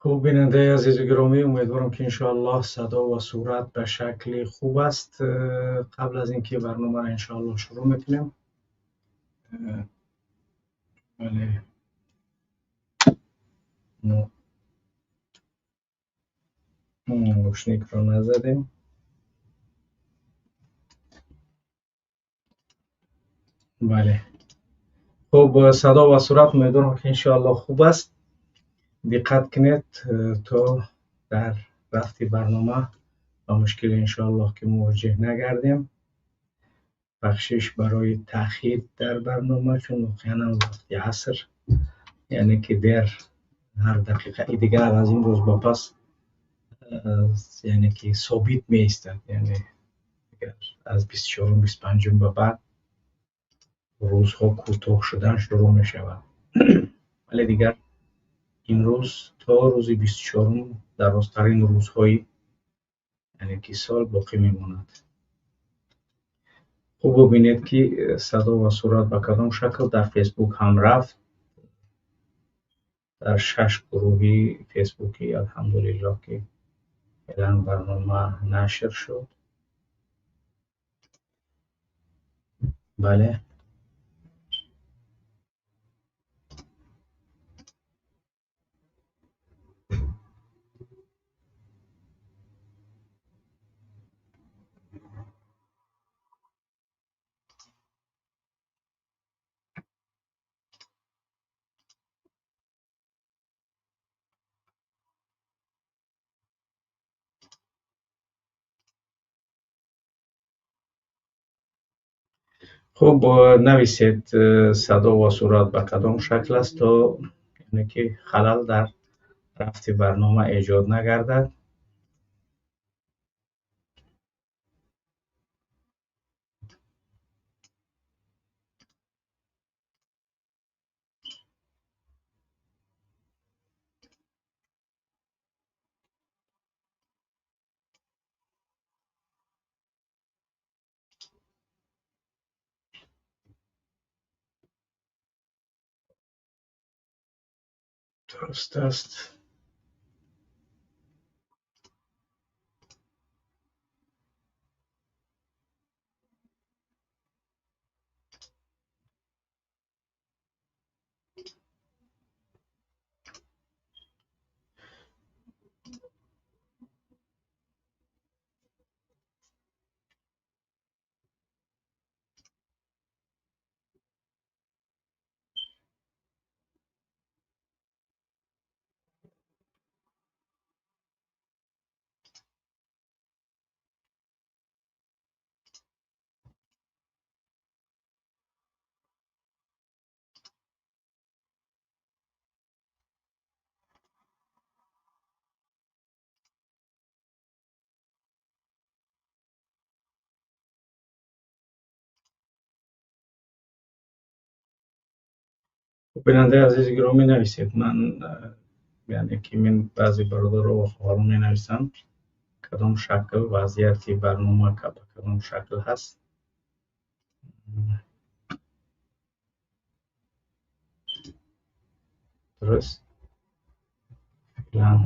Хуб, бинандаи азизу гиромӣ, умедворам, ки иншоаллоҳ садо ва сурат ба шакли хуб аст. Қабл аз ин ки барномаро иншоаллоҳ шурӯъ мекунем, бале, мо рушникро назадем. Бале, хуб, садо ва сурат умедворам, ки иншоаллоҳ хуб аст. Диққат кунед, то дар рафти барнома ба мушкиле иншоаллоҳ ки мувоҷеҳ нагардем. Бахшиш барои таъхир дар барнома, чун воқеан ҳам вақти аср, яъне ки дер ҳар дақиқаи дигар аз ин рӯз ба пас, яъне ки собит меистад, яъне дигар аз 24-ум, 25-ум ба баъд рӯзҳо кӯтоҳ шудан шурӯъ мешавад. Вале дигар имрӯз то рӯзи 24-ум дарозтарин рӯзҳои, яъне ки сол боқӣ мемонад. Хуб, бубинед, ки садо ва сурат ба кадом шакл дар Фейсбук ҳам рафт. Дар 6 гурӯҳи Фейсбукӣ, алҳамдулиллоҳ, ки феълан барнома нашр шуд. Бале. Хуб, нависед, садо ва сурат ба кадом шакл аст, то яъне ки халал дар рафти барнома эҷод нагардад. Дуруст аст. Бинандаи азизи гиромӣ, нависед. Ман, яъне ки ман баъзе бародаро ва хоҳарон менависам, кадом шакл вазъияти барнома ба кадом шакл ҳаст. Дуруст, феълан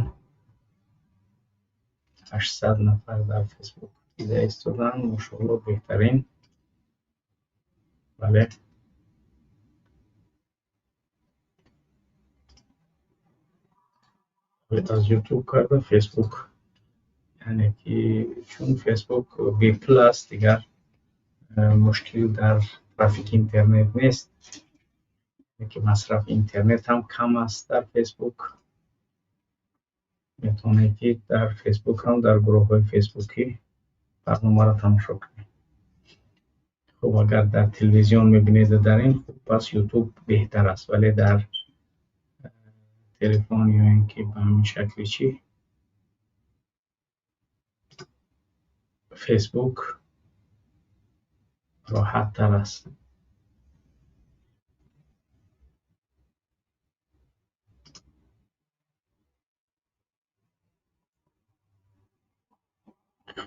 800 нафар дар Фейсбук дида истоданд. Мошоалло, беҳтарин. Бале. Аз Ютуб карда Фейсбук, яъне ки чун Фейсбук бепул аст, дигар мушкил дар трафики интернет нест, яъне ки масрафи интернет ҳам кам аст дар Фейсбук. Метавонед, ки дар Фейсбук ҳам дар гурӯҳҳои фейсбукӣ барномаро тамошо кунед. Хуб, агар дар телевизион мебинед дар ин, хуб, пас Ютуб беҳтар аст, вале дар телефон ё ин ки ба ҳамин шакли чӣ Фейсбук роҳаттар аст.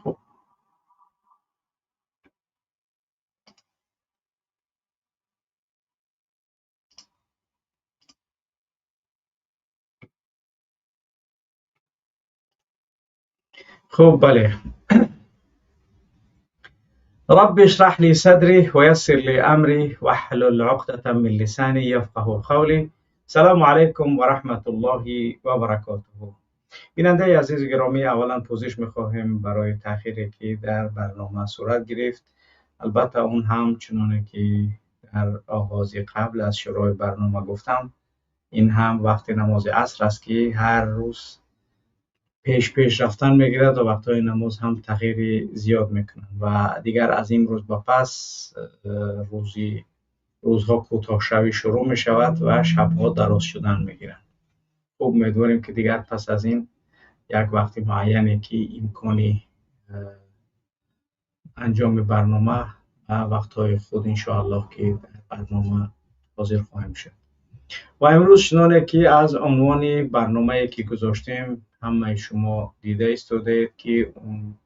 Хуб. Хуб, бале. رب اشرح لي صدري ويسر لي أمري واحلل عقدة من لساني يفقهوا قولي. سلام علیکم و رحمت الله و برکاته. بیننده عزیز گرامی، اولا پوزش میخواهیم برای تأخیری که در برنامه صورت گرفت. البته اون هم چنانه که در آغاز قبل از شروع برنامه گفتم، این هم وقت نماز عصر است که هر روز پیش پیش رفتن میگیرد و وقتهای نماز هم تغییر زیاد میکنند و دیگر از این روز به پس روزی روزها کوتاه شوی شروع میشود و شبها دراز شدن میگیرند. خوب، امیدواریم که دیگر پس از این یک وقت معینی که امکانی انجام برنامه و وقتهای خود انشاءالله که در برنامه حاضر خواهیم شد. و امروز چنانه که از عنوان برنامه که گذاشتیم همه شما دیده ایستادید که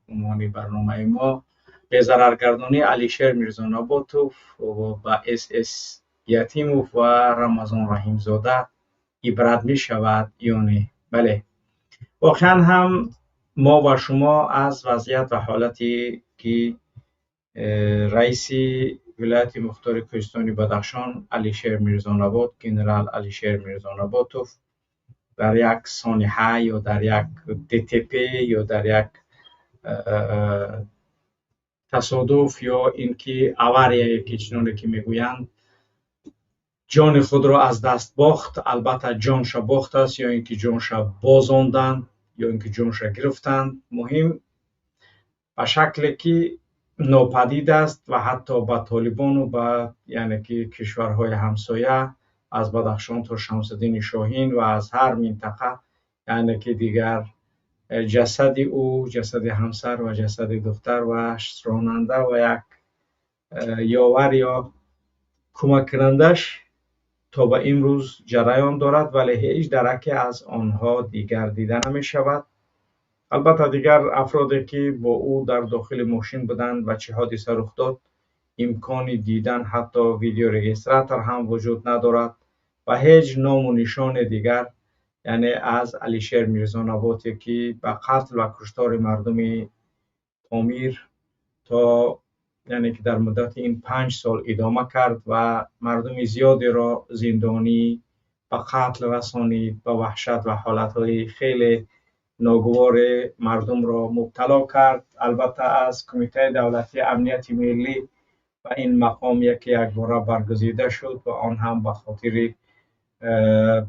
عنوان برنامه ما بی‌ضررگردانی علیشیر میرزاناباتوف و با اس اس یتیموف و رمضان رحیمزاده عبرت می شود یا نه. بله، واقعا هم ما و شما از وضعیت و حالتی که رئیس ولایت مختار کوهستانی بدخشان علیشیر میرزانابات، گنرال علیشیر میرزاناباتوف در یک سانحه یا در یک ДТП یا در یک تصادف یا اینکه авария که چنانه که میگویند جان خود را از دست باخت. البته جانش باخت است یا اینکه جانش بازاندند یا اینکه جانش گرفتند، مهم به شکلی که ناپدید است و حتی به طالبان و به یعنی که کشورهای همسایه از بدخشان تا شمس‌الدین شاهین و از هر منطقه، یعنی که دیگر جسد او، جسد همسر و جسد دختر و راننده و یک یاور یا کمک کنندش تا به امروز جریان دارد، ولی هیچ درکی از آنها دیگر دیده نمی شود. البته دیگر افرادی که با او در داخل ماشین بودند و چه حادثه رخ داد، امکان دیدن حتی ویدیو registrator هم وجود ندارد و هیچ نام و نشان دیگر یعنی از علیشیر میرزاناباتی که به قتل و کشتار مردم پامیر تا یعنی که در مدت این 5 سال ادامه کرد و مردم زیادی را زندانی، به قتل رسانید، به وحشت و حالتهای خیلی ناگوار مردم را مبتلا کرد. البته از کمیته دولتی امنیت ملی و این مقام یکی یک باره برگزیده شد و آن هم به خاطر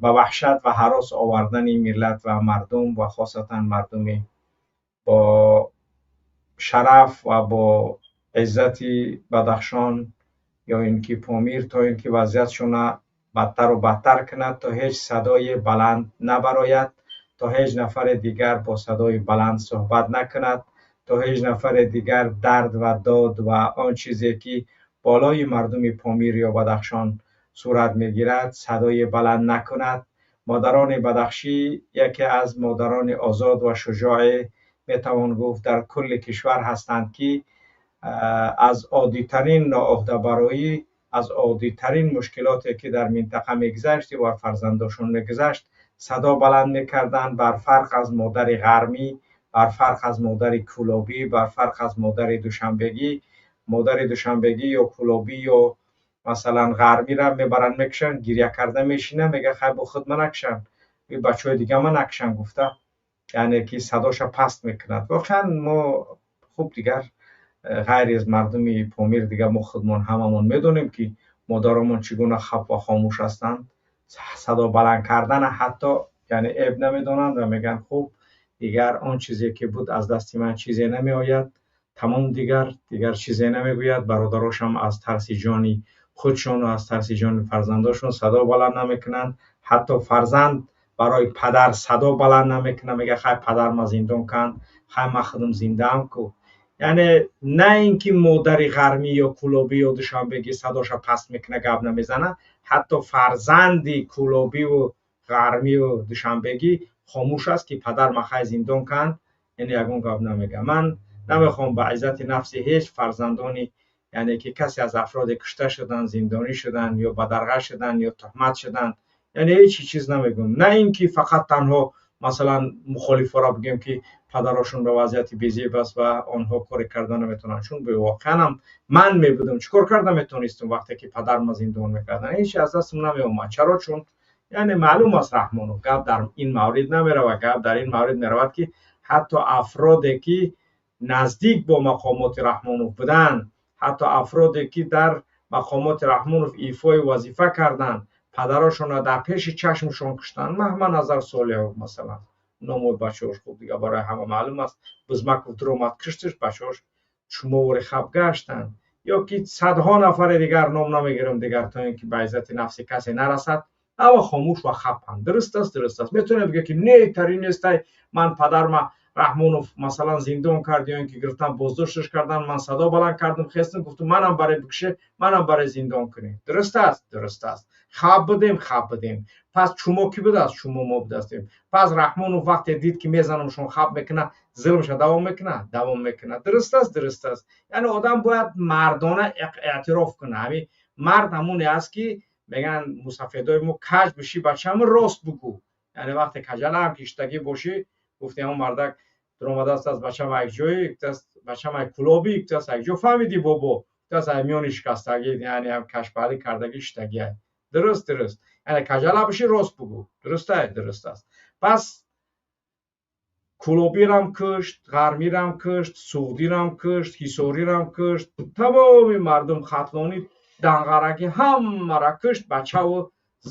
به وحشت و هراس آوردن ملت و مردم و خاصتا مردم با شرف و با عزت بدخشان یا اینکه پامیر، تا اینکه وضعیتشون بدتر و بدتر کند، تا هیچ صدای بلند نبراید، تا هیچ نفر دیگر با صدای بلند صحبت نکند، تا هیچ نفر دیگر درد و داد و آن چیزی که بالای مردم پامیر یا بدخشان صورت میگیرد صدای بلند نکند. مادران بدخشی یکی از مادران آزاد و شجاع میتوان گفت در کل کشور هستند که از عادیترین ناعهده‌برایی، از عادیترین مشکلاتی که در منطقه میگذشت و فرزنداشون میگذشت صدا بلند میکردند، بر فرق از مادر غرمی، بر فرق از مادر کولابی، بر فرق از مادر دوشنبگی. مادر دوشنبگی یا کولابی یا مثلا غرمی را میبرن میکشن، گریه کرده میشینه، میگه خیر با خود من نکشن، این بچه دیگه من نکشن گفته، یعنی که صداش پست میکند. واقعا ما خوب دیگر غیر از مردم پامیر دیگه ما خودمون هممون میدونیم که مادرمون چگونه خپ و خاموش هستند، صدا بلند کردن حتی یعنی عیب نمیدونند و میگن خوب دیگر آن چیزی که بود از دست من چیزی نمی آید، تمام دیگر چیزی نمیگوید. برادراشم از ترس جانی خودشون و از ترس جان فرزنداشون صدا بلند نمیکنن، حتی فرزند برای پدر صدا بلند نمیکنه، میگه خیر پدر ما زندان کن، خیر من خودم زنده ام کو. یعنی نه اینکه مادر غرمی یا کولابی یا دوشنبگی صداش پست میکنه گپ نمیزنه، حتی فرزند کولابی و غرمی و دوشنبگی خاموش است که پدر ما خیر زندان کن، یعنی یگون گپ نمیگه. من نمیخوام به عزت نفس هیچ فرزندانی، یعنی که کسی از افراد کشته شدن، زندانی شدن یا بدرغه شدن یا تهمت شدن، یعنی هیچ چیز نمیگم. نه اینکه فقط تنها Масалан, мухолифоро бигӯем, ки падарошон ба вазъияти безеб аст ва онҳо коре карда наметавонанд, чун воқеан ҳам ман мебудам, чӣ кор карда метавонистам, вақте ки падарма зиндон мекарданд? Ҳеч аз дастам намеомад. Чаро? Чун, яъне, маълум аст, Раҳмонов, гап дар ин маврид намеравад. Гап дар ин маврид меравад, ки ҳатто афроде, ки наздик бо мақомоти Раҳмонов буданд, ҳатто афроде, ки дар мақомоти Раҳмонов ифои вазифа карданд, падарошонро дар пеши чашмшон куштанд. Маҳмадназар Солиҳов, масалан, номои бачаҳош хуб дига барои ҳама маълум аст. Бузмаков дуромад, куштиш, бачаҳош чумовори хаб гаштанд. Ё ки садҳо нафари дигар, ном намегирам дигар, то ин ки ба иззати нафси касе нарасад. Ҳама хомӯш ва хапанд. Дуруст аст, дуруст аст. Метавонем бигӯем, ки не, тарин нестай, ман падарма Раҳмонов, масалан, зиндон кард ё ин ки гирифтан, боздошташ кардан, ман садо баланд кардам, хестам, гуфтам, манам барои бикуше, манам барои зиндон кунем. Дуруст аст, дуруст аст. Хаб будем, хаб будем. Пас чумо кӣ будааст? Чумо мо будастем. Пас Раҳмонов вақте дид, ки мезанамшон, хаб мекунад, зулмша давом мекунад, давом мекунад. Дуруст аст, дуруст аст. Яъне одам бояд мардона эътироф кунад. Ҳамин мард ҳамоне аст, ки мегӯянд мусафедои мо: «Каҷ бишӣ, бачаам, рост бугӯ». Яъне вақте каҷалаам киштагӣ бошӣ, гуфти ҳамон мардак дуромадааст аз бачам як ҷое, гуфтааст: «Бачам, ай кулобӣ?» Гуфтааст: «Як ҷо фаҳмидӣ, бобо?» Гуфтааст: «Ай миёни шикастагӣ, яъне ҳам кашпаҳлӣ кардагӣ шиштагӣ». Дуруст, дуруст. Яъне каҷала бишӣ, рост бугӯ. Дуруст, дуруст аст. Пас кулобирам кушт, ғармирам кушт, суғдирам кушт, ҳисорирам кушт, тамоми мардум, хатлонӣ, данғарагӣ, ҳамаро кушт. Бачаву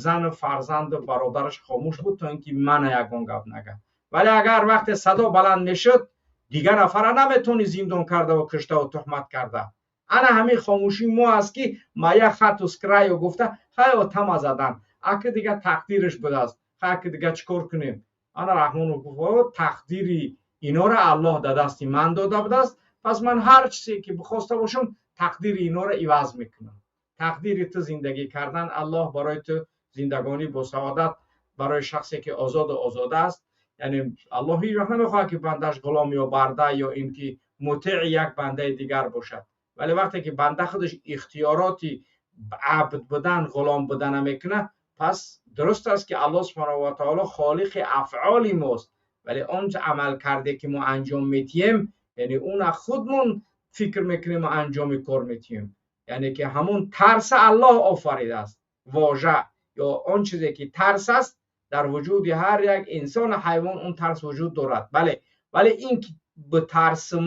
зану фарзанду бародараш хомӯш буд, то ин ки мана ягон гап нагӯяд. Вале агар вақте садо баланд мешуд, дигар нафара наметавонӣ зиндон кардаву куштаву туҳмат карда. Ана ҳамин хомӯшии мо аст, ки моя хату с краю гуфта, хайо тама задан, аки дига тақдираш будааст, хайки дига чӣ кор кунем? Ана Раҳмонов гуфт: «Тақдири инора Аллоҳ дар дасти ман дода будааст, пас ман ҳар чизе ки бихоста бошам, тақдири инора иваз мекунам». Тақдири ту зиндагӣ кардан, Аллоҳ барои ту зиндагонӣ бо саодат, барои шахсе ки озоду озода аст. Яъне Аллоҳ ҳеҷ вақт намехоҳад, ки бандаш ғулом ё барда ё ин ки мутеи як бандаи дигар бошад. Вале вақте ки банда худаш ихтиёроти абд будан, ғулом будана мекунад, пас дуруст аст, ки Аллоҳ субҳонаҳу ва таоло холиқи афъоли мост, вале он амалкарде, ки мо анҷом метиҳем, яъне он худмон фикр мекунем ва анҷоми кор метиҳем. Яъне ки ҳамон тарса Аллоҳ офаридааст. Вожа ё он чизе, ки тарс аст, дар вуҷуди ҳар як инсону ҳайвон он тарс вуҷуд дорад, бале. Вале ин ки битарсим,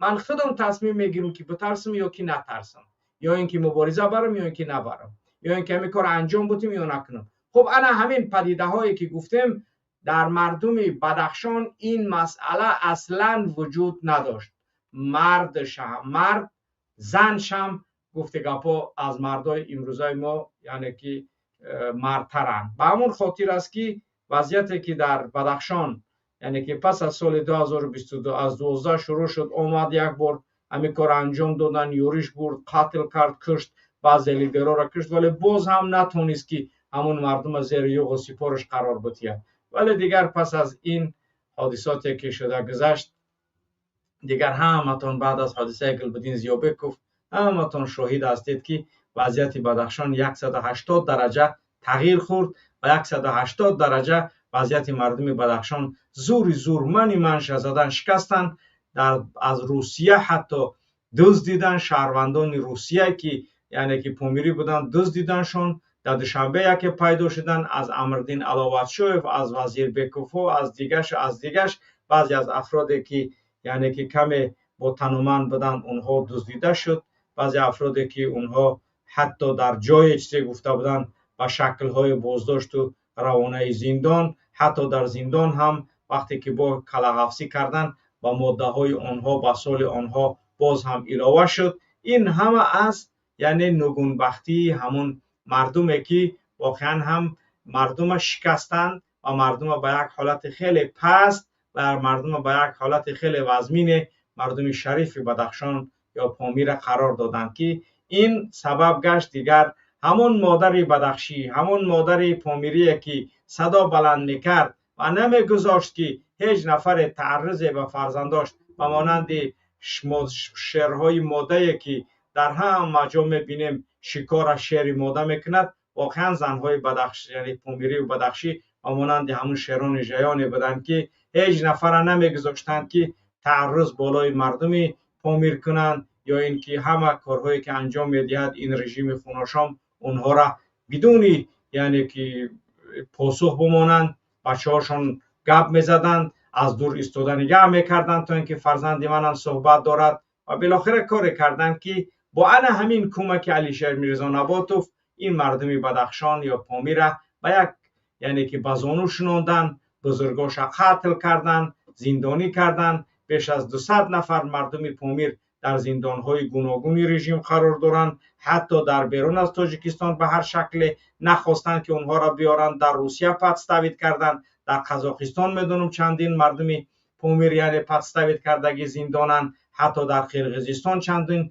ман худам тасмим мегирам, ки битарсим ё ки натарсам, ё ин ки мубориза барам ё ин ки набарам, ё ин ки ҳамин кор анҷом бутим ё накунам. Хуб, ана ҳамин падидаҳое, ки гуфтем, дар мардуми Бадахшон ин масъала аслан вуҷуд надошт. Мард мард, заншам, гуфти гапҳо, аз мардои имрӯзаи мо, яъне ки мардтаранд. Ба ҳамон хотир аст, ки вазъияте, ки дар Бадахшон, яъне ки пас аз соли 2022 аз 12 шурӯъ шуд, омад, як бор ҳамин кор анҷом додан, юриш бурд, қатл кард, кушт, баъзе лидерҳоро кушт, вале боз ҳам натонист, ки ҳамон мардума зери юғу сипориш қарор бутиҳад. Вале дигар пас аз ин ҳодисоте, ки шуда гузашт, дигар ҳаматон баъд аз ҳодисаи Гулбуддин Зиёбеков ҳаматон шоҳид ҳастед, ки вазъияти Бадахшон 180 дараҷа тағйир хӯрд ва 180 дараҷа вазъияти мардуми Бадахшон зури зур мани манша задан, шикастанд. Аз Русия ҳатто дуздидан, шаҳрвандони Русия, ки яъне ки помирӣ буданд, дуздиданшон. Дар Душанбе яке пайдо шуданд, аз Амрдин Аловатшоев, аз Вазирбековҳо, аз дигашу аз дигаш. Баъзе аз афроде, ки яъне ки каме бо тануманд буданд, онҳо дуздида шуд. Баъзе афроде, ки онҳо ҳатто дар ҷое чизе гуфта буданд, ба шаклҳои боздошту равонаи зиндон. Ҳатто дар зиндон ҳам вақте ки бо калағафсӣ карданд, ба моддаҳои онҳо, ба соли онҳо боз ҳам илова шуд. Ин ҳама аз, яъне, нугунбахтии ҳамон мардуме, ки воқеан ҳам мардума шикастанд ва мардума ба як ҳолати хеле паст ва мардума ба як ҳолати хеле вазмине, мардуми шарифи Бадахшон ё Помира қарор доданд, ки ин сабаб гашт, дигар ҳамон модари бадахшӣ, ҳамон модари помирие, ки садо баланд мекард ва намегузошт, ки ҳеҷ нафаре таъаррузе ба фарзандош, ба монанди шерҳои модае, ки дар ҳама ҷо мебинем, шикора шери мода мекунад. Воқеан занҳои бадахш, яъне помирию бадахшӣ. ва монанди ҳамун шерони жаёне буданд, ки ҳеҷ нафара намегузоштанд, ки таарруз болои мардуми Помир кунанд, ё ин ки ҳама корҳое ки анҷом медиҳад ин режими хуношом, онҳоро бидуни яъне ки посух бимонанд. Бачаҳошон гап мезаданд, аз дур истода нигаҳ мекарданд, то ин ки фарзанди манам суҳбат дорад. Ва билохира коре карданд, ки бо ана ҳамин кӯмаки Алишер Мирзонаботов ин мардуми Бадахшон ё Помира ба як, яъне ки ба зону шунонданд, бузургоша қатл карданд, зиндонӣ карданд. Беш аз 200 нафар мардуми Помир дар зиндонҳои гуногуни режим қарор доранд. Ҳатто дар берун аз Тоҷикистон ба ҳар шакле нахостанд, ки онҳоро биёранд, дар Русия подставить карданд, дар Қазоқистон медонам чандин мардуми Помир, яъне подставить кардагӣ зиндонанд, ҳатто дар Қирғизистон чандин,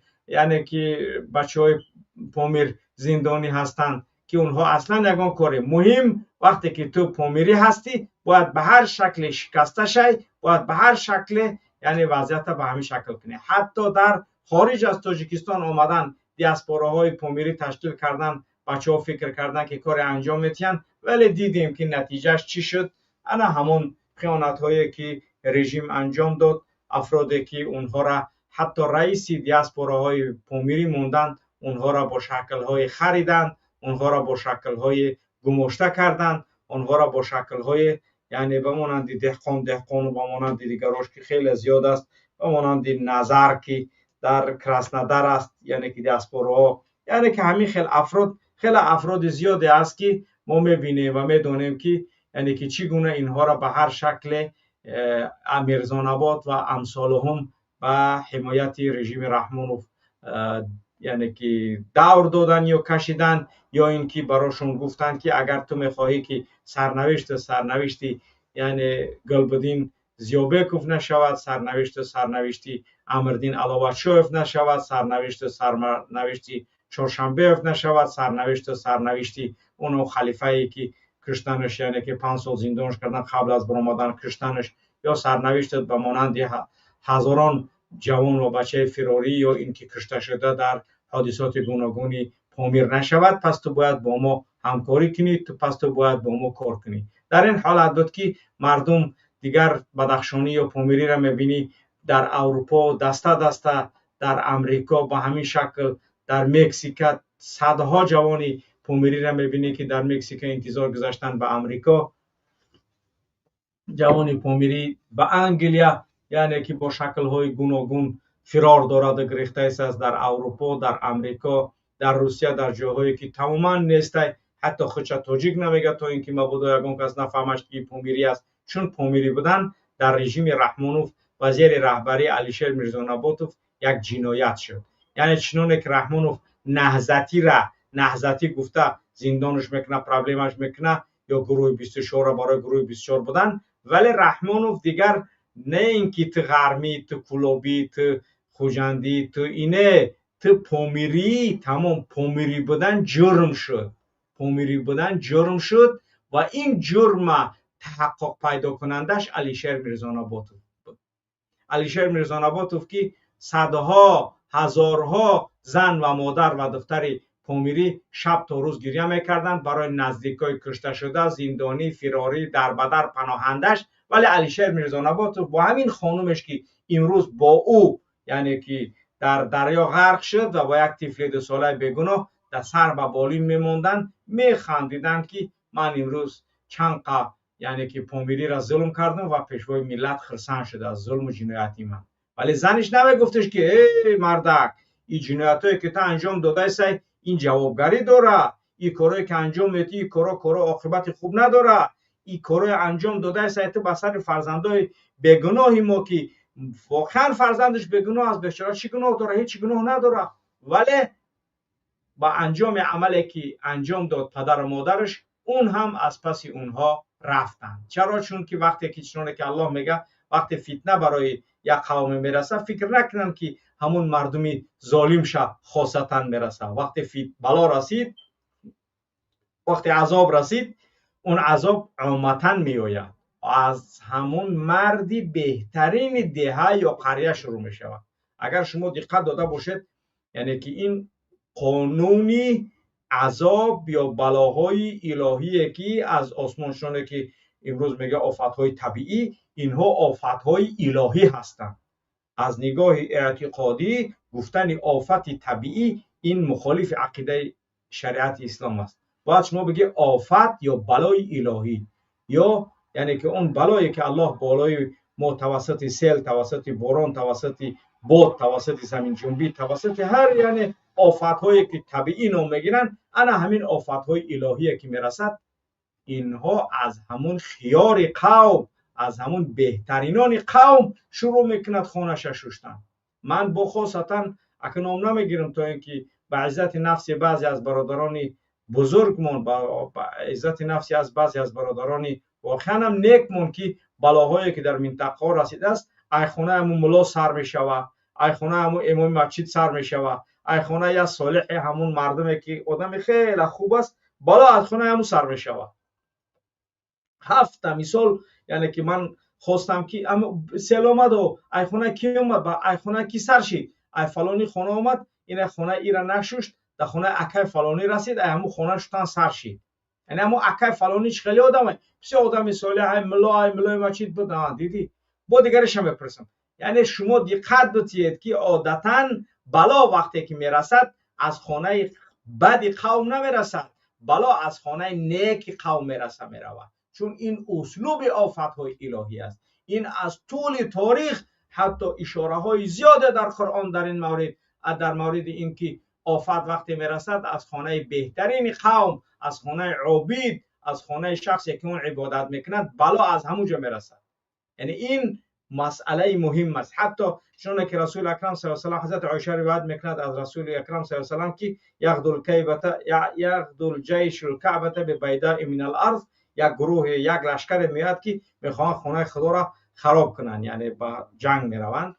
яъне ки бачаҳои Помир зиндонӣ ҳастанд, ки онҳо аслан ягон коре. Муҳим, вақте ки ту помирӣ ҳастӣ, бояд ба ҳар шакле шикаста шай, бояд ба ҳар шакле, яъне вазъията ба ҳамин шакл кунӣ. Ҳатто дар хориҷ аз Тоҷикистон омадан диаспораҳои помирӣ ташкил кардан, бачаҳо фикр карданд, ки коре анҷом медиҳанд, вале дидем, ки натиҷааш чӣ шуд. Ана ҳамон хиёнатҳое ки режим анҷом дод, афроде ки онҳоро ҳатто раиси диаспораҳои помирӣ монданд, онҳоро бо шаклҳои хариданд, онҳоро бо шаклҳои гумошта карданд, онҳоро бо шаклҳои, яъне ба монанди Деҳқон, Деҳқону ба монанди дигарош, ки хеле зиёд аст, ба монанди Назар, ки дар Краснодар аст, яъне ки диаспораҳо, яъне ки ҳамин хел афрод, хеле афроди зиёде аст, ки мо мебинем ва медонем, ки яъне ки чӣ гуна инҳоро ба ҳар шакле Мирзонабот ва амсолуҳум ба ҳимояти режими Раҳмонов, яъне ки давр додан ё кашидан, ё ин ки барошон гуфтанд, ки агар ту мехоҳӣ, ки сарнавишту сарнавишти, яъне Гулбуддин Зиёбеков нашавад, сарнавишту сарнавишти Амрдин Аловатшоев нашавад, сарнавишту сарнавишти Чоршанбеев нашавад, сарнавишту сарнавишти оно халифае, ки куштанаш, яъне ки 5 сол зиндонш кардан, қабл аз баромадан куштанаш, ё сарнавиштат ба монанди ҳазорон ҷавон ва бачаи фирорӣ ё ин ки кушташуда дар ҳодисоти гуногуни Помир нашавад, пас ту бояд бо мо ҳамкорӣ кунӣ, пас ту бояд бо мо кор кунӣ. Дар ин ҳолат буд, ки мардум дигар бадахшонӣ ё помириро мебинӣ дар Аврупо даста даста, дар Амрико ба ҳамин шакл, дар Мексика садҳо ҷавони помириро мебинӣ, ки дар Мексика интизор гузаштан ба Амрико, ҷавони помирӣ ба Англия, яъне ки бо шаклҳои гуногун фирор дораду гирифтааст дар Аврупо, дар Амрико, дар Русия, дар ҷойҳое ки тамоман нестай, ҳатто худша тоҷик намегӯяд, то ин ки мабодо ягон кас нафаҳмаш, ки помирӣ аст. Чун помирӣ будан дар режими Раҳмонов ва зери раҳбарии Алишер Мирзонаботов як ҷиноят шуд. Яъне чуноне ки Раҳмонов наҳзатира наҳзатӣ гуфта зиндонаш мекунад, проблемаш мекунад, ё гурӯҳи 24-ро барои гурӯҳи 24 будан, вале Раҳмонов дигар не ин ки ту ғармӣ, ту кулобӣ, ту хуҷандӣ, ту ине, ту помирӣ, тамом. Помирӣ будан ҷурм шуд, помирӣ будан ҷурм шуд ва ин ҷурма таҳаққуқ пайдокунандааш Алишер Мирзонаботов буд. Алишер Мирзонаботов, ки садҳо ҳазорҳо зан ва модар ва духтари помирӣ шаб то рӯз гиря мекарданд барои наздикҳои кушташуда, зиндонӣ, фирорӣ, дарбадар, паноҳандаш. Вале Алишер Мирзонаботов бо ҳамин хонумеш, ки имрӯз бо ӯ, яъне ки дар дарё ғарқ шуд ва бо як тифли дусолаи бегуноҳ дар сар ба болин мемонданд, механдиданд, ки ман имрӯз чанд қа, яъне ки помириро зулм кардам ва пешвои миллат хурсанд шуд аз зулму ҷинояти ман. Вале заниш намегуфташ, ки эй мардак, ин ҷиноятҳое ки ту анҷом додаисай, ин ҷавобгарӣ дора, ин корое ки анҷом медиҳӣ, ин коро коро оқибати хуб надора, ин корое анҷом додаисай ту ба сари фарзандои бегуноҳи мо, ки воқеан фарзандаш бегуноҳ аст, бечора чӣ гуноҳ дора? Ҳеҷ гуноҳ надора. Вале ба анҷоми амале ки анҷом дод падару модараш, он ҳам аз паси онҳо рафтанд. Чаро? Чунки вақте ки, чуноне ки Аллоҳ мега, вақте фитна барои як қавме мераса, фикр накунанд, ки ҳамун мардуми золимша хосатан мераса. Вақте бало расид, вақте азоб расид, он азоб омматан меояд, аз ҳамун марди беҳтарини деҳа ё қария шурӯъ мешавад. Агар шумо диққат дода бошед, яъне ки ин қонуни Азоб ё балоҳои илоҳие, ки аз осмон, чуноне ки имрӯз мегӯяд офатҳои табиӣ, инҳо офатҳои илоҳӣ ҳастанд. Аз нигоҳи эътиқодӣ гуфтани офати табиӣ ин мухолифи ақидаи шариати ислом аст. Бояд шумо бигӣ офат ё балои илоҳӣ, ё яъне ки он балое, ки Аллоҳ болои мо тавассути сел, тавассути борон, тавассути бод, тавассути заминҷунбӣ, тавассути ҳар яъне офатҳое, ки табиӣ ном мегиранд, ана ҳамин офатҳои илоҳие, ки мерасад, инҳо аз ҳамун хиёри қавм, аз ҳамун беҳтаринони қавм шурӯъ мекунад хонаша шуштан. Ман бо хосатан ака ном намегирам, то ин ки ба иззати нафси баъзе аз бародарони бузургмон, ба иззати нафси аз баъзе аз бародарони воқеан ҳам некмон, ки балоҳое, ки дар минтақаҳо расидааст, ай хонаи ҳамун мулло сар мешавад, ай хонаи ҳамун имоми масҷид сар мешавад, ай хонаи як солиҳи ҳамун мардуме, ки одами хеле хуб аст, бало аз хонаи ҳамун сар мешавад. Ҳафта мисол, яъне ки ман хостам, ки сел омаду ай хонаи ки омад, ай хонаи ки сар шид, ай фалони хона омад, ина хонаи ира нашушт, дар хонаи акай фалонӣ расид, ай ҳамун хона шуштан сар шид. Яъне ҳамун акай фалонӣ чӣ хеле одаме, бисёр одами солиҳ, ай мулло, ай муллои масҷид буд. Дидӣ, бо дигареша мепурсам. Яъне шумо диққат битиҳед, ки одатан бало вақте ки мерасад, аз хонаи бади қавм намерасад, бало аз хонаи неки қавм мераса меравад, чун ин услуби офатҳои илоҳӣ аст. Ин аз тӯли торих ҳатто ишораҳои зиёде дар Қуръон дар ин маврид, дар мавриди ин ки офат вақте мерасад, аз хонаи беҳтарини қавм, аз хонаи обид, аз хонаи шахсе, ки он ибодат мекунад, бало аз ҳамун ҷо мерасад. Яъне ин масъалаи муҳим аст. Ҳатто чуноне ки Расули акрам саллаллоҳу алайҳи васаллам, ҳазрати Оиша ривоят мекунад аз Расули акрам саллаллоҳу алайҳи васаллам, ки يغدو الجيش الكعبة ببيداء من الأرض. як гурӯҳе, як лашкаре меояд, ки мехоҳанд хонаи Худоро хароб кунанд, яъне ба ҷанг мераванд.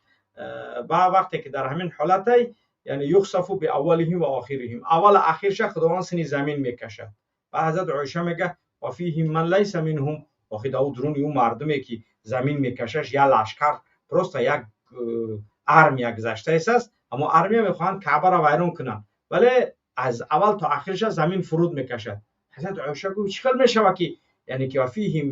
Ба вақте ки дар ҳамин ҳолатай, яъне يخسف بأولهم وآخرهم, аввала ахирша Худованд сини замин мекашад. Ба ҳазрати Оиша мега: وفيهم من ليس منهم. Охи дар дуруни ӯ мардуме, ки замин мекашаш, як лашкар, просто як армия гузаштаест аст, аммо армия мехоҳанд Каъбаро вайрон кунанд, вале аз аввал то ахирша замин фуруд мекашад. Ҳазрати Оиша гуфт: чӣ хел мешавад, ки яъне ки وفيهم,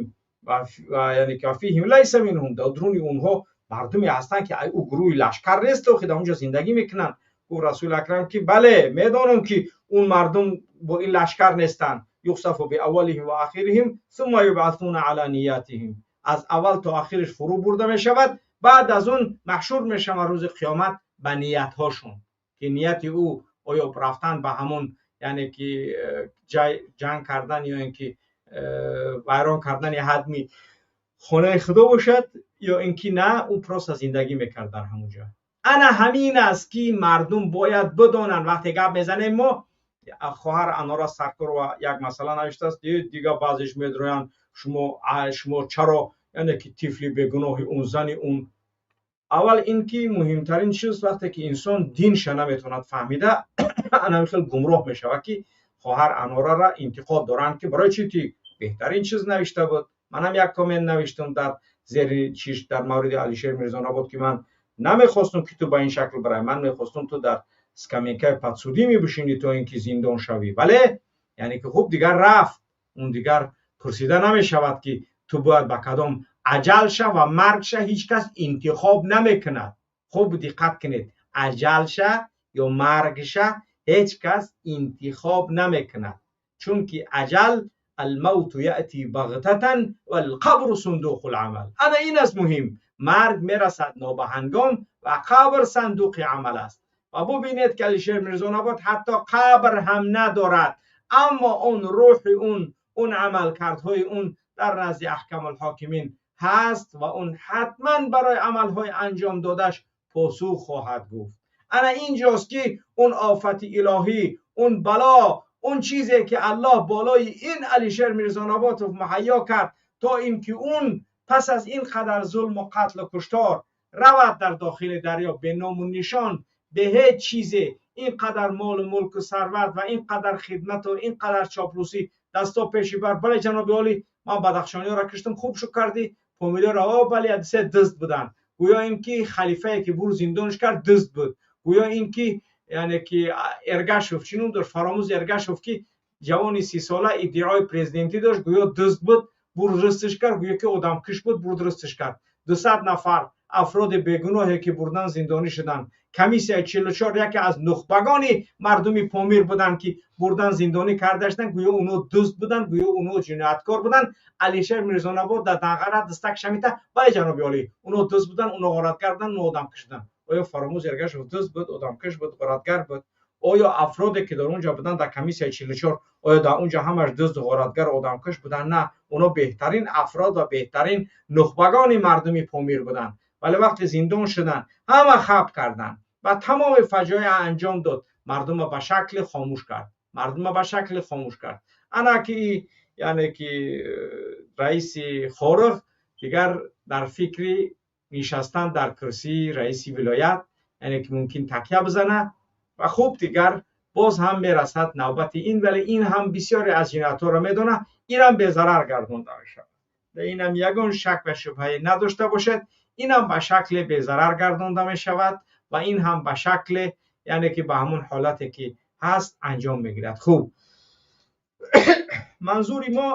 яъне ки وفيهم ليس منهم, дар дуруни онҳо мардуме ҳастанд, ки ӯ гурӯҳи лашкар нест, охи дар онҷо зиндагӣ мекунанд? Гуфт Расули акрам, ки бале, медонам, ки он мардум бо ин лашкар нестанд. يخسف بأولهم وآخرهم ثم يبعثون على نياتهم. Аз аввал то ахираш фурӯ бурда мешавад, баъд аз он маҳшур мешавад рӯзи қиёмат ба ниятҳошон, ки нияти ӯ оё рафтан ба ҳамон, яъне ки ҷанг кардан ё ин ки вайрон кардани ҳадми хонаи Худо бошад, ё ин ки на, ӯ просто зиндагӣ мекард дар ҳамон ҷо. Ана ҳамин аст, ки мардум бояд бидонанд. Вақте гап мезанем мо, хоҳар Анора Саркорова як масъала навиштааст, дига баъзеш медроянд: шумо чаро, яъне ки тифли бегуноҳи он зани он. Аввал ин ки муҳимтарин чиз, вақте ки инсон динша наметавонад фаҳмида, ана хел гумроҳ мешавад, ки хоҳар Анорара интиқод доранд, ки барои чӣ ти беҳтарин чиз навишта буд. Манам як коммент навиштам дар зери чиш дар мавриди Алишер Мирзонобод, ки ман намехостум, ки ту ба ин шакл барай, ман мехостум, ту дар скамейкаи подсудимый бишинӣ, то ин ки зиндон шавӣ. Вале яъне ки хуб, дигар рафт, он дигар пурсида намешавад, ки ту бояд ба кадом аҷалша ва маргша ҳеҷ кас интихоб намекунад. Хуб диққат кунед: аҷалша ё маргша ҳеҷ кас интихоб намекунад, чунки аҷал الموت يأتي بغتة والقبر صندوق العمل. Ана ин аст муҳим: марг мерасад нобаҳангом ва қабр сандуқи амал аст. Ва бубинед, ки Алишер Мирзонобод ҳатто қабр ҳам надорад, аммо он рӯҳи он амалкардҳои он дар назди аҳкамулҳокимин ҳаст ва он ҳатман барои амалҳои анҷом додаш посух хоҳад гуфт. Ана инҷост, ки он офати илоҳӣ, он бало, он чизе, ки Аллоҳ болои ин Алишер Мирзонаботов муҳайё кард, то ин ки он пас аз ин қадар зулму қатлу куштор равад дар дохили дарё бе ному нишон, бе ҳеҷ чизе, ин қадар молу мулку сарват ва ин қадар хидмату ин қадар чоплусӣ дасто пеши бар. Бале, ҷаноби олӣ, ман бадахшониёро киштам, хуб шуд кардӣ, помидорро. О бале, ҳадисе дузд буданд. Гӯё ин ки халифае, ки бур зиндонш кард, дузд буд. Гӯё ин ки Яъне ки Эргашев чӣ ном дошт, Фаромӯз Эргашев, ки ҷавони 30-сола иддаои президентӣ дошт, гӯё дузд буд, бурд рустиш кард, гӯё ки одамкуш буд, бурд рустиш кард. 200 нафар афроди бегуноҳе ки бурдан зиндонӣ шуданд. Комиссияи 44 яке аз нухбагони мардуми Помир буданд, ки бурдан зиндонӣ карда шуданд, гӯё онҳо дузд буданд, гӯё онҳо ҷинояткор буданд. Алишер Мирзонабод дар Данғара дастак шамита: «Бале, ҷаноби олӣ, онҳо дузд буданд, онҳо ғоратгар буданд, онҳо одамкуш буданд». Оё Фаромӯз Эргашев дузд буд, одамкуш буд, ғоратгар буд? Оё афроде ки дар он ҷо буданд, дар комиссияи 44, оё дар он ҷо ҳамаш дузду ғоратгар, одамкуш буданд? На, онҳо беҳтарин афрод ва беҳтарин нухбагони мардуми Помир буданд. Вале вақте зиндон шуданд, ҳама хаб карданд ва тамоми фаҷоеа анҷом дод, мардума ба шакле хомӯш кард, мардума ба шакле хомӯш кард. Ана ки, яъне ки раиси Хоруғ дигар дар фикри нишастан дар курсии раиси вилоят, яъне ки мумкин такя бизанад ва хуб, дигар боз ҳам мерасад навбати ин. Вале ин ҳам бисёре аз ҷиноятҳоро медонад, инам безарар гардонда мешавад. Инам ягон шак ва шубҳае надошта бошад, инам ба шакле безарар гардонда мешавад ва ин ҳам ба шакле, яъне ки ба ҳамон ҳолате ки ҳаст, анҷом мегирад. Хуб, манзури мо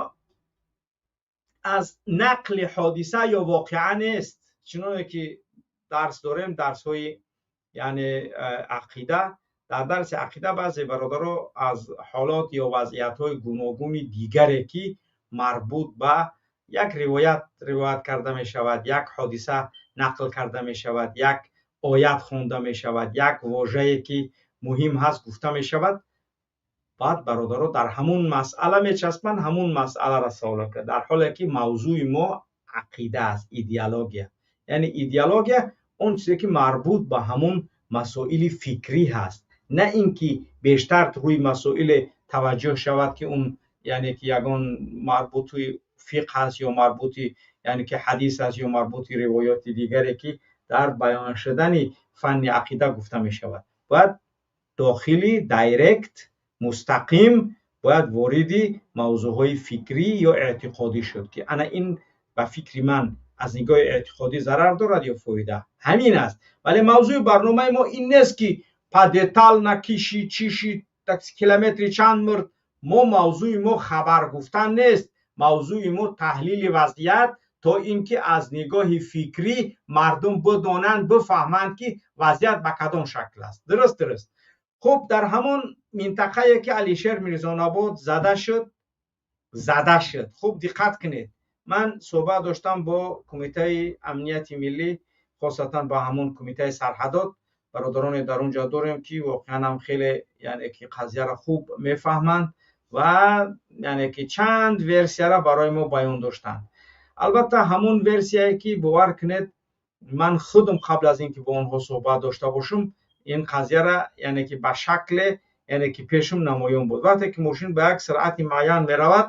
аз нақли ҳодиса ё воқеа нест. Чуноне ки дарс дорем, дарсҳои, яъне ақида, дар дарси ақида баъзе бародаро аз ҳолот ё вазъиятҳои гуногуни дигаре, ки марбут ба як ривоят ривоят карда мешавад, як ҳодиса нақл карда мешавад, як оят хонда мешавад, як вожае ки муҳим ҳаст гуфта мешавад, баъд бародаро дар ҳамун масъала мечаспанд, ҳамун масъаларо савол кард, дар ҳоле ки мавзӯи мо ақида аст, идеология. Яъне идеология он чизе ки марбут ба ҳамун масоили фикрӣ ҳаст, на ин ки бештар рӯи масоиле таваҷҷӯҳ шавад, ки он, яъне ки ягон марбути фиқҳ ҳаст ё марбути, яъне ки ҳадис аст ё марбути ривоёти дигаре, ки дар баён шудани фанни ақида гуфта мешавад. Бояд дохили direct, мустақим бояд вориди мавзӯъҳои фикрӣ ё эътиқодӣ шуд, ки ана ин ба фикри ман аз нигоҳи эътиқодӣ зарар дорад ё фоида, ҳамин аст. Вале мавзӯи барномаи мо ин нест, ки подетально ки шид, чӣ шид, километри чанд мурд. Мо мавзӯи мо хабар гуфтан нест, мавзӯи мо таҳлили вазъият, то ин ки аз нигоҳи фикрӣ мардум бидонанд, бифаҳманд, ки вазъият ба кадом шакл аст. Дуруст. Хуб, дар ҳамон минтақае ки Алишер Мирзонобод зада шуд, зада шуд. Хуб, диққат кунед, ман суҳбат доштам бо Кумитаи амнияти миллӣ, хосатан ба ҳамон кумитаи сарҳадот. Бародароне дар он ҷо дорем, ки воқеан ҳам хеле, яъне ки қазияро хуб мефаҳманд ва, яъне ки чанд версияро барои мо баён доштанд. Албатта, ҳамон версияе ки, бовар кунед, ман худам қабл аз ин ки бо онҳо суҳбат дошта бошам, ин қазияра, яъне ки ба шакле, яъне ки пешум намоён буд. Вақте ки мошин ба як суръати муайян меравад,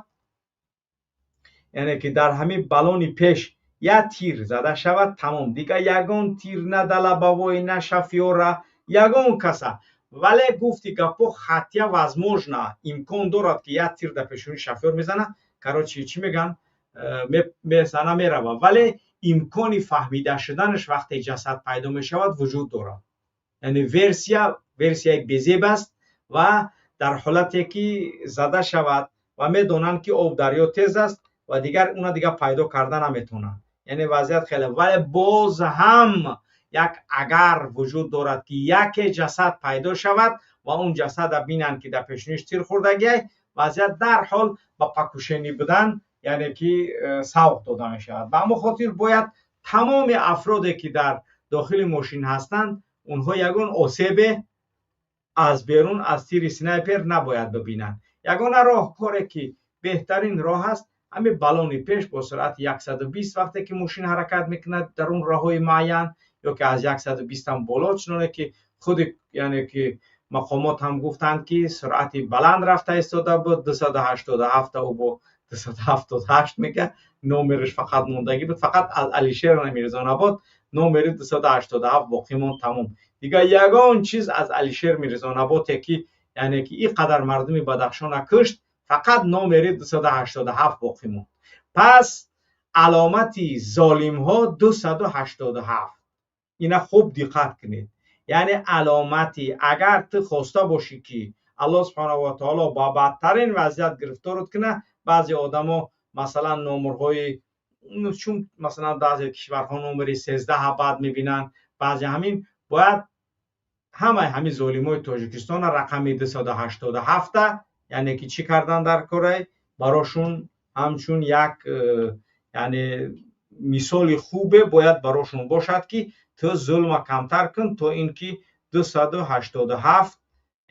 яъне ки дар ҳамин баллони пеш як тир зада шавад, тамом, дигар ягон тир на да лобовой, на шофёра, ягон каса. Вале гуфти гапҳо, хотя возможно, имкон дорад, ки як тир дар пешони шофёр мезана, короче, чӣ мегӯянд, мезана, мерава, вале имкони фаҳмида шуданаш, вақте ҷасад пайдо мешавад, вуҷуд дорад. Яъне версия версияи безеб аст ва дар ҳолате ки зада шавад ва медонанд, ки об дарё тез аст ва дигар уна дигар пайдо карда наметавонанд, яъне вазъият хеле. Вале боз ҳам як агар вуҷуд дорад, ки яке ҷасад пайдо шавад ва он ҷасада бинанд, ки дар пешониш тир хӯрдагиай, вазъият дарҳол ба покушение будан, яъне ки савқ дода мешавад. Ба ҳамон хотир бояд тамоми афроде, ки дар дохили мошин ҳастанд, онҳо ягон осебе аз берун аз тири снайпер набояд бибинанд. Ягона роҳкоре, ки беҳтарин роҳ аст, ҳамин баллони пеш бо суръати 120, вақте ки мошин ҳаракат мекунад дар он роҳҳои муайян, ё ки аз 120 ҳам боло, чуноне ки худи, яъне ки мақомот ҳам гуфтанд, ки суръати баланд рафта истода буд, 287, ӯ бо 278 мега, номераш фақат мондагӣ буд. Фақат аз Алишер Мирзонабод номери 287 боқӣ монд, тамом. Дигар ягон чиз аз Алишер Мирзонаботе, ки, яъне ки ин қадар мардуми Бадахшона кушт, фақат номери 287 боқӣ монд. Пас аломати золимҳо 287. Ина хуб диққат кунед. Яъне аломати агар ту хоста бошӣ, ки Аллоҳ субҳонаҳу ва таоло ба бадтарин вазъият гирифторат кунад, баъзе одамо, масалан, номерҳои, чун масалан баъзе кишварҳо номери 13 бад мебинанд, баъзе ҳамин бояд ҳамаи ҳамин золимои Тоҷикистона рақами 287, яъне ки чӣ кардан дар корай барошун, ҳамчун як яъне мисоли хубе бояд барошун бошад, ки ту зулма камтар кун, то ин ки 287,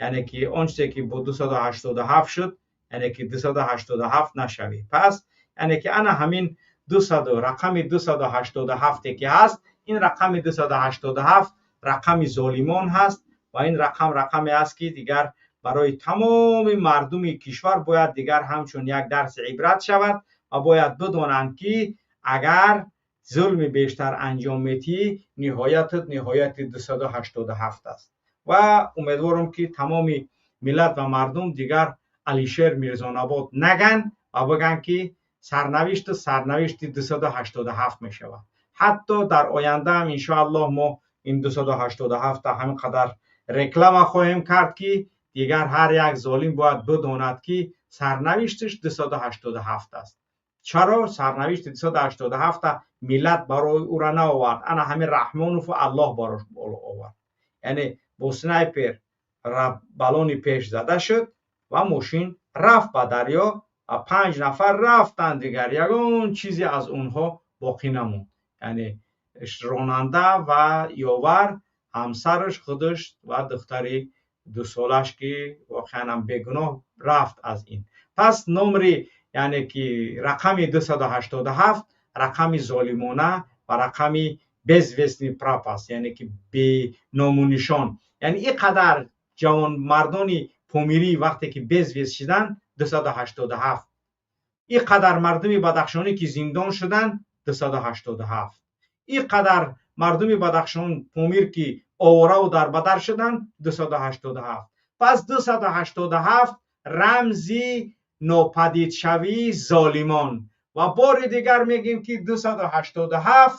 яъне ки он чизе ки бо 287 шуд, яъне ки 287 нашавӣ. Пас яъне ки ана ҳамин 200, рақами 287 ки ҳаст, ин рақами 287 рақами золимон ҳаст ва ин рақам рақаме аст, ки дигар барои тамоми мардуми кишвар бояд дигар ҳамчун як дарси ибрат шавад ва бояд бидонанд, ки агар зулми бештар анҷом метиҳӣ, ниҳоятат ниҳояти 287 аст. Ва умедворам, ки тамоми миллат ва мардум дигар Алишер Мирзонабод наган ва бигӯянд, ки сарнавишту сарнавишти 287 мешавад. Ҳатто дар ояндаам, иншоаллоҳ, мо ин 287 ҳамин қадар реклама хоҳем кард, ки дигар ҳар як золим бояд бидонад, ки сарнавишташ 287 аст. Чаро сарнавишти 287 миллат барои ӯра наовард? Ана ҳамин Раҳмонову Аллоҳ барош овард. Яъне бо снайпер балони пеш зада шуд ва мошин рафт ба дарё ва панҷ нафар рафтанд, дигар ягон чизе аз онҳо боқӣ намонд, яъне ронанда ва ёвар, ҳамсараш, худаш ва духтари 2 солаш, ки воқеан ҳам бегуноҳ рафт аз ин. Пас номри, яъне ки рақами 287 рақами золимона ва рақами безвестный пропасть, яъне ки беному нишон. Яъне ин қадар ҷавонмардони помирӣ вақте ки безвест шуданд, 287. Ин қадар мардуми бадахшонӣ ки зиндон шуданд, 287. Ин қадар мардуми Бадахшон, Помир ки овораву дарбадар шуданд, 287. Пас 287 рамзи нопадидшавии золимон. Ва бори дигар мегӯем, ки 287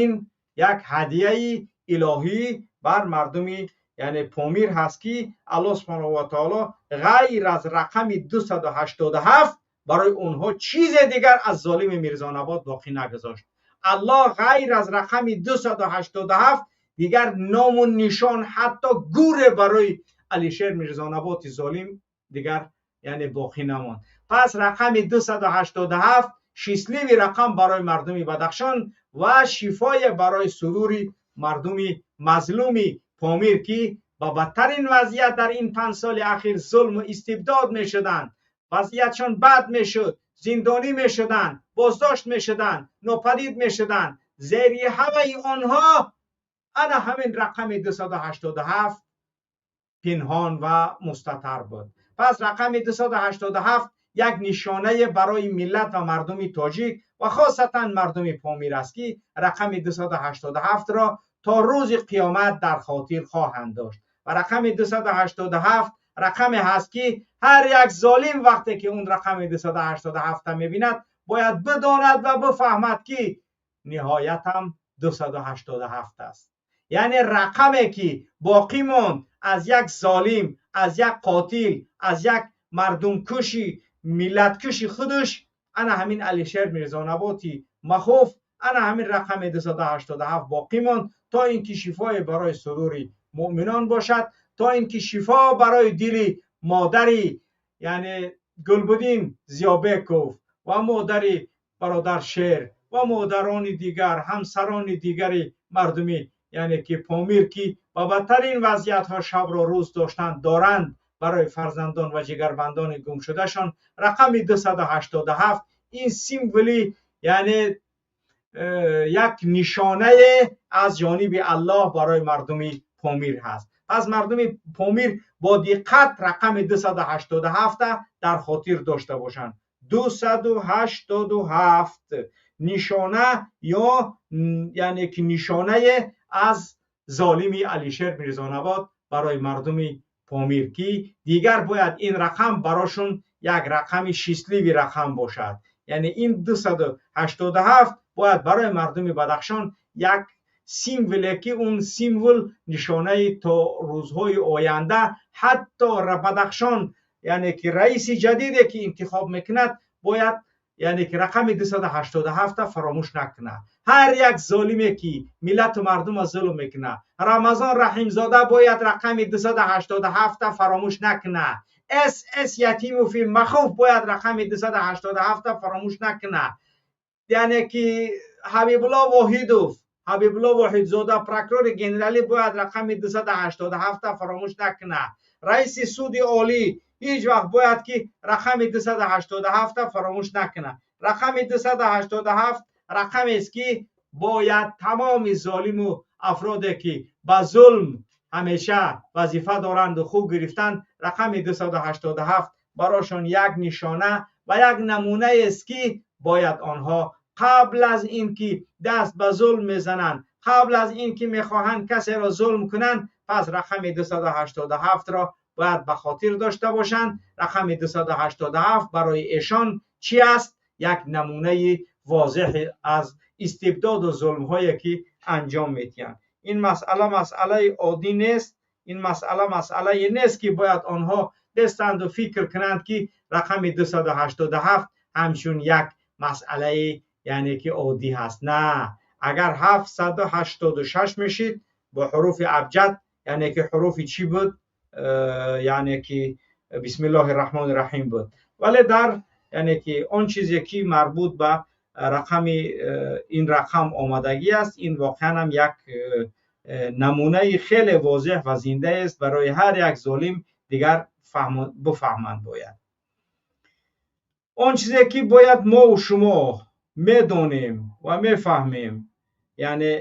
ин як ҳадияи илоҳӣ бар мардуми, яъне Помир ҳаст, ки Аллоҳ субҳонаҳу ва таоло ғайр аз рақами 287 барои онҳо чизе дигар аз золими Мирзонабод боқӣ нагузошт. Аллоҳ ғайр аз рақами 287 дигар ному нишон, ҳатто гӯре барои Алишер Мирзонаботи золим дигар, яъне, боқӣ намонд. Пас рақами 287 счастливый рақам барои мардуми Бадахшон ва шифое барои сурури мардуми мазлуми Помир, ки ба бадтарин вазъият дар ин 5 соли ахир зулму истибдод мешуданд, вазъиятшон бад мешуд, зиндонӣ мешуданд, боздошт мешуданд, нопадид мешуданд. Зери ҳамаи онҳо ана ҳамин рақами 287 пинҳон ва мустатар буд. Пас рақами 287 як нишонае барои миллат ва мардуми тоҷик ва хосатан мардуми Помир аст, ки рақами 287-ро то рӯзи қиёмат дар хотир хоҳанд дошт. Ва рақами 287 рақаме ҳаст, ки ҳар як золим вақте ки он рақами 287 мебинад, бояд бидонад ва бифаҳмад, ки ниҳоятам 287 аст. Яъне рақаме ки боқӣ монд аз як золим, аз як қотил, аз як мардумкуши, миллаткуши худаш, ана ҳамин Алишер Мирзонаботи махуф, ана ҳамин рақами 287 боқӣ монд, то ин ки шифое барои сурури муъминон бошад, то ин ки шифо барои дили модари, яъне Гулбуддин Зиёбеков ва модари бародар Шер ва модарони дигар, ҳамсарони дигари мардуми, яъне ки Помир, ки ба бадтарин вазъиятҳо шабро рӯз доштанд, доранд барои фарзандон ва ҷигарбандони гумшудашон. Рақами 287 ин символи, яъне як нишонае аз ҷониби Аллоҳ барои мардуми Помир ҳаст. Пас мардуми Помир бо диққат рақами 287 дар хотир дошта бошанд. 287 нишона ё яъне ки нишонае аз золими Алишер Мирзонабод барои мардуми Помир, ки дигар бояд ин рақам барошун як рақами счастливый рақам бошад. Яъне ин 287 бояд барои мардуми Бадахшон як Символе ки он символ нишонаи то рӯзҳои оянда, ҳатто Бадахшон, яъне ки раиси ҷадиде ки интихоб мекунад, бояд яъне ки рақами 287 фаромӯш накунад. Ҳар як золиме ки миллату мардумро зулм мекунад, Рамазон Раҳимзода бояд рақами 287 фаромӯш накунад. С Ятимови Махуф бояд рақами 287 фаромӯш накунад. Яъне ки Ҳабибулло Воҳидов, Ҳабибулло Воҳидзода, прокурори генералӣ, бояд рақами 287 фаромӯш накунад. Раиси суди олӣ ҳеҷ вақт бояд ки рақами 287 фаромӯш накунад. Рақами 287 рақамест ки бояд тамоми золиму афроде ки ба зулм ҳамеша вазифа доранду хуб гирифтанд, рақами 287 барошон як нишона ва як намунаест ки бояд онҳо қабл аз ин ки даст ба зулм мезананд, қабл аз ин ки мехоҳанд касеро зулм кунанд, пас рақами 287-ро бояд ба хотир дошта бошанд. Рақами 287 барои эшон чӣ аст? Як намунаи возеҳ аз истибдоду зулмҳое ки анҷом медиҳанд. Ин масъала масъалаи оддӣ нест. Ин масъала масъалае нест ки бояд онҳо бестанду фикр кунанд ки рақами 287 ҳамчун як масъалаи яъне ки оддӣ ҳаст. На, агар 786 мешид бо ҳуруфи абҷад, яъне ки ҳуруфи чӣ буд? Яъне ки бисмиллоҳи раҳмони раҳим буд. Вале дар яъне ки он чизе ки марбут ба рақами ин рақам омадагӣ аст, ин воқеан ҳам як намунаи хеле возеҳ ва зиндаест барои ҳар як золим дигар бифаҳманд бояд. Он чизе ки бояд мову шумо медонем ва мефаҳмем, яъне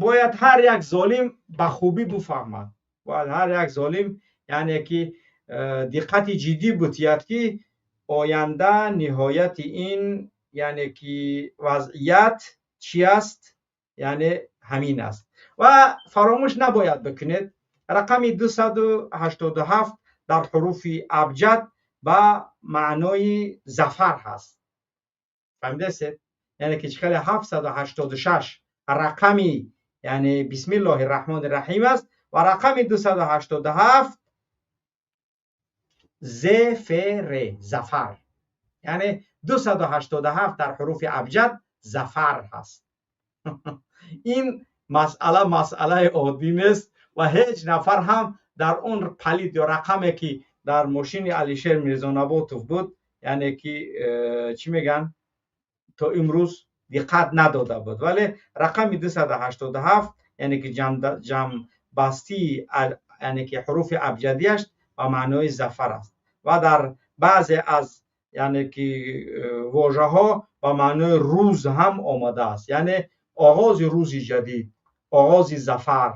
бояд ҳар як золим ба хубӣ бифаҳмад. Бояд ҳар як золим яъне ки диққати ҷиддӣ бутиҳад ки оянда ниҳояти ин яъне ки вазъият чӣ аст, яъне ҳамин аст. Ва фаромӯш набояд бикунед, рақами 287 дар ҳуруфи абҷад ба маънои зафар ҳаст. Фаҳмидастед? Яъне ки хеле 786 рақами яъне бисмиллоҳи раҳмони раҳим аст ва рақами 287 зфр зафар, яъне 287 дар ҳуруфи абҷад зафар ҳаст. Ин масъала масъалаи оддӣ нест ва ҳеҷ нафар ҳам дар он палид ё рақаме ки дар мошини Алишер Мирзонаботов буд, яъне ки чӣ мегӯянд, то имрӯз диққат надода буд. Вале рақами 287 яъне ки ҷамъбастии яъне ки ҳуруфи абҷадияш ба маънои зафар аст ва дар баъзе аз яъне ки вожаҳо ба маънои рӯз ҳам омадааст, яъне оғози рӯзи ҷадид, оғози зафар,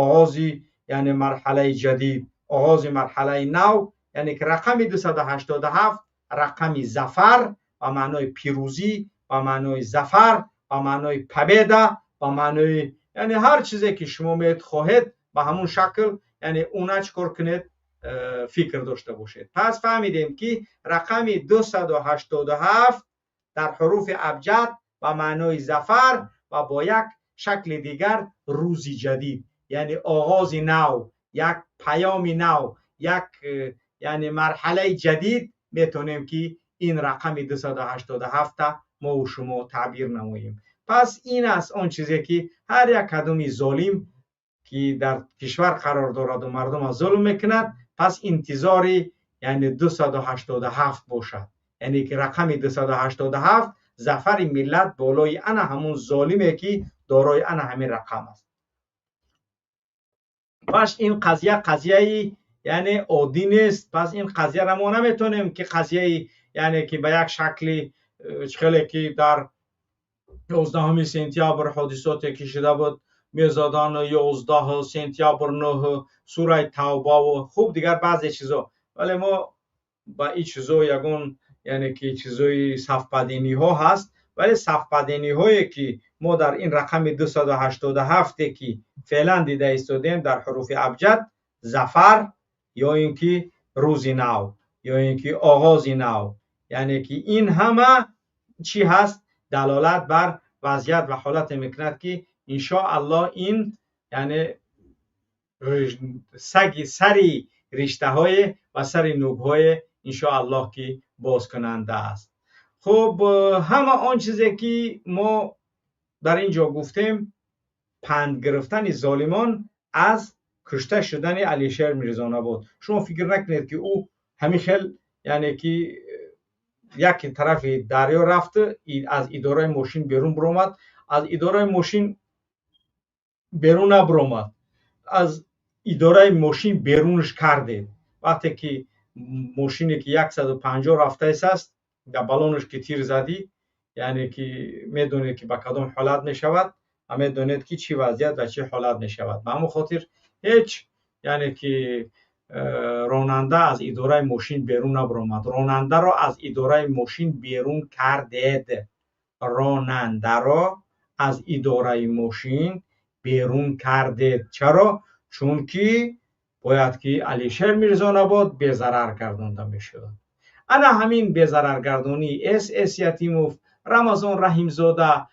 оғози яъне марҳалаи ҷадид, оғози марҳалаи нав. Яъне ки рақами 287 рақами зафар ба маънои пирӯзӣ, ба маънои зафар, ба маънои победа, ба маънои яъне ҳар чизе ки шумо мехоҳед ба ҳамун шакл, яъне уна чӣ кор кунед, фикр дошта бошед. Пас фаҳмидем ки рақами 287 дар ҳуруфи абҷад ба маънои зафар ва бо як шакли дигар рӯзи ҷадид, яъне оғози нав, як паёми нав, як яъне марҳалаи ҷадид метавонем ки ин рақами 287 мову шумо таъбир намоем. Пас ин аст он чизе ки ҳар як кадоми золим ки дар кишвар қарор дораду мардумро зулм мекунад, пас интизори яъне 287 бошад. Яъне ки рақами 287 зафари миллат болои ана ҳамун золиме ки дорои ана ҳамин рақам аст. Пас ин қазия қазияи яъне оддӣ нест. Пас ин қазияро мо наметавонем ки қазияи яъне ки ба як шакли хеле ки дар 11 сентябр ҳодисоте ки шуда буд, мезадан 11 сентябр 9 сураи тавбаву хуб дигар баъзе чизо, вале мо ба ин чизо ягон яъне ки чизои сафпадиниҳо ҳаст, вале сафпадиниҳое ки мо дар ин рақами 287 ки феълан дида истодем дар ҳуруфи абҷад зафар ё ин ки рӯзи нав ё ин ки оғози нав, яъне ки ин ҳама чӣ ҳаст? Далолат бар вазъият ва ҳолате мекунад, ки иншоаллоҳ ин яъне саги сари риштаҳое ва сари нӯгҳое иншоаллоҳ ки бозкунанда аст. Хуб, ҳама он чизе ки мо дар ин ҷо гуфтем, панд гирифтани золимон аз кушта шудани Алишер Мирзонабот. Шумо фикр накунед, ки ӯ ҳамин хел, яъне ки яке тарафи дарё рафт, аз идораи мошин берун биромад. Аз идораи мошин берун набиромад, аз идораи мошин берунаш кардед. Вақте ки мошине ки 150 рафтааст, дар балонаш ки тир задӣ, яъне ки медонед, ки ба кадом ҳолат мешавад ва медонед, ки чӣ вазъият ва чӣ ҳолат мешавад. Ба ҳамон хотир ҳеҷ, яъне ки ронанда аз идораи мошин берун набиромад, ронандаро аз идораи мошин берун кардед, ронандаро аз идораи мошин берун кардед. Чаро? Чунки бояд ки Алишер Мирзонабод безарар гардонда мешуд. Ана ҳамин безараргардонии С. С. Ятимов, Рамазон Раҳимзода,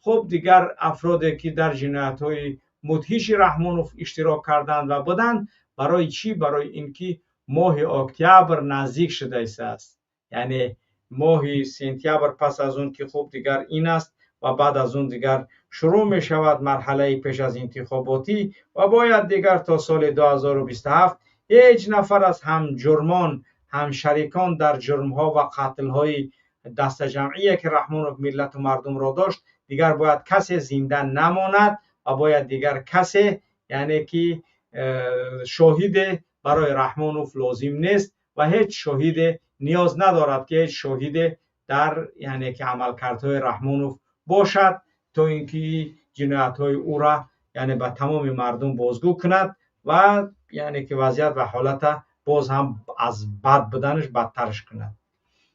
хуб, дигар афроде ки дар ҷиноятҳои мудҳиши Раҳмонов иштирок карданд ва буданд, барои чӣ? Барои ин ки моҳи октябр наздик шудааст, яъне моҳи сентябр, пас аз он ки хуб дигар ин аст ва баъд аз он дигар шурӯъ мешавад марҳалаи пеш аз интихоботӣ ва бояд дигар то соли 2027 ҳеҷ нафар аз ҳамҷурмон, ҳамшарикон дар ҷурмҳо ва қатлҳои дастаҷамъие ки Раҳмонов миллату мардумро дошт, дигар бояд касе зинда намонад ва бояд дигар касе, яъне ки шоҳиде барои Раҳмонов лозим нест ва ҳеҷ шоҳиде ниёз надорад, ки ҳеҷ шоҳиде дар, яъне ки, амалкардҳои Раҳмонов бошад, то ин ки ҷиноятҳои ӯра, яъне, ба тамоми мардум бозгӯ кунад ва, яъне ки, вазъият ва ҳолата боз ҳам аз бад буданаш бадтарш кунад.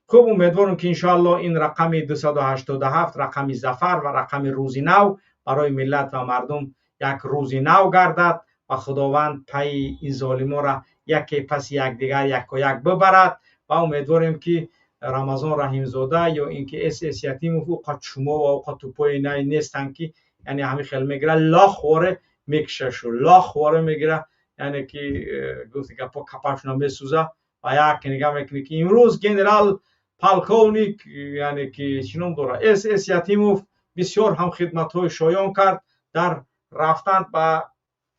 Хуб, умедворам, ки иншоаллоҳ ин рақами 287 рақами зафар ва рақами рӯзи нав барои миллат ва мардум як рӯзи нав гардад ва Худованд пайи ин золимонро яке паси якдигар якояк бибарад. Ва умедворем, ки Рамазон Раҳимзода ё ин ки С. С. Ятимов ӯ қад чумо ва ӯ қад тупои най нестанд, ки яъне ҳамин хел мегира, лохворе мекушашу лохворе мегира, яъне ки гуфти гапо, капашона месӯза ва як нигаҳ мекунӣ, ки имрӯз генерал полковник, яъне ки чӣ ном дорад, С. С. Ятимов бисёр ҳам хидматҳои шоён кард, дар рафтан ба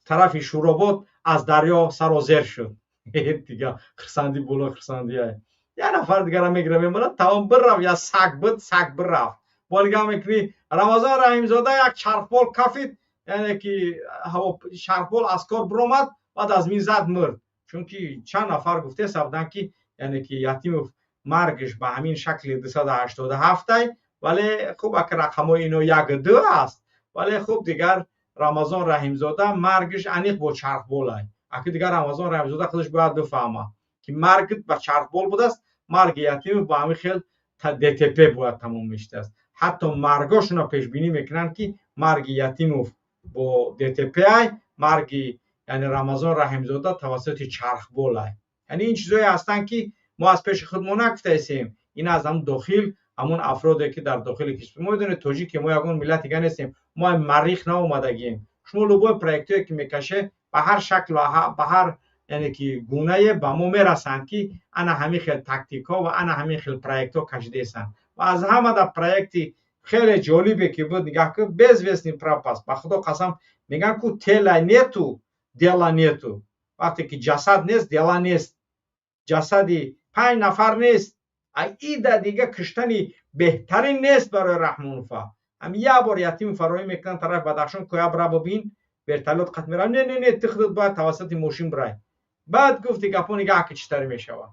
тарафи Шӯробод аз дарё сарозер шуд. Дига хирсандӣ боло хирсандия. Як нафар дигара мегира, мемонад, тамом, бирав, я саг буд, саг бирафт. Бо нигаҳ мекунӣ, Рамазон Раҳимзода як чархбол кафид, яъне ки чархбол аз кор биромад, баъд аз мин зад, мурд. Чунки чанд нафар гуфтеса буданд, ки яъне ки Ятимов маргаш ба ҳамин шакли 287-ай, вале хуб, ака, рақамҳои ино як ду аст, вале хуб, дигар Рамазон Раҳимзода маргаш аниқ бо чархболай. Аки дигар Рамазон Раҳимзода худаш бояд бифаҳма, ки марг ба чархбол будааст, марги Ятимов ба ҳамин хел ДТП бояд тамом мешудааст. Ҳатто маргошонро пешбинӣ мекунанд, ки марги Ятимов бо ДТП ай, марги, яъне, Рамазон Раҳимзода тавассути чархболай. Яъне ин чизҳое ҳастанд, ки мо аз пеши худ мо нагуфтаистем, ин аз ҳамн дохил, ҳамон афроде ки дар дохили кишвар. Мо медонед, тоҷики мо ягон миллати дига нестем, мо Маррих наомадагием. Шумо любой проектое ки мекаше, ба ҳар шакл ва ба ҳар, яъне ки, гунае ба мо мерасанд, ки ана ҳамин хел тактикҳо ва ана ҳамин хел проектҳо кашидаестанд. Ва аз ҳама да проекти хеле ҷолибе ки буд, нигаҳ кун, безвестный пропасть. Ба Худо қасам, мегӯянд ку, тела нету, дела нету. Вақте ки ҷасад нест, дела нест. Ҷасади панҷ нафар нест, а ида дига киштани беҳтарин нест барои Раҳмонова. Ҳам як бор Ятимов фароҳӣ мекунанд тарафи Бадахшон, коя бира бибин, вертолёт қат мерав. Не, не, не, ту худат бояд тавассути мошин бирай. Баъд гуфти гапо, нигаҳ ки чӣ тари мешавад.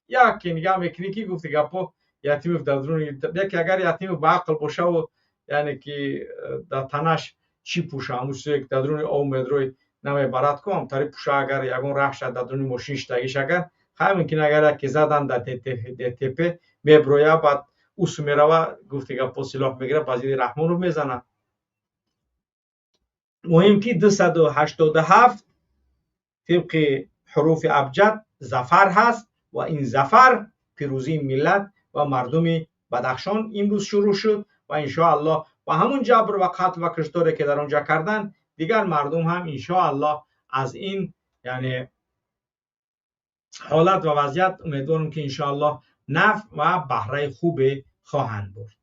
Яке нигаҳ мекунӣ, ки гуфти гапо, Ятимов дар дуруни яке, агар Ятимов ба ақл бошаву, яъне ки, дар танаш чӣ пӯша, ҳамун чизе ки дар дуруни об медрои намебарад ку, ҳамтари пӯша, агар ягон раҳ шад, дар дуруни мошин штагиш, агар хай мумкин, агар яке задан дар ДТП меброя, баъд усу мерава, гуфти гапо, силоҳ мегира, ба зидди Раҳмонов мезанад. Муҳим ки 287 тибқи ҳуруфи абҷад зафар ҳаст ва ин зафар пирӯзии миллат ва мардуми Бадахшон имрӯз шурӯъ шуд ва иншоаллоҳ ба ҳамун ҷабр ва қатл ва кушторе ки дар онҷа карданд, дигар мардум ҳам иншоаллоҳ аз ин яъне ҳолат ва вазъият умедворам ки иншоаллоҳ нафъ ва баҳраи хубе хоҳанд бурд.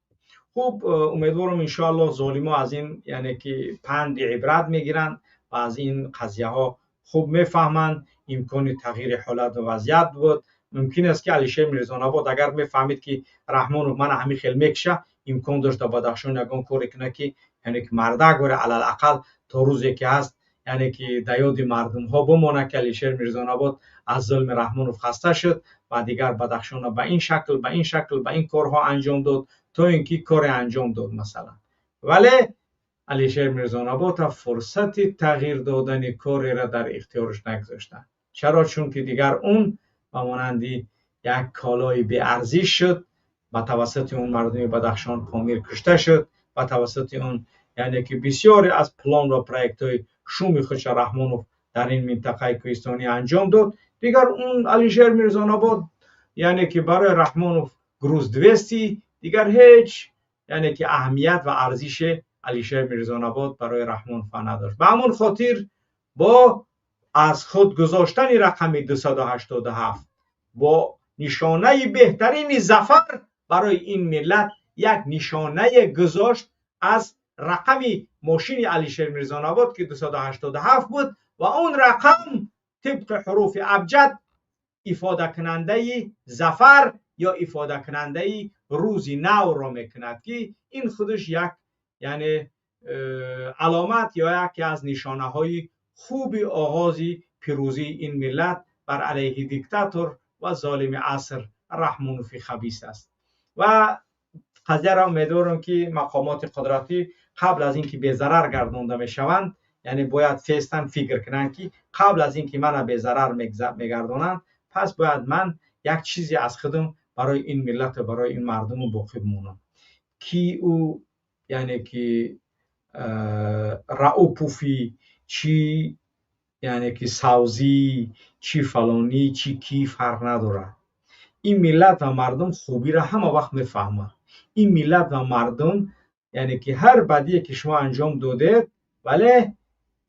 Хуб, умедворам иншоаллоҳ золимо аз ин яъне ки панди ибрат мегиранд ва аз ин қазияҳо хуб мефаҳманд. Имкони тағйири ҳолат ва вазъият буд. Мумкин аст ки Алишер Мирзонабод агар мефаҳмид ки Раҳмонов мана ҳамин хел мекиша, имкон дошт дар Бадахшон ягон коре кунад ки яъне ки мардак боре алалақал то рӯзе ки ҳаст, яъне ки дар ёди мардумҳо бимонад ки Алишер Мирзонабод аз зулми Раҳмонов хаста шуд ва дигар Бадахшонро ба ин шакл, ба ин шакл, ба ин корҳо анҷом дод то ин ки коре анҷом дод масалан. Вале Алишер Мирзонабод фурсати тағйир додани кореро дар ихтиёраш нагузоштанд. Чаро? Чунки дигар он ба монанди як колои беарзиш шуд, ба тавассути он мардуми Бадахшон Помир кушта шуд, ба тавассути он яъне ки бисёре аз план ва проектҳои шуми худша Раҳмонов дар ин минтақаи кӯҳистонӣ анҷом дод. Дигар он Алишер Мирзонабод яъне ки барои Раҳмонов груз 200, дигар ҳеҷ яъне ки аҳамият ва арзиши Алишер Мирзонабод барои Раҳмонов надошт. Ба ҳамон хотир бо аз худ гузоштани рақами 287 бо нишонаи беҳтарини зафар барои ин миллат як нишонае гузошт аз рақами мошини Алишер Мирзонабод ки 287 буд ва он рақам тибқи ҳуруфи абҷад ифодакунандаи зафар ё ифодакунандаи рӯзи навро мекунад ки ин худаш як яъне аломат ё яке аз нишонаҳои хуби оғози пирӯзии ин миллат бар алайҳи диктатор ва золими аср Раҳмонови хабис аст. Ва қазияро умедворам ки мақомоти қудратӣ қабл аз ин ки безарар гардонда мешаванд, яъне бояд фестан фикр кунанд ки қабл аз ин ки мана безарар мегардонанд, пас бояд ман як чизе аз худам барои ин миллат ва барои ин мардуму боқӣ бимонам ки ӯ яъне ки Раупуфи чӣ яъне ки савзӣ чӣ фалонӣ чӣ кӣ фарқ надорад. Ин миллат ва мардум хубиро ҳама вақт мефаҳманд. Ин миллат ва мардум яъне ки ҳар бадие ки шумо анҷом додед, вале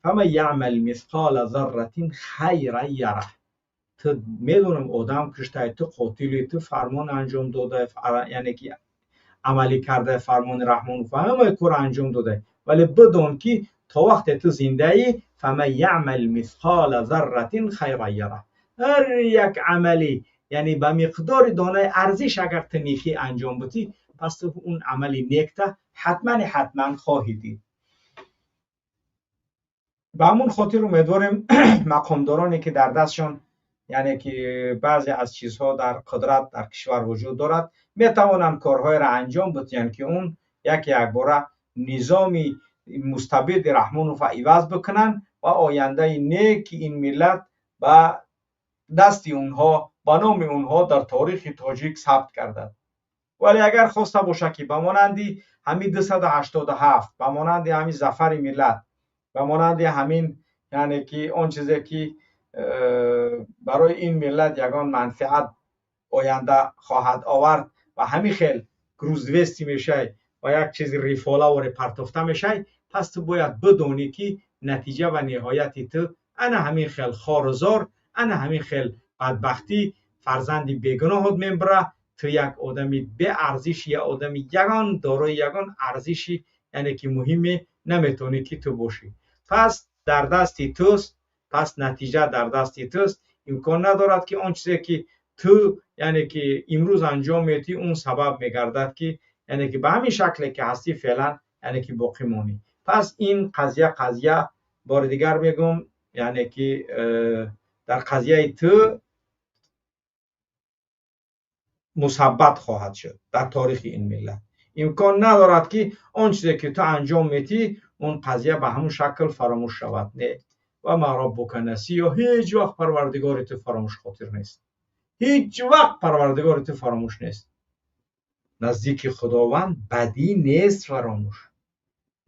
фаман яъмал мисқола зарратин хайран ярах. Ту медонам одам куштай, ту қотилӣ, ту фармон анҷом додай, яъне ки амалӣ кардай фармони Раҳмонов ва ҳамаи корро анҷом додай, вале бидон ки то вақте ту зиндаӣ, фаман яъмал мисқола зарратин хайран ярах. Ҳар як амалӣ яъне ба миқдори донаи арзиш агар ту некӣ анҷом бидӣ, пас ту он амали некта ҳатман ҳатман хоҳӣ дид. Ба ҳамон хотир умедворем мақомдороне ки дар дастшон яъне ки баъзе аз чизҳо дар қудрат дар кишвар вуҷуд дорад, метавонанд корҳоеро анҷом бидиҳанд ки он яке якбора низоми мустабиди Раҳмоновро иваз бикунанд ва ояндаи неки ин миллат ба дасти онҳо, ба номи онҳо дар таърихи тоҷик сабт гардад. Вале агар хоста бошад ки ба монанди ҳамин 287, ба монанди ҳамин зафари миллат, ба монанди ҳамин яъне ки он чизе ки барои ин миллат ягон манфиат оянда хоҳад овард ва ҳамин хел груз 200 мешай ва як чизи рифолаворе партофта мешай, пас ту бояд бидонӣ ки натиҷа ва ниҳояти ту ана ҳамин хел хорузор, ана ҳамин хел бадбахтӣ, фарзанди бегуноҳот мебара. Ту як одами беарзиш, як одами ягон дорои ягон арзиши яъне ки муҳиме наметавонӣ ки ту бошӣ. Пас дар дасти туст, пас натиҷа дар дасти туст. Имкон надорад ки он чизе ки ту яъне ки имрӯз анҷом медиҳӣ, он сабаб мегардад ки яъне ки ба ҳамин шакле ки ҳастӣ феълан яъне ки боқӣ монӣ. Пас ин қазия бори дигар мегӯм, яъне ки дар қазияи ту мусаббат хоҳад шуд дар таърихи ин миллат. Имкон надорад ки он чизе ки ту анҷом медиҳӣ, он қазия ба ҳамон шакл фаромӯш шавад. Не, ва ма роббука насия, ҳеҷ вақт парвардигори ту фаромӯш хотир нест. Ҳеҷ вақт парвардигори ту фаромӯш нест. Наздики Худованд бадӣ нест фаромӯш.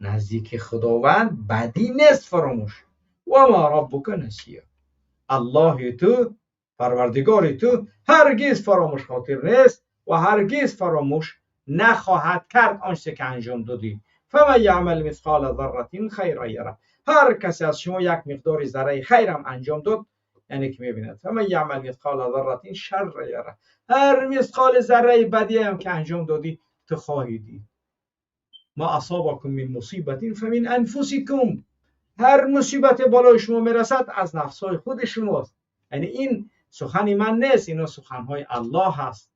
Наздики Худованд бадӣ нест фаромӯш. Ва ма роббука насия, Аллоҳи ту, парвардигори ту ҳаргиз фаромӯш хотир нест ва ҳаргиз фаромӯш نخواهد کرد آنچه که انجام دادی. فمن یعمل مثقال ذره خیرا یره. هر کسی از شما یک مقدار ذره خیر هم انجام داد یعنی که میبیند. فمن یعمل مثقال ذره شر یره. هر مثقال ذره بدی هم که انجام دادی تو خواهی دید. ما اصابکم من مصیبت فمن انفسکم. هر مصیبت بالای شما میرسد از نفسهای خود شماست. یعنی این سخن من نیست، اینا سخنهای الله هست.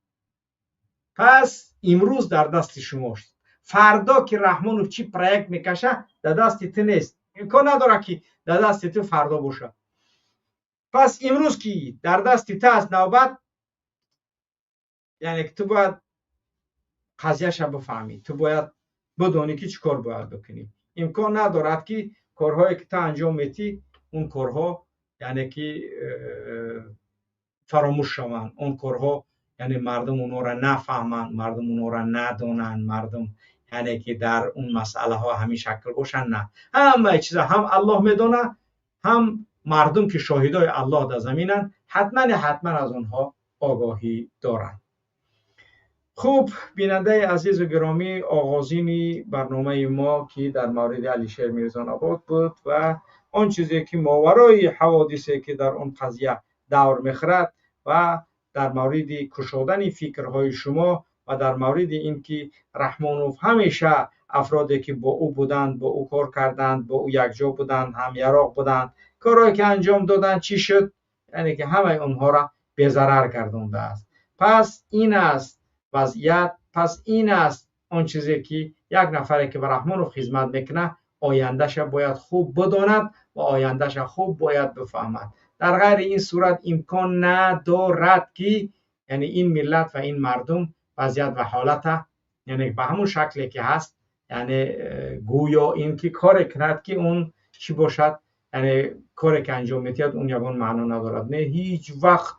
پس امروز در دست شماست. فردا که رحمانوف چی پروژه میکشه در دست تو نیست. امکان نداره که در دست تو فردا باشه. پس امروز که در دست تو است نوبت، یعنی که تو باید قضیه‌اش بفهمی، تو باید بدونی که چی کار باید بکنی. امکان ندارد که کارهایی که تو انجام میدی اون کارها یعنی که فراموش شوند، اون کارها یعنی مردم اونا را نفهمند، مردم اونا را ندونند، مردم یعنی که در اون مسئله ها همین شکل باشن. نه، همه چیزا هم الله میدونه، هم مردم که شاهدای الله در زمینن حتما حتما از اونها آگاهی دارند. خوب بیننده عزیز و گرامی، آغازین برنامه ما که در مورد علیشیر میرزاناباد بود و آن چیزی که ماورای حوادثی که در آن قضیه دور میخورد و در مورد کشادن فکرهای شما و در مورد اینکه رحمانوف همیشه افرادی که با او بودند، با او کار کردند، با او یکجا بودند، هم یراق بودند، کارهایی که انجام دادند چی شد، یعنی که همه اونها را به ضرر گردانده است. پس این است وضعیت، پس این است آن چیزی که یک نفری که به رحمانوف خدمت میکنه آینده‌اش باید خوب بداند و آینده‌اش خوب باید بفهمد. در غیر این صورت امکان ندارد که یعنی این ملت و این مردم وضعیت و حالت یعنی به همون شکلی که هست، یعنی گویا این که کار کند که اون چی باشد، یعنی کاری که انجام میدید اون یگان معنا ندارد. نه، هیچ وقت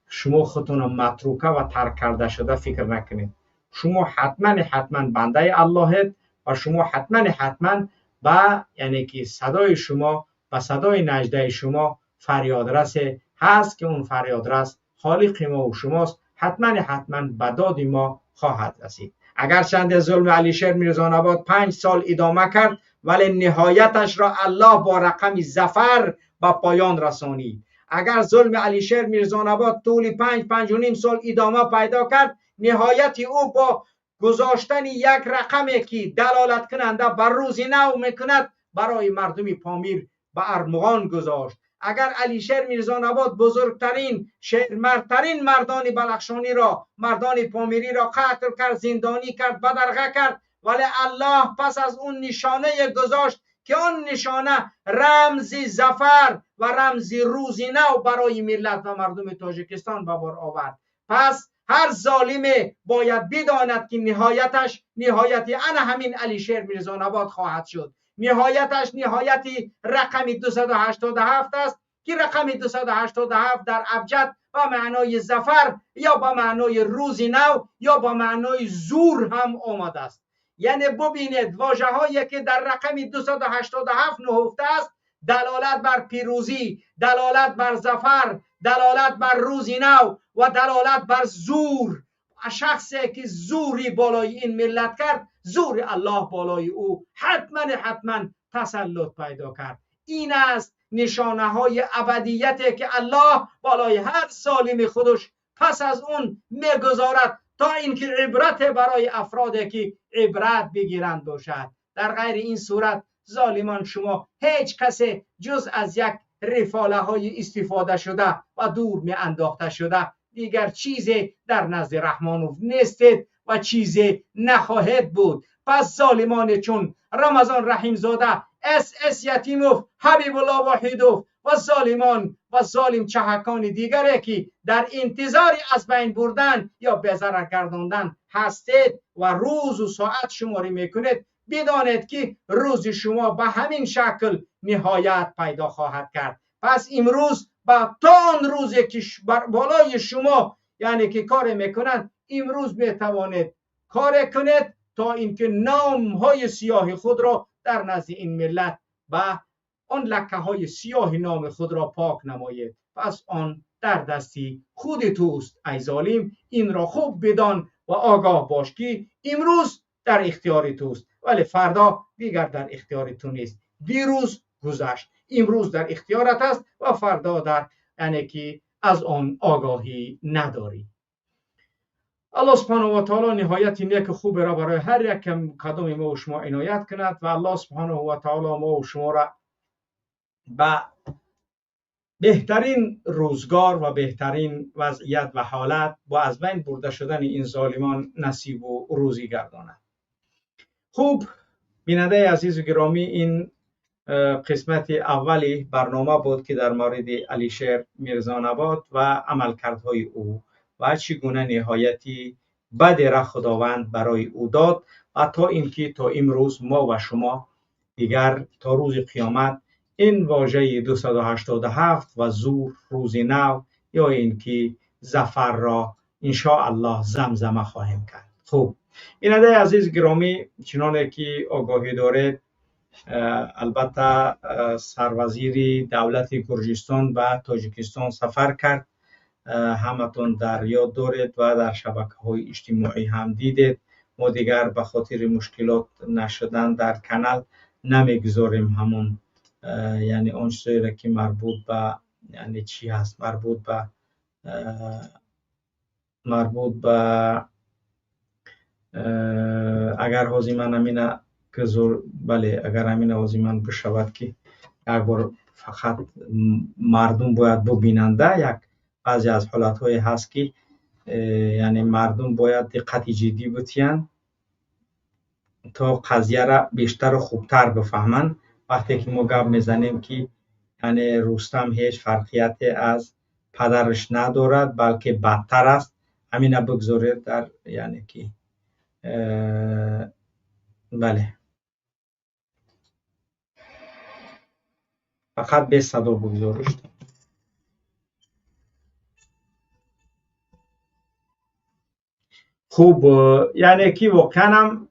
شما خودتون متروکه و ترک کرده شده فکر نکنید. شما حتما حتما بنده اللهید و شما حتما حتما با یعنی که صدای شما و صدای نجده شما فریادرس هست که اون فریادرس خالق ما و شماست، حتما حتما به داد ما خواهد رسید. اگر چند ظلم علیشیر میرزاناباد 5 سال ادامه کرد، ولی نهایتش را الله با رقم ظفر به پایان رسانید. اگر ظلم علیشیر میرزاناباد طول 5-5.5 سال ادامه پیدا کرد، نهایت او با گذاشتن یک رقمی که دلالت کننده بر روز نو میکند برای مردم پامیر به ارمغان گذاشت. اگر علیشیر میرزاناباد بزرگترین شیرمردترین مردان بلخشانی را، مردان پامیری را قتل کرد، زندانی کرد، بدرغه کرد، ولی الله پس از اون نشانه گذاشت که آن نشانه رمز ظفر و رمز روز نو برای ملت و مردم تاجیکستان به بار آورد. پس هر ظالم باید بداند که نهایتش نهایت انا همین علیشیر میرزاناباد خواهد شد. نهایتش نهایتی رقم 287 است که رقم 287 در ابجد با معنای ظفر یا با معنای روز نو یا با معنای زور هم آمده است. یعنی ببینید واژه هایی که در رقم 287 نهفته است دلالت بر پیروزی، دلالت بر ظفر، دلالت بر روز نو و دلالت بر زور. شخصی که زوری بالای این ملت کرد، زور الله بالای او حتما حتما تسلط پیدا کرد. این است نشانه های ابدیت که الله بالای هر سالم خودش پس از اون میگذارد تا اینکه عبرت برای افرادی که عبرت بگیرند باشد. در غیر این صورت ظالمان شما هیچ کسی جز از یک رفاله های استفاده شده و دور می انداخته شده دیگر چیزی در نزد رحمانوف نیستید و چیزی نخواهد بود. پس ظالمان چون رمضان رحیمزاده، اس اس یتیموف، حبیب الله واحدوف و ظالمان و ظالم چهکان دیگری که در انتظار از بین بردن یا به ضرر گرداندن هستید و روز و ساعت شماری میکنید، بدانید که روز شما به همین شکل نهایت پیدا خواهد کرد. پس امروز با تا آن روزی که بالای شما یعنی که کار میکنند، امروز میتوانید کار کنید تا اینکه نام های سیاه خود را در نزد این ملت و آن لکه های سیاه نام خود را پاک نمایید. پس آن در دستی خود توست ای ظالم. این را خوب بدان و آگاه باش که امروز در اختیار توست ولی فردا دیگر در اختیار تو نیست. دیروز گذشت، امروز در اختیارت است و فردا در یعنی که از آن آگاهی نداری. الله سبحانه و تعالی نهایت نیک خوب را برای هر یک کدام ما و شما عنایت کند و الله سبحانه و تعالی ما و شما را به بهترین روزگار و بهترین وضعیت و حالت با از بین برده شدن این ظالمان نصیب و روزی گرداند. خوب بیننده عزیز و گرامی، این قسمت اولی برنامه بود که در مورد علیشیر میرزانبات و عملکردهای او و چگونه نهایتی بد را خداوند برای او داد و تا اینکه تا امروز ما و شما دیگر تا روز قیامت این واژه 287 و زور روز نو یا اینکه ظفر را ان شاء الله زمزمه خواهیم کرد. خوب بیننده عزیز گرامی، چنانه که آگاهی دارید البته سروزیر دولت گرجستان به تاجیکستان سفر کرد. همتون در یاد دارید و در شبکه های اجتماعی هم دیدید. ما دیگر به خاطر مشکلات نشدن در کانال نمیگذاریم همون یعنی آن چیزایی را که مربوط به یعنی چی هست، مربوط به اگر حاضی من همینه که زور بله اگر همینه حاضی من بشود که یک بار فقط مردم باید ببیننده، یک بعضی از حالت‌های هست که یعنی مردم باید دقت جدی بتین تا قضیه را بیشتر و خوبتر بفهمن. وقتی که ما گپ میزنیم که یعنی رستم هیچ فرقیت از پدرش ندارد بلکه بدتر است، همین بگذارید در یعنی که بله فقط به صدا بگذارش. خوب یعنی که واقعا هم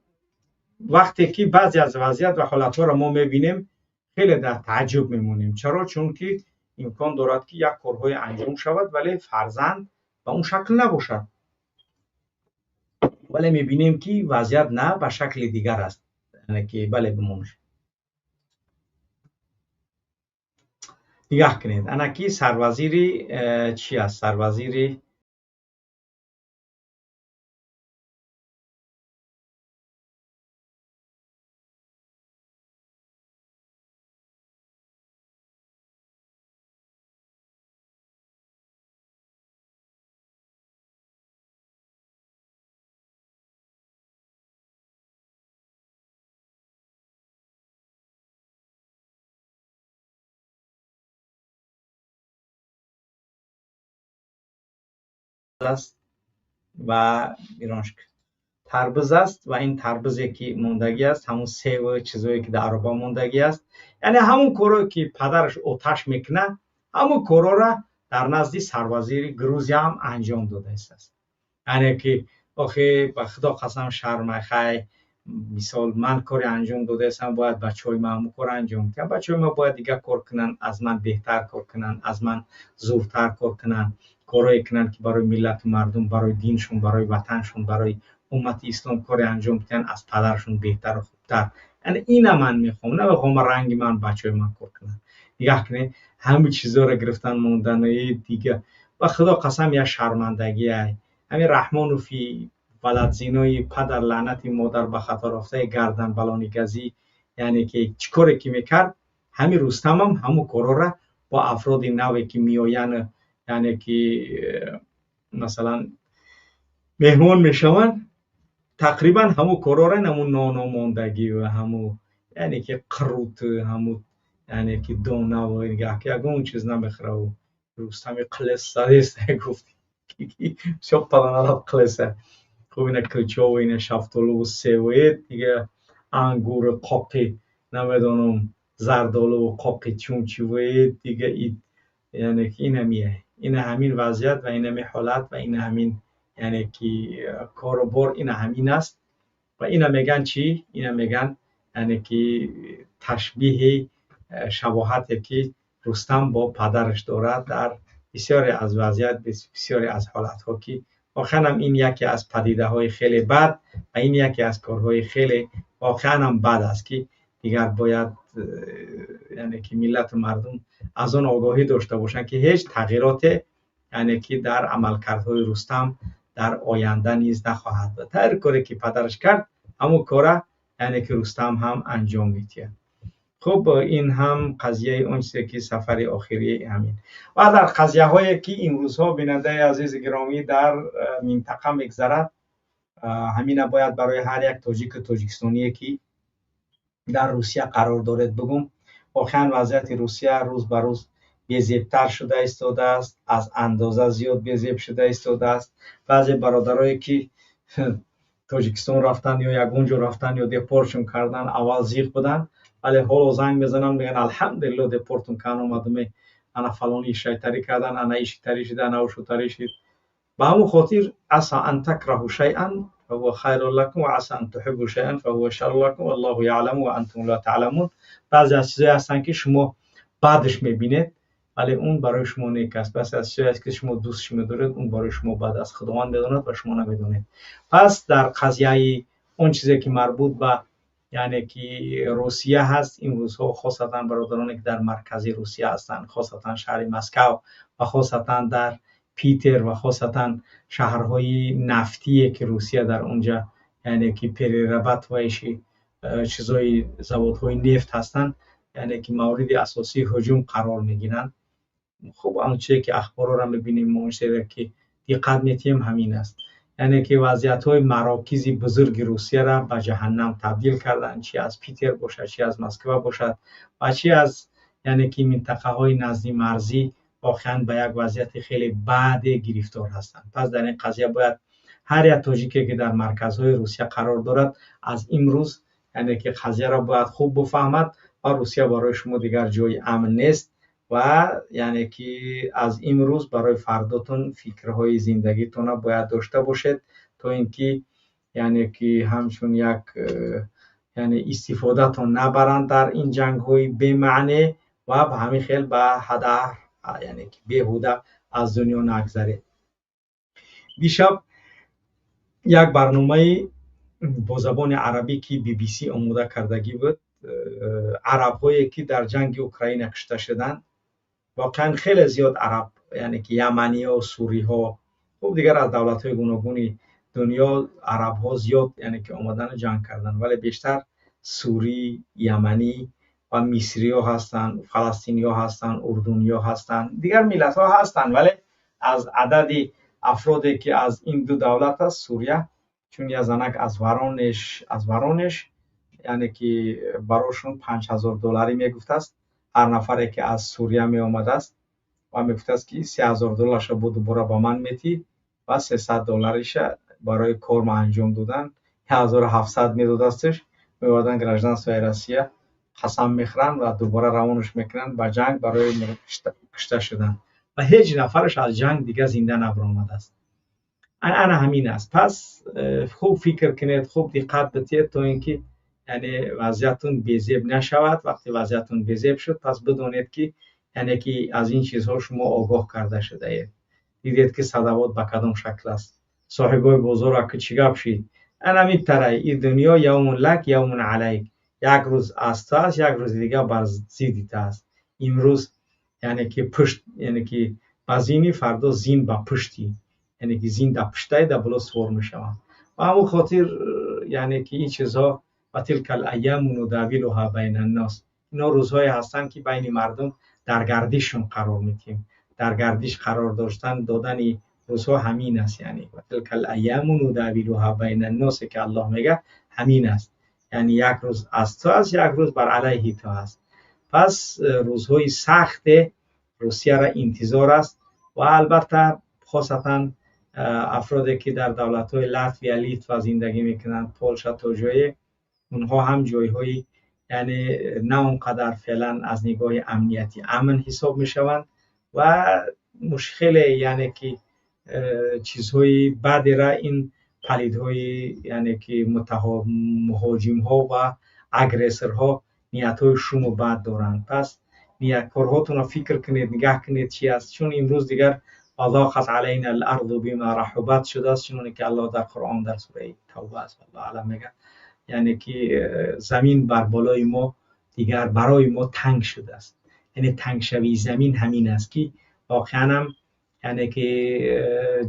وقتی که بعضی از وضعیت و حالتها را ما میبینیم خیلی در تعجب میمونیم. چرا؟ چون که امکان دارد که یک کارهای انجام شود ولی فرزند به اون شکل نباشد، ولی میبینیم که وضعیت نه به شکل دیگر است. یعنی که بله بمونش نگاه کنید، انا کی سروزیری چی است؟ سروزیری است و ایرانش تربز است و این تربزی که موندگی است همون سه و چیزایی که در اروپا موندگی است، یعنی همون کارو که پدرش آتش میکنه همون کارو را در نزد سروزیر گروزیا هم انجام داده است. یعنی که آخه به خدا قسم شرم خی، مثال من کاری انجام داده استم باید بچهای من هم کار انجام کنن، بچهای من باید دیگه کار کنن، از من بهتر کار کنن، از من زورتر کار کنن، کارایی کنن که برای ملت و مردم، برای دینشون، برای وطنشون، برای امت اسلام کاری انجام بدن از پدرشون بهتر و خوبتر. یعنی اینا من میخوام، نه میخوام رنگ من بچهای من کار کنن. نگاه کنید همه چیزا رو گرفتن موندن دیگه. و خدا قسم یه شرمندگی همین رحمانوفی ولد زینای پدر لعنتی مادر به خطا رفته گردن بلانی گزی، یعنی که چیکاری که میکرد همین رستم هم همون کارا را با افراد نوی که میآین، یعنی که مثلا مهمان میشوند تقریبا همون کارا را، همون ناناماندگی و همون یعنی که قروت، همون یعنی که دانه و دیگه که یگون چیز نمیخوره و رستم قلس زده گفت بسیار پدر قلسه. خب اینا کلچه و اینا شفتالو و سیوه دیگه انگور قاقی نمیدونم زردالو و قاقی چونچی و دیگه ای، یعنی که این همیه، این همین وضعیت و این همین حالت و این همین یعنی که کاروبار این همین است. و اینا میگن چی؟ اینا میگن یعنی که تشبیه شباهتی که رستم با پدرش دارد در بسیاری از وضعیت، بسیاری از حالتها که Воқеан ҳам ин яке аз падидаҳои хеле бад ва ин яке аз корҳои хеле воқеан ҳам бад аст, ки дигар бояд яъне ки миллату мардум аз он огоҳӣ дошта бошанд, ки ҳеҷ тағйироте яъне ки дар амалкардҳои Рустам дар оянда низ нахоҳад буд. Ҳар коре ки падараш кард, ҳамон кора яъне ки Рустам ҳам анҷом медиҳад. Хуб, ин ҳам қазияи он чизе ки сафари охирӣ ҳамин. Ва дар қазияҳое ки имрӯзҳо, бинандаи азизи гиромӣ, дар минтақа мегзарад, ҳамина бояд барои ҳар як тоҷику тоҷикистоние ки дар Русия қарор доред бигӯм. Воқеан вазъияти Русия рӯз ба рӯз безебтар шуда истодааст, аз андоза зиёд безеб шуда истодааст. Баъзе бародарое ки Тоҷикистон рафтанд ё ягон ҷо рафтанд ё депортшон кардан, аввал зиқ буданд, вале ҳоло занг мезананд, мегӯянд: «Алҳамдулилло, депортон кан омадуме, ана фалони ишайтарӣ кардан, ана ишитарӣ шида, ана ушутарӣ шид». Ба ҳамон хотир عسى أن تكرهوا شيئا فهو خير لكم وعسى أن تحبوا شيئا فهو شر لكم والله يعلم وأنتم لا تعلمون. Баъзе аз чизое ҳастанд, ки шумо бадш мебинед, вале он барои шумо нек аст. Баъзе аз чизое аст, ки шумо дӯстш медоред, он барои шумо бад аст. Худованд медонад ва шумо намедонед. Пас дар қазияи он чизе ки марбут ба яъне ки Русия ҳаст, имрӯзҳо хосатан бародароне ки дар маркази Русия ҳастанд, хосатан шаҳри Москав ва хосатан дар Питер ва хосатан шаҳрҳои нафтие ки Русия дар онҷа яъне ки перерабатывающий чизои заводҳои нефт ҳастанд, яъне ки мавриди асосии ҳуҷум қарор мегиранд. Хуб, он чизе ки ахборҳоро мебинем, он чизе ки диққат метиҳем, ҳамин аст. Яъне ки вазъиятҳои марокизи бузурги Русияро ба ҷаҳаннам табдил карданд, чи аз Питер бошад, чи аз Москва бошад ва чи аз яъне ки минтақаҳои назди марзӣ воқеан ба як вазъияти хеле баде гирифтор ҳастанд. Пас дар ин қазия бояд ҳар як тоҷике ки дар марказҳои Русия қарор дорад, аз имрӯз яъне ки қазияро бояд хуб бифаҳмад ва Русия барои шумо дигар ҷои амн нест ва яъне ки аз имрӯз барои фардотон фикрҳои зиндагитонро бояд дошта бошед, то ин ки яъне ки ҳамчун як яъне истифодатон набаранд дар ин ҷангҳои бемаъне ва ба ҳамин хел ба ҳадар, яъне ки беҳуда аз дунё нагзаред. Дишаб як барномаи бо забони арабӣ ки BBC омода кардагӣ буд, арабҳое ки дар ҷанги Украина кушта шуданд, воқеан хеле зиёд араб, яъне ки яманиҳо, суриҳо, хуб, дигар аз давлатҳои гуногуни дунё арабҳо зиёд яъне ки омадану ҷанг карданд, вале бештар сурӣ, яманӣ ва мисриҳо ҳастанд, фаластиниҳо ҳастанд, урдуниҳо ҳастанд, дигар миллатҳо ҳастанд, вале аз адади афроде ки аз ин ду давлат аст, Сурия, чун як занак аз Воронеж, яъне ки барошон 5000 долларӣ мегуфтааст ҳар нафаре ки аз Сурия меомадааст ва мегуфтааст, ки 3000 долларша бо дубора ба ман метӣ ва 300 доллариша барои корма анҷом додан 1700 медодастш. Меовардан, гражданство и Россия қасам мехӯранд ва дубора равонаш мекунанд ба ҷанг барои кушта шудан ва ҳеҷ нафараш аз ҷанг дига зинда набаромадааст. Ана ҳамин аст. Пас хуб фикр кунед, хуб диққат бидиҳед, то ин ки яъне вазъиятун безеб нашавад. Вақте вазъиятун безеб шуд, пас бидонед, ки яъне ки аз ин чизҳо шумо огоҳ карда шудаед. Дидед, ки садавот ба кадом шакл аст, соҳибои бозор ки чӣ гап шид. Анамин тарай и дунё يوم لك يوم عليك, як рӯз аз ту аст, як рӯзи дигар бар зидди ту аст. Имрӯз яъне ки пушт яъне ки ба зини, фардо зин ба пушти, яъне ки зин да пуштай да боло сувор мешаванд. Ба ҳамон хотир яъне ки ин чизҳо وتلك الأيام نداولها بين الناس, ино рӯзҳое ҳастанд, ки байни мардум дар гардишшон қарор медиҳем. Дар гардиш қарор доштан додани рӯзҳо ҳамин аст. Яъне وتلك الأيام نداولها بين الناس ки Аллоҳ мега, ҳамин аст. Яъне як рӯз аз ту аст, як рӯз бар алайҳи ту аст. Пас рӯзҳои сахте Русияро интизор аст ва албатта хосатан афроде ки дар давлатҳои Латвия, Литва зиндагӣ мекунанд, Полша то ҷое, онҳо ҳам ҷойҳои яъне на он қадар феълан аз нигоҳи амниятӣ амн ҳисоб мешаванд ва хеле яъне ки чизҳои бадера ин палидҳои яъне ки муҳоҷимҳо ва агрессорҳо ниятҳои шуму бад доранд. Пас корҳотонро фикр кунед, нигаҳ кунед, чи аст, чун имрӯз дигар وضاقت علینا الارض بما رحبت شدааст, чуноне ки Аллоҳ дар Қуръон, дар сураи Тавба аст, валлоҳу аълам, мегӯяд, яъне ки замин бар болои мо дигар барои мо танг шудааст. Яъне тангшавии замин ҳамин аст, ки воқеан ҳам, яъне ки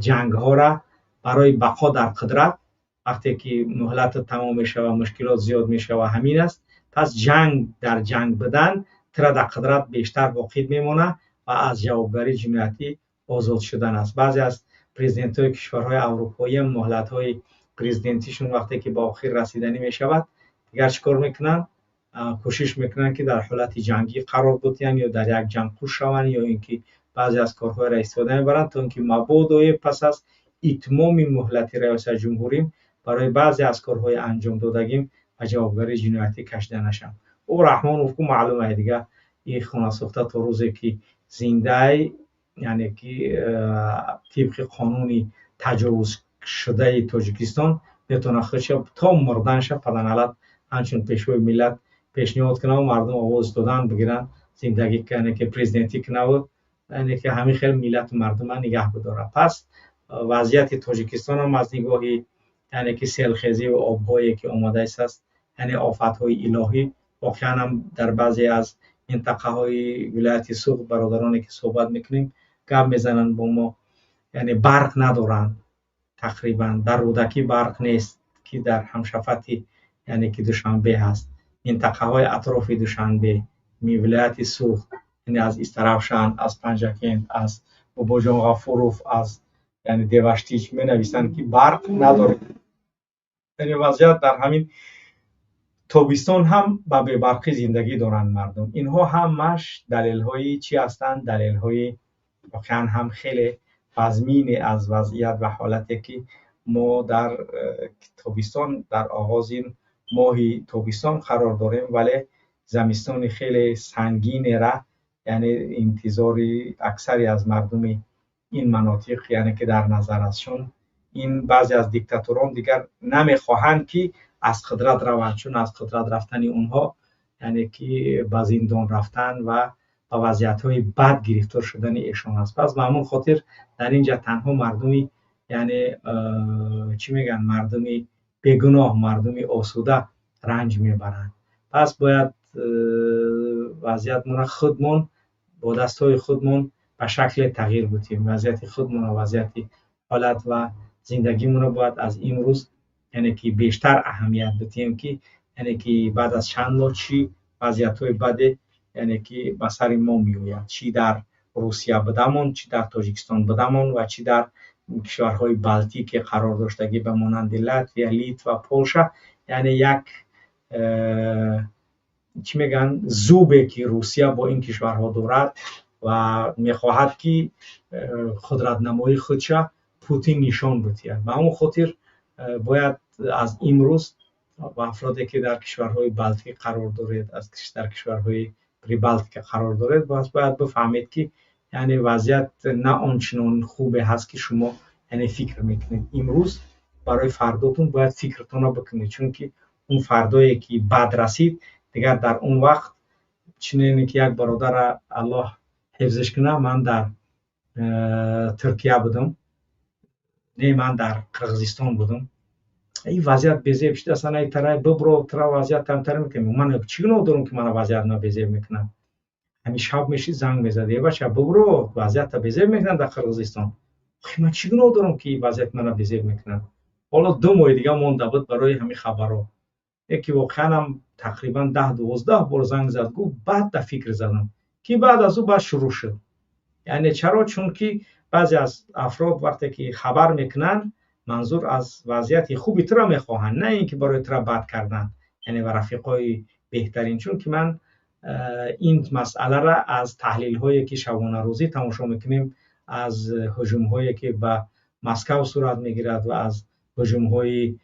ҷангҳоро барои бақо дар қудрат, вақте ки муҳлатат тамом мешавад, мушкилот зиёд мешавад, ҳамин аст. Пас ҷанг дар ҷанг будан тура дар қудрат бештар боқӣ мемонад ва аз ҷавобгарии ҷиноятӣ озод шудан аст. Баъзе аз президентҳои кишварҳои аврупоиам муҳлатҳои президентишон вақте ки ба охир расиданӣ мешавад, дигар чӣ кор мекунанд? Кӯшиш мекунанд, ки дар ҳолати ҷангӣ қарор бидиҳанд ё дар як ҷанг қуш шаванд, ё ин ки баъзе аз корҳоеро истифода мебаранд, то ин ки мабодое пас аз итмоми муҳлати риёсати ҷумҳурим барои баъзе аз корҳои анҷомдодагим ба ҷавобгарии ҷиноятӣ кашида нашавам. Ӯ Раҳмонов ку маълум ай, дига ин хонасӯхта то рӯзе ки зиндаай, яъне ки тибқи қонуни таҷовузшудаи Тоҷикистон метавонад худша то мурданша паданалат ҳамчун пешвои миллат пешниҳод кунаву мардум овоз додан бигиранд, зиндагӣ, яъне ки президентӣ кунаву, яъне ки ҳамин хел миллату мардума нигаҳ бидорад. Пас вазъияти Тоҷикистонам аз нигоҳи, яъне ки селхезиву обҳое ки омадааст, яъне офатҳои илоҳӣ, воқеан ҳам дар баъзе аз минтақаҳои вилояти Суғд бародароне ки суҳбат мекунем, гап мезананд бо мо, яъне барқ надоранд тақрибан. Дар Рӯдакӣ барқ нест, ки дар ҳамшафати, яъне ки Душанбе ҳаст. Минтақаҳои атрофи Душанбе, вилояти Суғд, яъне аз Истаравшан, аз Панҷакент, аз Бобоҷон Ғафуров, аз, яъне, Деваштич менависанд, ки барқ надорем. Яъне вазъият дар ҳамин тобистон ҳам ба бебарқӣ зиндагӣ доранд мардум. Инҳо ҳамаш далелҳои чӣ ҳастанд? Далелҳои воқеан ҳам хеле вазмине аз вазъият ва ҳолате, ки мо дар тобистон, дар оғози моҳи тобистон қарор дорем, вале замистони хеле сангинера, яъне интизори аксари аз мардуми ин манотиқ, яъне ки дар назар аст, чун ин баъзе аз диктаторон дигар намехоҳанд, ки аз қудрат раванд, чун аз қудрат рафтани онҳо, яъне ки ба зиндон рафтан ва ба вазъиятҳои бад гирифтор шудани эшон аст. Пас ба ҳамон хотир дар ин ҷа танҳо мардуми, яъне чӣ мегӯянд, мардуми бегуноҳ, мардуми осуда ранҷ мебаранд. Пас бояд вазъиятмонро худмон бо дастҳои худмон ба шакле тағйир бидиҳем. Вазъияти худмонро, вазъияти ҳолат ва зиндагимонро бояд аз имрӯз, яъне ки бештар аҳамият бидиҳем, ки яъне ки баъд аз чанд моҳ чӣ вазъиятҳои баде, яъне ки ба сари мо меояд, чӣ дар Русия будамон, чӣ дар Тоҷикистон будамон ва чӣ дар кишварҳои Балтӣ, ки қарор доштагӣ, ба монанди Латвия, Литва, Полша. Яъне як чӣ мегӯянд, зубе ки Русия бо ин кишварҳо дорад ва мехоҳад, ки қудратнамоии худша Путин нишон бидиҳад. Ба ҳамон хотир бояд аз имрӯз ба афроде, ки дар кишварҳои Балтӣ қарор доред, дар кишварҳои Прибалтика қарор доред, бояд бифаҳмед, ки яъне вазъият на он чунон хубе ҳаст, ки шумо, яъне, фикр мекунед. Имрӯз барои фардотон бояд фикртонро бикунед, чунки он фардое ки бад расид, дигар дар он вақт, чуноне ки як бародара, Аллоҳ ҳифзш кунад, ман дар Туркия будам, не, ман дар Қирғизистон будам, ин вазъият безеб шудааст, ана тарай бибро, тра вазъият тамтар мекунем. Ман чӣ гуноҳ дорам, ки мана вазъият безеб мекунам? Ҳамин шаб мешид, занг мезад: «Е бача, бибро, вазъията безеб мекунанд дар Қирғизистон». Ман чӣ гуноҳ дорам, ки вазъият мана безеб мекунанд? Ҳоло 2 моҳи дига монда буд барои ҳамин хабарҳо, яке воқеанам тақрибан 10-12 бор занг зад, гуфт, баъд да фикр задам, ки баъд аз ӯ баъд шурӯъ шуд. Яъне чаро? Чунки баъзе аз афрод вақте ки хабар мекунанд, манзур аз вазъияти хуби туро мехоҳанд, на ин ки барои туро бад кардан, яъне ва рафиқҳои беҳтарин. Чунки ман ин масъаларо аз таҳлилҳое, ки шабонарӯзӣ тамошо мекунем, аз ҳуҷумҳое, ки ба Москав сурат мегирад, ва аз ҳуҷумҳои,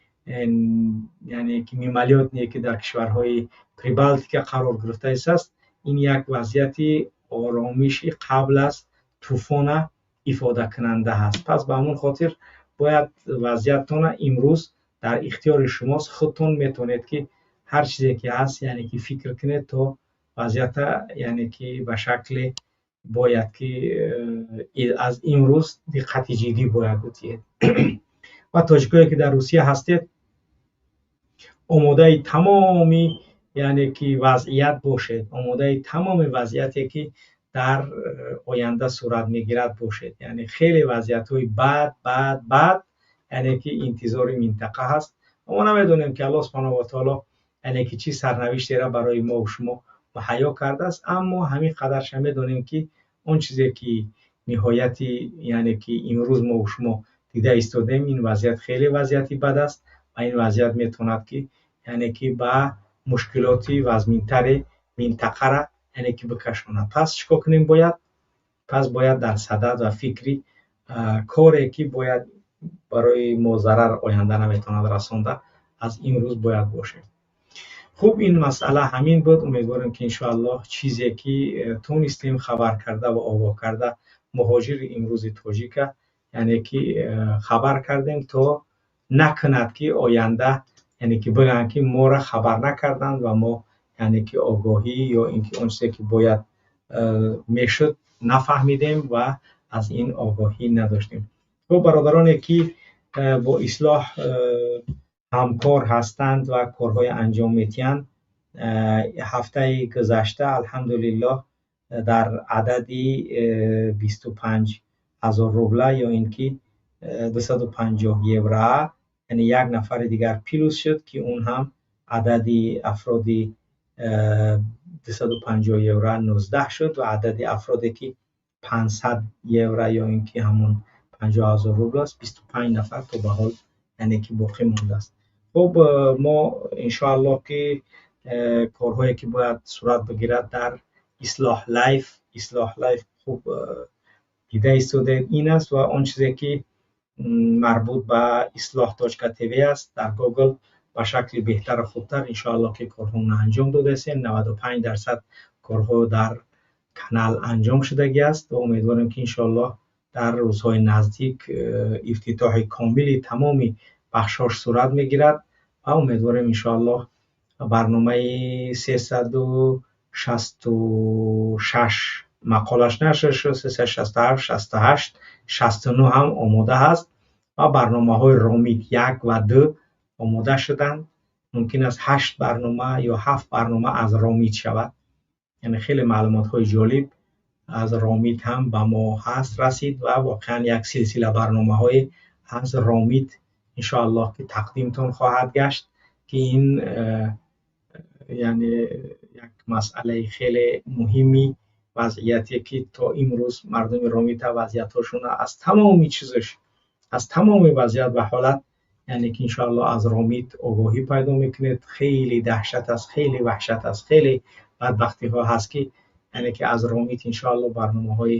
яъне ки мимолётные, ки дар кишварҳои Прибалтика қарор гирифтааст, ин як вазъияти оромиши қабл аз тӯфона ифодакунанда ҳаст. Пас ба ҳамон хотир бояд вазъияттона имрӯз дар ихтиёри шумост, худтон метавонед, ки ҳар чизе ки ҳаст, яъне ки фикр кунед, то вазъията, яъне ки ба шакле Бояд ки аз имрӯз диққати ҷиддӣ бояд бутиед. Ва тоҷикое, ки дар Русия ҳастед, омодаи тамоми, яъне ки, вазъият бошед, омодаи тамоми вазъияте, ки дар оянда сурат мегирад, бошед. Яъне хеле вазъиятҳои бад, бад, бад, яъне ки, интизори минтақа ҳаст. Мо намедонем, ки Аллоҳ субҳанаҳу ва таоло, яъне ки, чӣ сарнавиштеро барои мо шумо муҳайё кардааст, аммо ҳамин қадарша медонем, ки он чизе ки ниҳояти, яъне ки, имрӯз мо шумо дида истодем, ин вазъият хеле вазъияти бад аст ва ин вазъият метавонад, ки, яъне ки, ба мушкилоти вазминтаре минтақара, яъне ки, бикашонад. Пас чӣ кор кунем бояд? Пас бояд дар садад ва фикри коре, ки бояд барои мо зарар оянда наметавонад расонда, аз имрӯз бояд бошем. Хуб, ин масъала ҳамин буд. Умедворем, ки иншоаллоҳ чизе ки тонистем хабар карда ва огоҳ карда муҳоҷири имрӯзи тоҷика, яъне ки, хабар кардем, то накунад, ки оянда, яъне ки, бигӯянд, ки моро хабар накарданд ва мо, яъне ки, огоҳӣ ё ин ки он чизе ки бояд мешуд, нафаҳмидем ва аз ин огоҳӣ надоштем. Хуб, бародароне, ки бо Ислоҳ ҳамкор ҳастанд ва корҳои анҷом медиҳанд, ҳафтаи гузашта, алҳамдулиллоҳ, дар адади 25 000 рубла ё ин ки 250 евро, яъне як нафари дигар плюс шуд, ки он ҳам адади афроди 250 евро 19 шуд ва адади афроде, ки 500 евро ё ин ки ҳамон 50 000 рубл аст, 25 нафар то ба ҳол, яъне ки, боқӣ мондааст. Хуб, мо иншоаллоҳ, ки корҳое ки бояд сурат бигирад дар Ислоҳ Лайф, Ислоҳ Лайф, хуб, дида истодаед, ин аст ва он чизе ки марбут ба Ислоҳ.тв аст дар Гугл, ба шакли беҳтару хубтар иншоаллоҳ ки корҳоро анҷом додаистем. 95% корҳо дар канал анҷом шудагӣ аст ва умедворем, ки иншоаллоҳ дар рӯзҳои наздик ифтитоҳи комили тамоми бахшҳош сурат мегирад ва умедворем, иншоаллоҳ, барномаи 366 мақолаш нашр шуд, 367, 68, 69 ҳам омода ҳаст ва барномаҳои Ромит як ва ду омода шуданд. Мумкин аст ҳашт барнома ё ҳафт барнома аз Ромит шавад. Яъне хеле маълумотҳои ҷолиб аз Ромит ҳам ба мо ҳаст, расид ва воқеан як силсила барномаҳое аз Ромит иншоаллоҳ ки тақдимтон хоҳад гашт, ки ин яъне як масъалаи хеле муҳими вазъияте, ки то имрӯз мардуми Ромита вазъиятҳошона аз тамоми чизаш, аз тамоми вазъият ва ҳолат, яъне ки, иншоаллоҳ аз Ромит огоҳӣ пайдо мекунед. Хеле даҳшат аст, хеле ваҳшат аст, хеле бадбахтиҳо ҳаст, ки, яъне ки, аз Ромит иншоаллоҳ барномаҳои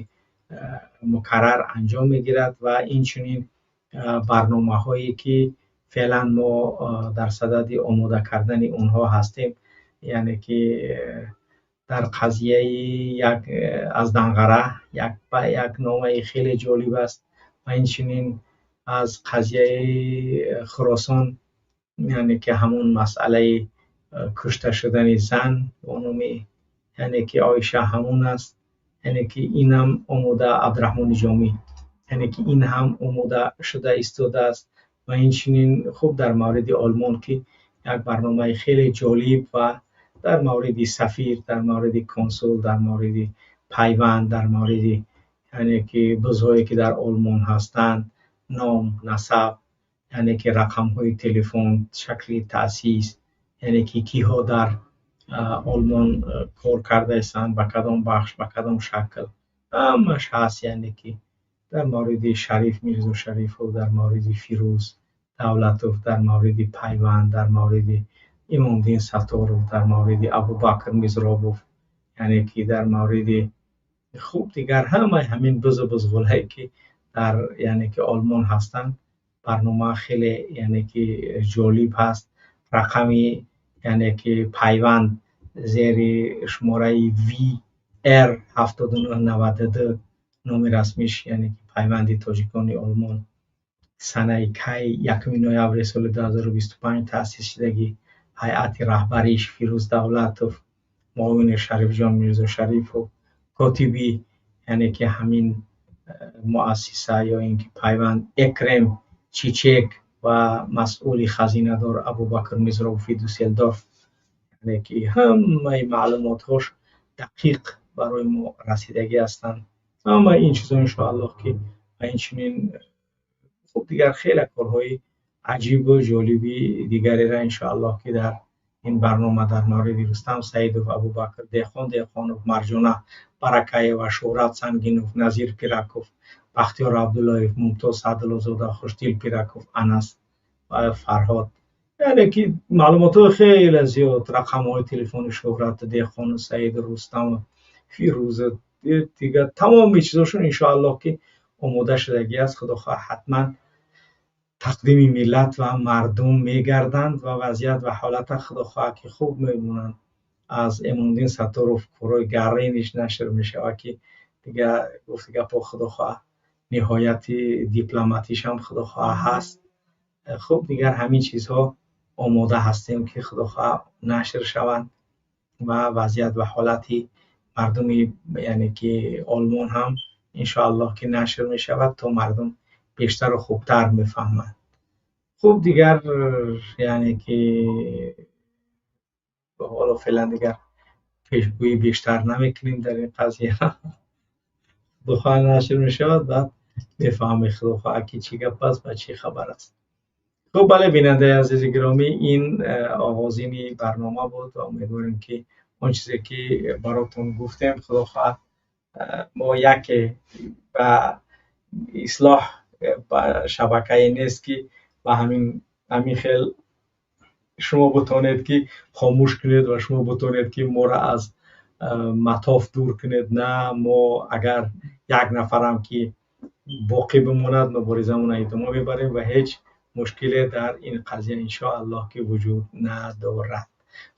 мукаррар анҷом мегирад ва инчунин барномаҳое, ки феълан мо дар садади омода кардани онҳо ҳастем, яъне ки, дар қазияи як аз Данғара як номаи хеле ҷолиб аст ва инчунин аз қазияи Хуросон, яъне ки, ҳамон масъалаи кушта шудани зан бо номи, яъне ки, Оиша ҳамон аст, яъне ки, инам омода, Абдураҳмони Ҷомӣ, яъне ки, ин ҳам омода шуда истодааст ва инчунин, хуб, дар мавриди Олмон, ки як барномаи хеле ҷолиб ва дар мавриди сафир, дар мавриди консул, дар мавриди пайванд, дар мавриди, яъне ки, бузҳое, ки дар Олмон ҳастанд, ном, насаб, яъне ки, рақамҳои телефон, шакли таъсис, яъне ки, киҳо дар Олмон кор кардаистанд, ба кадом бахш, ба кадом шакл, ҳамаш ҳаст. Яъне ки, дар мавриди Шариф Мирзо Шарифов, дар мавриди Фирӯз Давлатов, дар мавриди пайванд, дар мавриди Имомдин Сатторов, дар мавриди Абубакр Мизробов, яъне ки, дар мавриди, хуб, дигар ҳамаи ҳамин бузу бузғулае, ки дар, яъне ки, Олмон ҳастанд, барнома хеле, яъне ки, ҷолиб ҳаст. Рақами, яъне ки, пайванд зери шумораи VR 7992, номи расмиш, яъне ки, Пайванди тоҷикони Олмон, санаи кай, 1 ноябри соли 2025 таъсис шудагӣ, ҳайати раҳбариш Фирӯз Давлатов, муовини Шарифҷон Мирзошарифов, котиби, Яъне ки ҳамин муассиса ё ин ки пайванд Экрем Чичек ва масъули хазинадор Абубакр Мизробови Дюссельдорф, яъне ки ҳамаи маълумотҳош дақиқ барои мо расидагӣ ҳастанд. Ҳамаи ин чизҳо, иншоаллоҳ, ки ва инчунин хуб, дигар хеле корҳои аҷибу ҷолиби дигареро, иншоаллоҳ, ки дар ин барнома дар мавриди Рустам Саидов, Абубакр Деҳқон Деҳқонов, Марҷона Баракаева, Шӯҳрат Сангинов, Назир Пираков, Бахтиёр Абдуллоев, Мумтоз Саъдуллозода, Хушдил Пираков, Анас ва Фарҳод, яъне ки маълумотҳои хеле зиёд, рақамҳои телефони Шӯҳрат Деҳқону Саиду Рустаму Фирӯза, дигар тамоми чизошон, иншоаллоҳ, ки омода шудагӣ аст. Худо хоҳад, ҳатман тақдими миллат ва мардум мегарданд ва вазъият ва ҳолата, худо хоҳад, ки хуб мемонанд. Аз Эмомиддин Сатторов корҳои гарриниш нашр мешавад, ки дигар гуфти гапҳо, худо хоҳад, ниҳояти дипломатишам, худо хоҳад, ҳаст. Хуб, дигар ҳамин чизҳо омода ҳастем, ки худо хоҳад, нашр шаванд ва вазъият ва ҳолати мардуми, яъне ки Олмон ҳам, иншоаллоҳ, ки нашр мешавад, то мардум бештару хубтар мефаҳманд. Хуб, дигар, яъне ки ҳоло феълан дигар пешгӯӣ бештар намекунем дар ин қазия. Худо хоҳад, нашр мешавад, баъд мефаҳмед, худо хоҳад, ки чӣ гап аст ва чӣ хабар аст. Хуб, бале, бинандаи азизи гиромӣ, ин оғозини барнома буд ва умедворем, ки он чизе ки баротон гуфтем, худо хоҳад, мо яке ба ислоҳ ба шабакае нест, ки ба ҳамин хел шумо бутонед, ки хомӯш кунед ва шумо бутонед, ки моро аз матоф дур кунед. На, мо агар як нафарам ки боқӣ бимонад, муборизамонро идома мебарем ва ҳеҷ мушкиле дар ин қазия, иншоаллоҳ, ки вуҷуд надорад.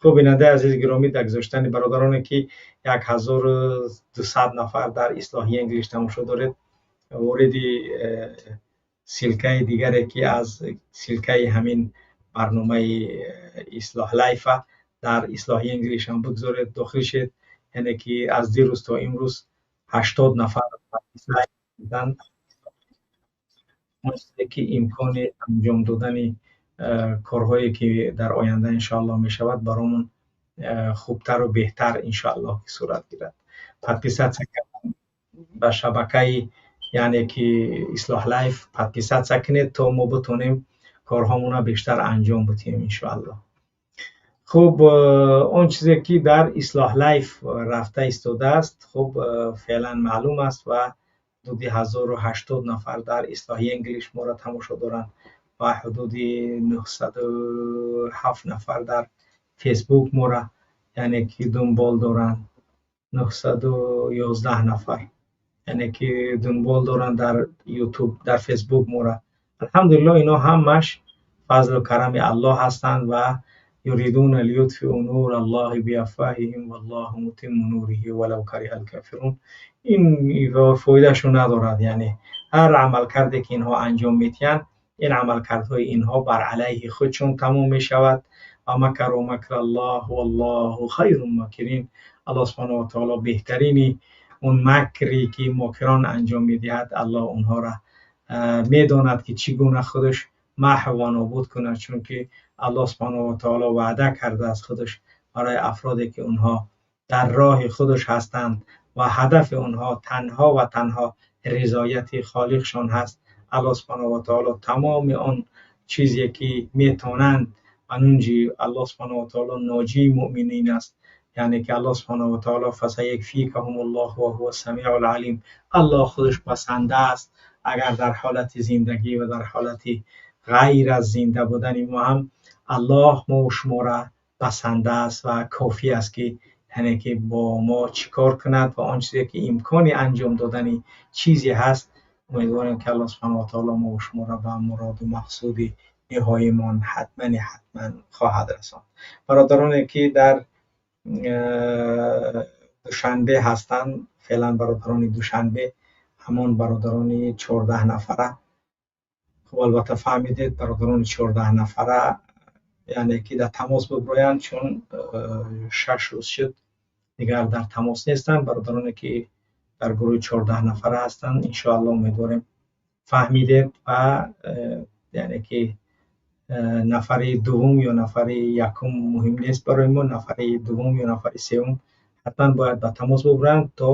Хуб, бинандаи азизи гиромӣ, дар гузоштани бародароне ки 1200 нафар дар Ислоҳи English тамошо доред, вориди ссылка и дигаре, ки аз ссылка и ҳамин барномаи Ислоҳ Лайфа дар Ислоҳи English ҳам бигзоред, дохил шед. Яъне ки аз дирӯз то имрӯз 80 нафар данд. Он чизе ки имкони анҷом додани корҳое, ки дар оянда, иншоаллоҳ, мешавад, баромон хубтару беҳтар, иншоаллоҳ, ки сурат гирад. Подписаться кардан ба шабакаи, яъне ки Ислоҳ Лайф, подписаться кунед, то мо битонем корҳомонро бештар анҷом бидиҳем, иншоаллоҳ. Хуб, он чизе ки дар Ислоҳ Лайф рафта истодааст, хуб, феълан маълум аст ва ҳудуди 1080 нафар дар Ислоҳи English моро тамошо доранд ва ҳудуди 907 нафар дар Фейсбук моро, яъне ки, дунбол доранд, 911 нафар, яъне ки, дунбол доранд дар Ютуб, дар Фейсбук моро. Алҳамдулилло, ино ҳамаш фазлу карами Аллоҳ ҳастанд ва يريدون ليطفئوا نور الله بأفواههم والله متم نوره ولو كره الكافرون. Ин фоидаашо надорад, яъне ҳар амалкарде, ки инҳо анҷом медиҳанд, ин амалкардҳои инҳо бар алайҳи худшон тамом мешавад. ومكروا مكر الله والله خير الماكرين. Аллоҳ سبحانه وتعالى беҳтарини он макре, ки мокирон анҷом медиҳад, Аллоҳ онҳоро медонад, ки чӣ гуна худаш маҳв ва нобуд кунад, чунки Аллоҳ سبحانه وتعالى ваъда кардааст худаш барои афроде, ки онҳо дар роҳи худаш ҳастанд ва ҳадафи онҳо танҳо ва танҳо ризояти холиқшон ҳаст. Аллоҳ سبحانه وتعالى тамоми он чизе, ки метавонанд ва нунҷи, Аллоҳ سبحانه وتعالى ناجی муъминин аст, яъне ки Аллоҳ سبحانه وتعالى فسيكفيكهم الله وهو السميع العليم. Аллоҳ худаш басанда аст. Агар дар ҳолати зиндагӣ ва дар ҳолати ғайр аз зинда будани мо ҳам Аллоҳ мо шуморо басанда аст ва кофӣ аст, ки, яъне ки, бо мо чӣ кор кунад ва он чизе, ки имкони анҷом додани чизе ҳаст. Умедворем, ки Аллоҳ سبحانه وتعالى мо шуморо ба муроду мақсуди ниҳоимон ҳатмани ҳатман хоҳад расонд. Бародароне, ки дар Душанбе ҳастанд, феълан бародарони Душанбе, ҳамон бародарони 14 нафара, хуб, албатта фаҳмидед, бародарони 14 нафара, яъне ки, дар тамос биброянд, чун 6 рӯз шуд, дигар дар тамос нестанд. Бародароне, ки Дар гурӯҳи 14 нафара ҳастанд. Иншоаллоҳ, умедворем, фаҳмидед ва яъне ки нафари дуввум ё нафари якум муҳим нест барои мо. Нафари дуввум ё нафари сеюм ҳатман бояд ба тамос бубаранд, то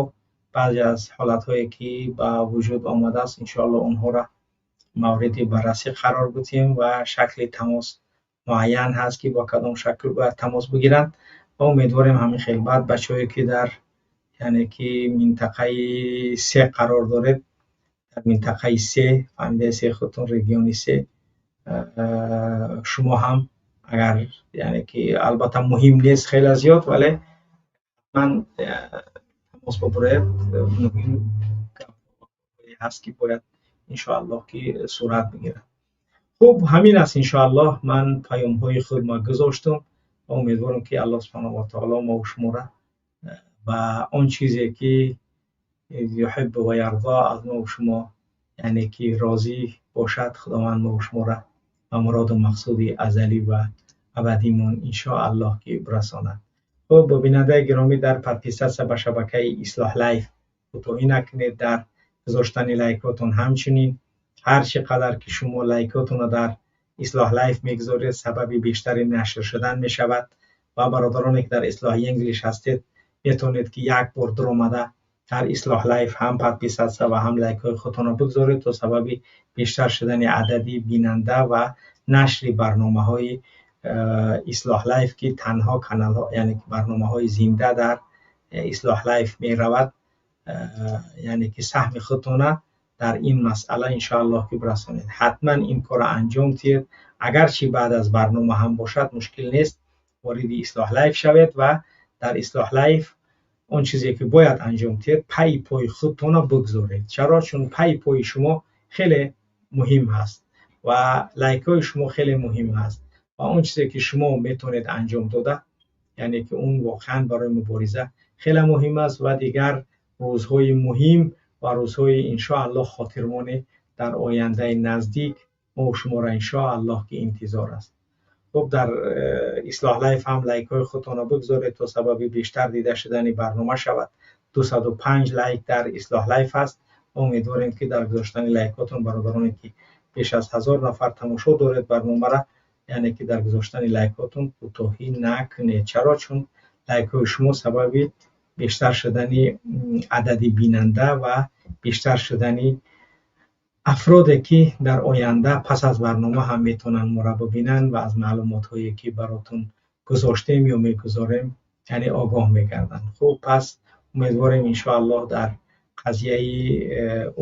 баъзе аз ҳолатҳое, ки ба вуҷуд омадааст, иншоаллоҳ, онҳоро мавриди баррасӣ қарор бидиҳем ва шакли тамос муайян ҳаст, ки бо кадом шакл бояд тамос бигиранд. Ва умедворем, ҳамин хел. Баъд бачаҳое, ки дар, яъне ки, минтақаи се қарор доред, дар минтақаи се, фаҳмидаи худтон, региони се, шумо ҳам агар, яъне ки, албатта, муҳим нест хеле зиёд, вале ман тамос бубуред. Муҳим ҳаст, ки бояд, иншоаллоҳ, ки сурат бигирад. Хуб, ҳамин аст, иншоаллоҳ. Ман паёмҳои худма гузоштум ва умедворам, ки Аллоҳ субҳанаҳу ва таоло мо шуморо ба он чизе, ки يحب ويرضى, аз мо шумо, яъне ки, розӣ бошад, Худованд мо шуморо ба муроду мақсуди азалӣ ва абадимон, иншоаллоҳ, ки бирасонад. Хуб, бинандаи гиромӣ, дар подписаться ба шабакаи Ислоҳ Лайф кӯтоҳӣ накунед, дар гузоштани лайкотон ҳамчунин. Ҳар чӣ қадар ки шумо лайкотонро дар Ислоҳ Лайф мегузоред, сабаби бештари нашр шудан мешавад. Ва бародароне, ки дар Ислоҳ English ҳастед, метавонед, ки як бор дуромада дар Ислоҳ Лайф ҳам подписаться ва ҳам лайкҳои худтонро бигзоред, то сабаби бештар шудани адади бинанда ва нашри барномаҳои Ислоҳ Лайф, ки танҳо каналҳо, яъне ки барномаҳои зинда дар Ислоҳ Лайф меравад, яъне ки саҳми худтона дар ин масъала, иншоаллоҳ, ки бирасонед. Ҳатман ин корро анҷом диҳед. Агарчи баъд аз барнома ҳам бошад, мушкил нест. Вориди Ислоҳ Лайф шавед ва дар Ислоҳ Лайф он чизе, ки бояд анҷом диҳед, пайи пои худтонро бигзоред. Чаро? Чун пайи пои шумо хеле муҳим ҳаст ва лайкҳои шумо хеле муҳим ҳаст ва он чизе, ки шумо метавонед анҷом дода, яъне ки он воқеан барои мубориза хеле муҳим аст. Ва дигар рӯзҳои муҳим ва рӯзҳои, иншоаллоҳ, хотирмоне дар ояндаи наздик мо шуморо, иншоаллоҳ, ки интизор аст. Хуб, дар Ислоҳ Лайф ҳам лайкҳои худтонро бигзоред, то сабаби бештар дида шудани барнома шавад. 205 лайк дар Ислоҳ Лайф ҳаст. Умедворем, ки дар гузоштани лайкотон, бародароне, ки беш аз 1000 нафар тамошо доред барномаро, яъне ки дар гузоштани лайкотон кӯтоҳӣ накунед. Чаро? Чун лайкҳои шумо сабаби бештар шудани адади бинанда ва бештар шудани афроде, ки дар оянда пас аз барнома ҳам метавонанд моро бибинанд ва аз маълумотҳое, ки баротон гузоштем ё мегузорем, яъне огоҳ мегарданд. Хуб, пас умедворем, иншоаллоҳ, дар қазияи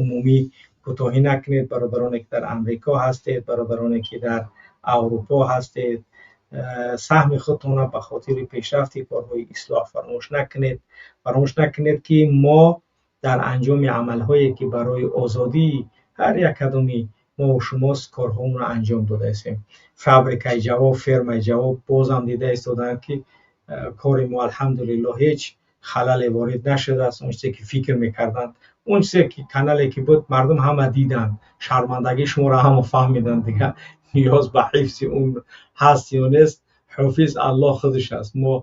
умумӣ кӯтоҳӣ накунед. Бародароне, ки дар Амрико ҳастед, бародароне, ки дар Аврупо ҳастед, саҳми худтонро ба хотири пешрафти корҳои ислоҳ фаромӯш накунед. Фаромӯш накунед, ки мо дар анҷоми амалҳое, ки барои озодии ҳар як кадоми мо шумост, корҳоамонро анҷом додаистем. Фабрикаи ҷавоб, фермаи ҷавоб бозам дида истодаанд, ки кори мо, алҳамдулиллоҳ, ҳеҷ халале ворид нашудааст. Он чизе, ки фикр мекарданд, он чизе, ки канале, ки буд, мардум ҳама диданд, шармандагии шуморо ҳама фаҳмиданд. Дигар ниёз ба ҳифзи он ҳаст ё нест? Ҳофиз Аллоҳ худаш аст. Мо,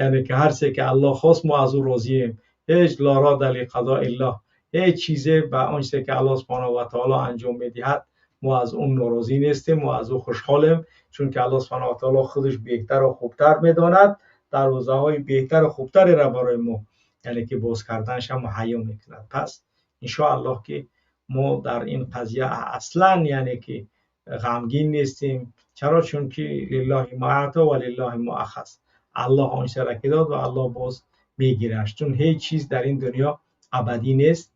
яъне ки, ҳар чизе, ки Аллоҳ хост, мо аз ӯ розием. Ҳеҷ لا راد لقضاء الله. Ҳеҷ чизе ба он чизе, ки Аллоҳ субҳанаҳу ва таоло анҷом медиҳад, мо аз он норозӣ нестем, мо аз ӯ хушҳолем, чунки Аллоҳ субҳанаҳу ва таоло худаш беҳтару хубтар медонад, дарвозаҳои беҳтару хубтареро барои мо, яъне ки, боз карданашам муҳайё мекунад. Пас, иншоаллоҳ, ки мо дар ин қазия аслан, яъне ки, ғамгин нестем. Чаро? Чунки لله ما أعطى ولله ما أخذ. Аллоҳ он чизеро, ки дод, ва Аллоҳ боз мегираш, чун ҳеҷ чиз дар ин дунё абадӣ нест.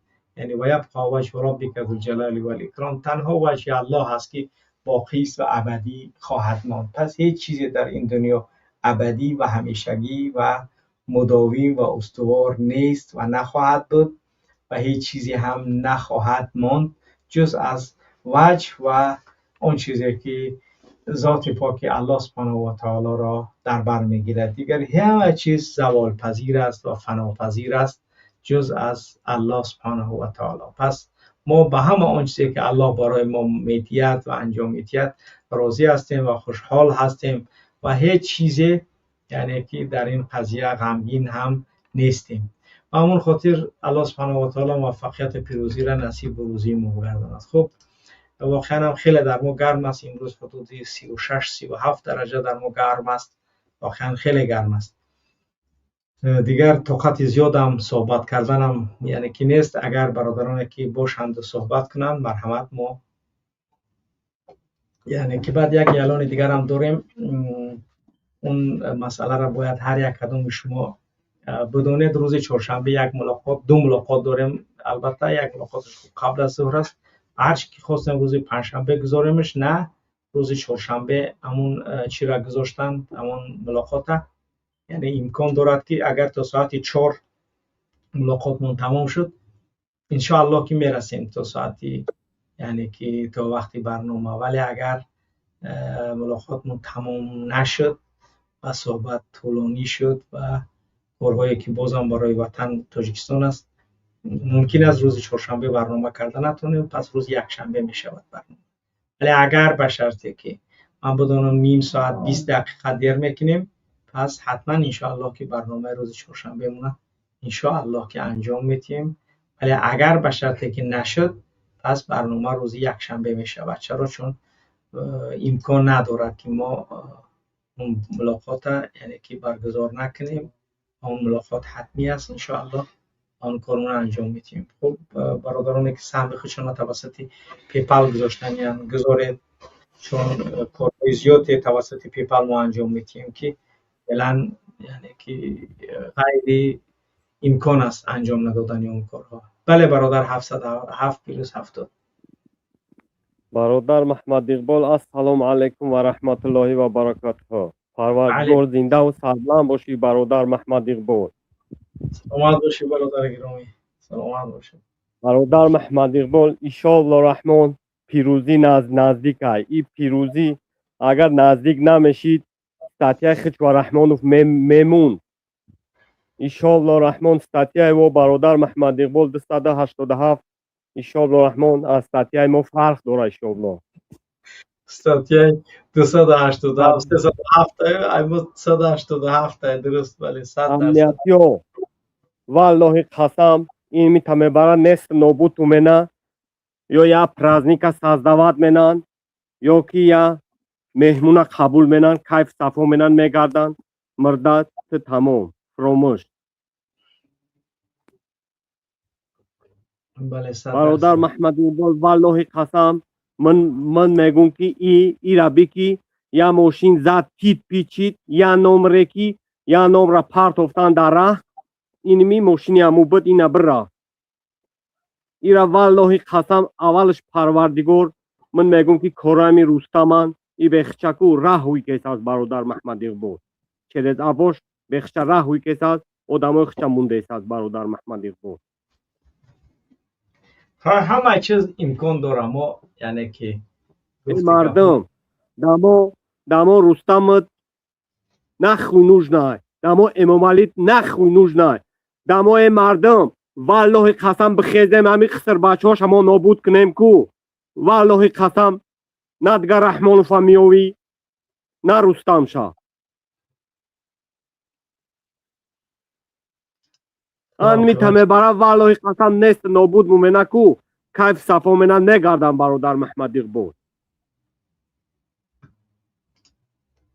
Яъне ويبقى وجه ربك ذو الجلال والإکرام. Танҳо ваҷҳи Аллоҳ ҳаст, ки боқист ва абадӣ хоҳад монд. Пас ҳеҷ чизе дар ин дунё абадӣ ва ҳамешагӣ ва мудовим ва устувор нест ва нахоҳад буд ва ҳеҷ чизе ҳам нахоҳад монд, ҷуз аз ваҷҳ ва он чизе, ки зоти поки Аллоҳ субҳанаҳу ва таолоро дар бар мегирад. Дигар ҳама чиз заволпазир аст ва фанопазир аст, ҷуз аз Аллоҳ субҳанаҳу ва таоло. Пас мо ба ҳама он чизе, ки Аллоҳ барои мо медиҳад ва анҷом медиҳад, розӣ ҳастем ва хушҳол ҳастем ва ҳеҷ чизе, яъне ки, дар ин қазия ғамгин ҳам нестем. Ба ҳамон хотир Аллоҳ субҳанаҳу ва таъоло муваффақият пирӯзиро насиб ва рӯзии мо бигардонад. Хуб, воқеан ҳам хеле дар мо гарм аст. Имрӯз ҳудуди 36-37 дараҷа дар мо гарм аст. Воқеан хеле гарм аст. Дигар тоқати зиёдам суҳбат карданам яъне ки нест. Агар бародароне ки бошанд суҳбат кунанд, марҳамат. Мо яъне ки баъд як эълони дигарам дорем. Он масъаларо бояд ҳар як кадоми шумо бидонед. Рӯзи чоршанбе як мулоқот, ду мулоқот дорем. Албатта як мулоқоташ қабл аз зуҳр аст. Ҳарчи ки хостем рӯзи панҷшанбе гузоремаш, на рӯзи чоршанбе ҳамон чиро гузоштанд, ҳамон мулоқота. Яъне имкон дорад ки агар то соати 4 мулоқотмон тамом шуд, иншоаллоҳ ки мерасем то соати, яъне ки то вақти барнома. Вале агар мулоқотмон тамом нашуд ва суҳбат тӯлонӣ шуд ва корҳое ки бозам барои ватан Тоҷикистон аст, мумкин аст рӯзи чоршанбе барнома карда натонем, пас рӯзи якшанбе мешавад барнома. Вале агар ба шарте ки ман бидонам ним соат 20 дақиқа дер мекунем, пас ҳатман иншоаллоҳ ки барномаи рӯзи чоршанбемона иншоаллоҳ ки анҷом медиҳем. Вале агар ба шарте ки нашуд, пас барнома рӯзи якшанбе мешавад. Чаро? Чун имкон надорад ки мо он мулоқота яъне ки баргузор накунем. Он мулоқот ҳатмӣ аст, иншоаллоҳ он корро анҷом медиҳем. Хуб, бародароне ки саҳми худшонро тавассути PayPal гузоштаниянд, гузоред, чун корҳои зиёде тавассути PayPal мо анҷом медиҳем ки феълан яъне ки ғайри имкон аст анҷом надодани он корҳо. Бале бародар, 707 плюс 70. Бародар Маҳмад Иқбол, ассалому алайкум ва раҳматуллоҳи ва баракатуҳ. Парвардигор зинда ва сарбаланд бошӣ бародар Маҳмад Иқбол. Саломат бошӣ бародари гиромӣ, саломат бошӣ. Бародар Маҳмад Иқбол, иншоаллоҳ раҳмон пирӯзӣ наздик ай. И пирӯзӣ агар наздик намешид, статьяи Хичва Раҳмонов мемунд. Иншоаллоҳ раҳмон статьяи мо бародар Маҳмад Иқбол 287 иншоаллоҳ раҳмон аз статьяи мо фарқ дорад иншоаллоҳ. Статьяи 287, 307, ай мо 287, дуруст, бале, 100%. Амниятиё валлоҳи қасам ин мита мебарад нест нобуд мена ё я праздника создавать менанд, ё ки я меҳмуна қабул менанд, кайф сафо менанд, мегарданд, мурда ту тамом фуромӯш. Бародар Маҳмад Иқбол, валлоҳи қасам ман мегӯм ки ира бики я мошин зад тит пичид, я номре ки я номра партофтан дар раҳ, инми мошини ҳаму буд, ина бирафт. Ира валлоҳи қасам аввалаш Парвардигор ман мегӯм ки корами Рустаман и бехчаку раҳ ҳуй кесаз бародар Маҳмад Иқбол. Через абош бехча раҳ ҳуй кесаз, одамои хича мундесаз бародар Маҳмад Иқбол. Ҳама чиз имкон дора, мо яъне ки мардум дамо Рустамат нахуй нужнай, дамо Эмомалит нахуй нужнай, дамо э мардум валлоҳи қасам бихезем ҳами қисрбачаҳоша мо нобуд кунем ку, валлоҳи қасам на дигар Раҳмонова меовӣ, на Рустамша. Ан мита мебара валлоҳи қасам нест нобуд мумена ку, кайф сафо мена мегардам бародар Маҳмад Иқбол.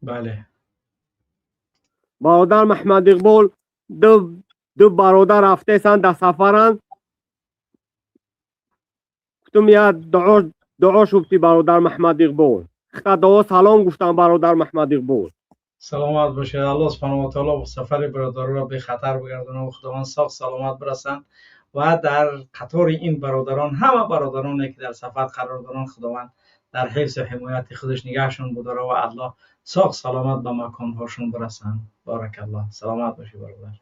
Бале. Бародар Маҳмад Иқбол, ду бародар рафтесанд дар сафаранд. Гуфтум я дуо шубти бародар Маҳмад Иқбол. Хита дуо салом гуфтам бародар Маҳмад Иқбол. Саломат бошед. Аллоҳ субҳанаҳу ва таъоло сафари бародаронро бехатар бигардонад ва Худованд соғ саломат бирасанд ва дар қатори ин бародарон ҳама бародароне ки дар сафар қарор доранд Худованд дар ҳифзу ҳимояти худаш нигаҳшон бидорад ва Аллоҳ соғ саломат ба маконҳошон бирасанд. Баракаллоҳ. Саломат бошед бародар.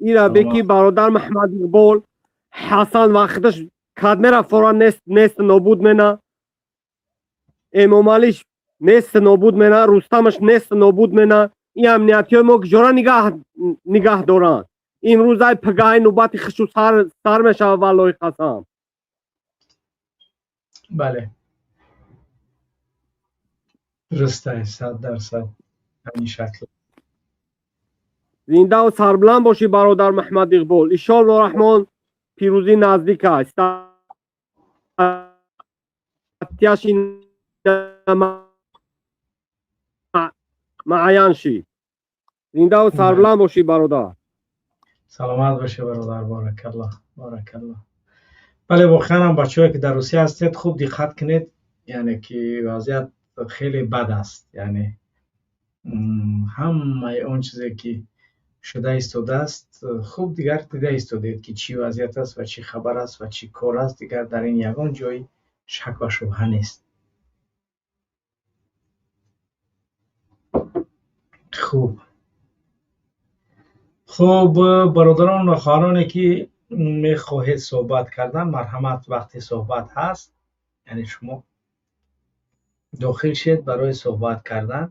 Ира беки бародар Маҳмад Иқбол Ҳасан вақташ кад мера форан нест нобуд мена, Эмомалиш нест нобуд мена, Рустамаш нест нобуд мена. И амниятиҳои мо куҷора нигаҳ доранд? Имрӯз ай пагаҳи нубати хишу сар мешавад валлоҳи қасам. Бале, дуруст аст, 100% ҳамин шакл. Зиндаву сарбуланд бошӣ, бародар Маҳмад Иқбол. Иншоалло Раҳмон, пирӯзӣ наздик аст. Статьяши муайян шид. Зиндаву сарбуланд бошӣ, бародар. Саломат бошӣ, бародар. Баракаллоҳ, баракаллоҳ. Бале, воқеан ҳам, бачаҳое ки дар Русия ҳастед, хуб диққат кунед, яъне ки вазъият хеле бад аст. Яъне ҳамаи он чизе ки шуда истодааст, хуб дигар дида истодед, ки чӣ вазъият аст ва чӣ хабар аст ва чӣ кор аст. Дигар дар ин ягон ҷой шак ва шубҳа нест. Хуб, хуб, бародарон ва хоҳароне ки мехоҳед суҳбат кардан, марҳамат, вақти суҳбат ҳаст. Яъне шумо дохил шед барои суҳбат кардан,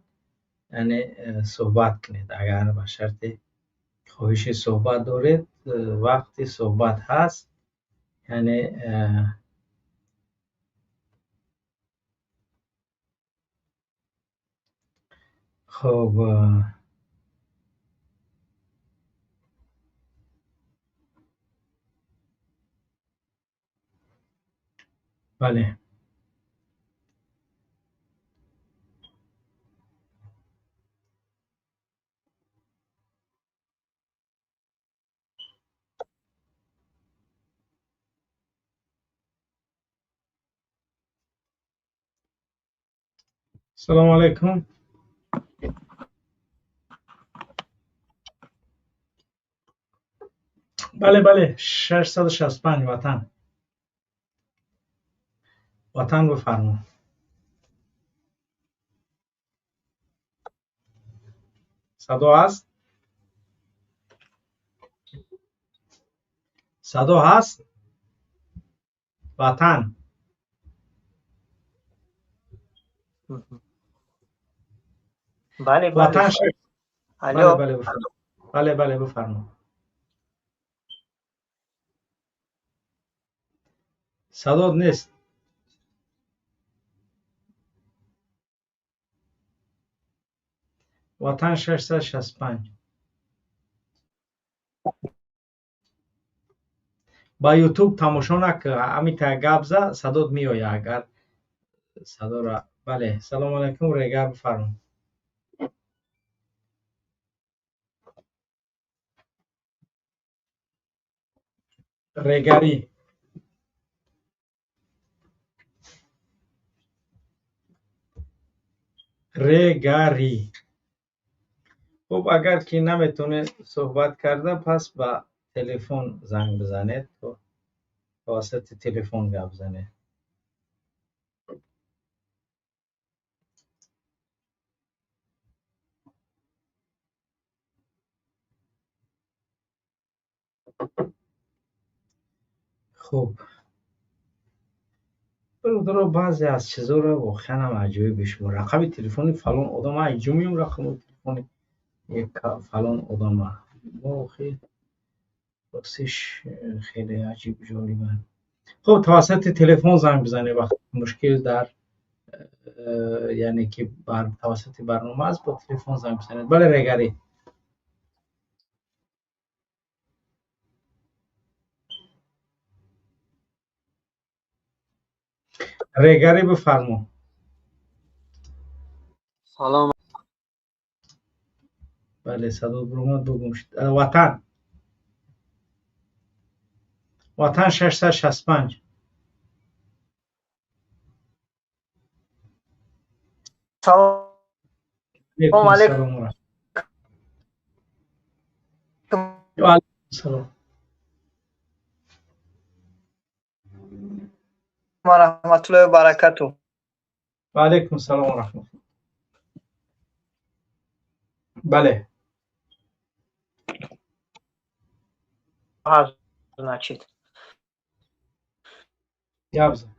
яъне суҳбат кунед. Агар ба шарти хоҳиши суҳбат доред, вақти суҳбат ҳаст. Яъне хуб, бале. Салому алайкум. Бале, бале, 665, Ватан, Ватан, бифармо. Садо ҳаст? Садо ҳаст, Ватан? Бале, бале. Ватан. Алло. Бале, бале, бале, бале, бифармо. Садо нест. Ватан, 665. Ба Ютуб тамошо накун, ҳамита гап за, садот меояд. Агар садора, бале. Салому алайкум, Регар, бифармо. Регарӣ. Регарӣ. Хуб, агар ки наметавонед суҳбат карда, пас ба телефон занг бизанед, тавассути телефон гап занед. Хуб, бародаро, баъзе аз чизоро воқеан ҳам аҷоиб шумо. Рақами телефони фалон одам, айҷо меём рақами телефони як фалон одама? Охи, ростиш, хеле аҷиб ҷолибанд. Хуб, тавассути телефон занг бизанед. Вақте мушкил дар, яъне ки тавассути барнома аст, бо телефон занг бизанед. Бале, Регарӣ. Регарӣ, бифармо. Салом. Бале, садо буромад, бугум шуд. Ватан, Ватан, 665. Салом алейкум. Салом. Ва раҳматуллоҳи ва баракатуҳ. Ва алайкум салом ва раҳматуллоҳ. Бале. Значит. Гап зан.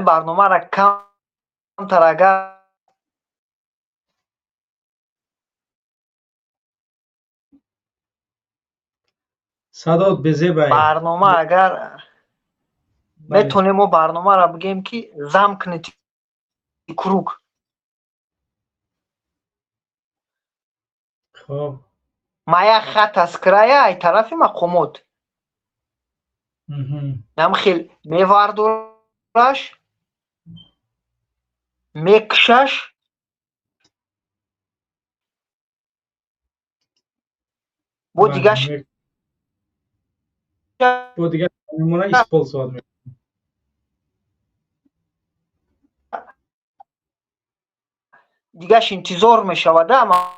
Барномаро камтар агар Садот безебай. Барнома агар метонем мо барномаро бигем ки замкнутый круг. Хоб. Моя хата с края ай тарафи мақомот. Нам хел мевардораш, мекшаш, бо дигаш бо дигар мемона использовать мекунад. Дигаш интизор мешавад, ама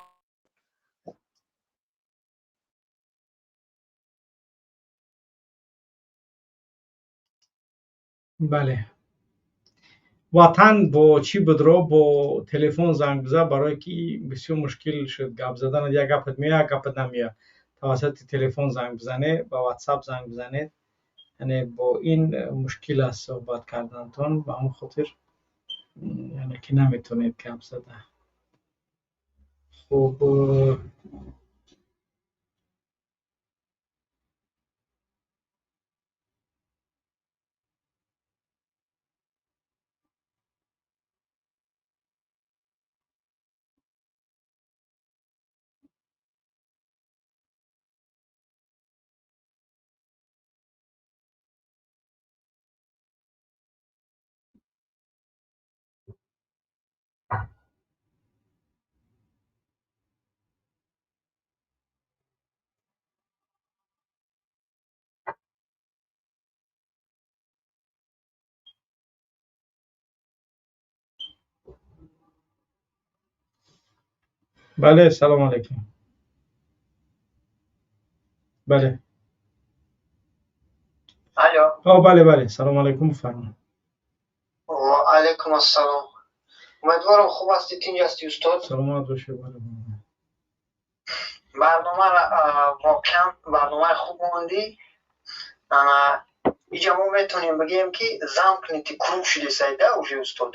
бале. Ватан бо чӣ будро бо телефон занг биза, барое ки бисёр мушкил шуд гап задан, як гапат меояд, як гапат намеояд. Тавассути телефон занг бизанед, ба WhatsApp занг бизанед. Яъне бо ин мушкил аст суҳбат кардантон, ба ҳамон хотир яъне ки наметавонед гап зада. Хуб, бале, салом алейкум. Бале. Алло. О, бале, бале, салом алейкум, бифармоед. Ва алейкум ассалом. Умедворам хуб ҳастӣ, тинҷ ҳастӣ устод. Саломат бошед, бале. Барномаро воқеан барномаи хуб мондӣ. Иҷа мо метавонем бигӯем ки замкнутый круг шудесайда уже устод.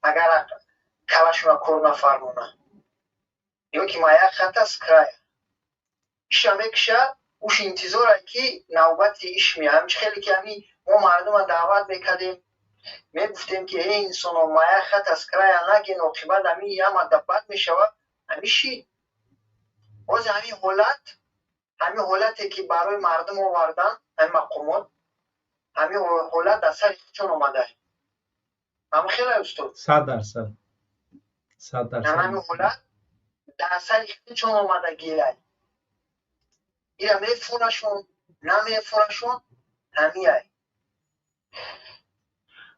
Агар калашона кор нафармона. Ё ки моя хата с края. Иша мекша, уш интизора ки навбати иш меяд. Ҳамчи хеле ки ҳами мо мардума даъват мекардем, мегуфтем ки эй инсоно, моя хата с края наген, оқибат ҳами ямада бад мешавад. Ҳами шид. Боз ҳами ҳолат, ҳами ҳолате ки барои мардум овардан, ҳами мақомот, ҳами ҳолат дар сари худшон омада. Ҳами хеле устод. 100%. 100%. Ҳами ҳолат дар сари худшон омадагиай. Ира мефурашон, намефурашон, ҳамиай.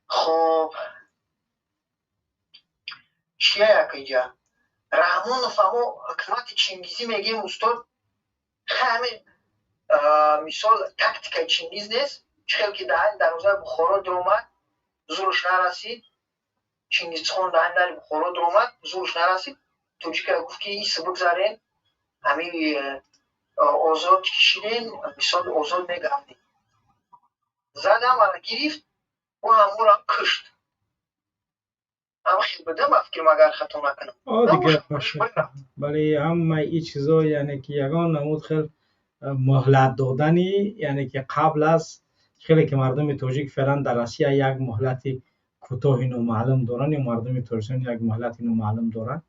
Хоб, чия як иҷа? Раҳмонов амо ҳукумати Чингизӣ мегӯем устод, ҳами мисол тактикаи Чингиз нест, чӣ хел ки дар дарвозаи Бухоро дуромад, зурш нарасид, Чингизхон дар дари Бухоро дуромад, зурш нарасид, тоҷика гуфт ки ис бигзарен, ҳами озод кишиден, мисол озод мегардем. Зад ҳамаро гирифт, ӯ ҳаморо кушт. Ҳам хел будам, ба фикрам агар хато накунам. О, дигар бале, ҳамаи ин чизо, яъне ки ягон намуд хел муҳлат додани, яъне ки қабл аз хеле ки мардуми тоҷик феълан дар Россия як муҳлати кӯтоҳи номаълум доранд ё мардуми Тоҷикистон як муҳлати номаълум доранд.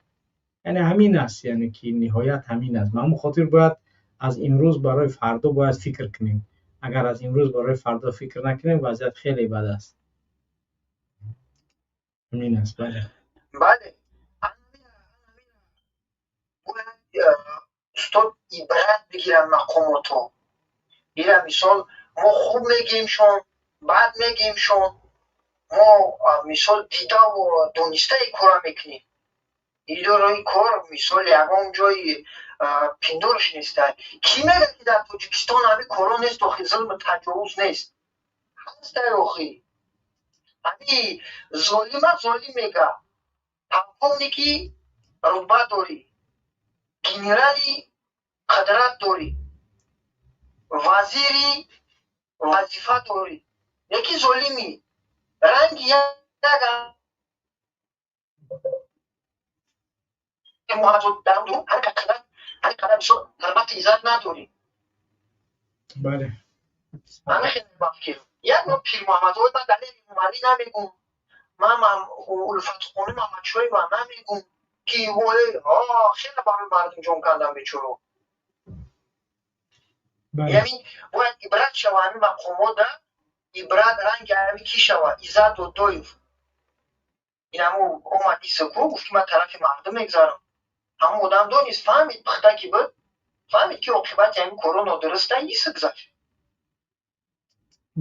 Яъне ҳамин аст, яъне ки ниҳоят ҳамин аст. Ба ҳамон хотир бояд аз имрӯз барои фардо бояд фикр кунем. Агар аз имрӯз барои фардо фикр накунем, вазъият хеле бад аст. Ҳамин аст, бале. Бале. Бояд устод ибрат бигиранд мақомотҳо. Ира мисол мо хуб мегӯемшон, бад мегӯемшон, мо мисол дидаву донистаи кора мекунем. Идораи кор мисол ягон ҷои пиндорш нест. Кӣ мегӯяд ки дар Тоҷикистон ҳами коро нест, охи зулму таҷовуз нест? Ҳастай охи. Ҳами золима золим мега. Полковники рутба дорӣ, генерали қудрат дорӣ, вазири вазифа дорӣ, леки золимӣ. Ранги як ҳар қадар мисол ҳурмати иззат надорӣ. Бале. Ҳамин хеле ба фикр. Як мо Пирмуҳаммадҳои ман Далери Эмомалӣ намегум. Ман Улфатхони Мамадшоева намегум, ки хеле барои мардум ҷон кандам бечоро. Яъне бояд ибрат шава ҳамин мақомота, ибрат ранги ҳамин ки шава, Иззат Додоев. Ин ҳамун омад исоку гуфт, ки ман тарафи мардум мегзарам. Ҳамун одам донист, фаҳмид, пухта ки буд, фаҳмид, ки оқибати ҳамин корҳо нодуруста, иса гузашт.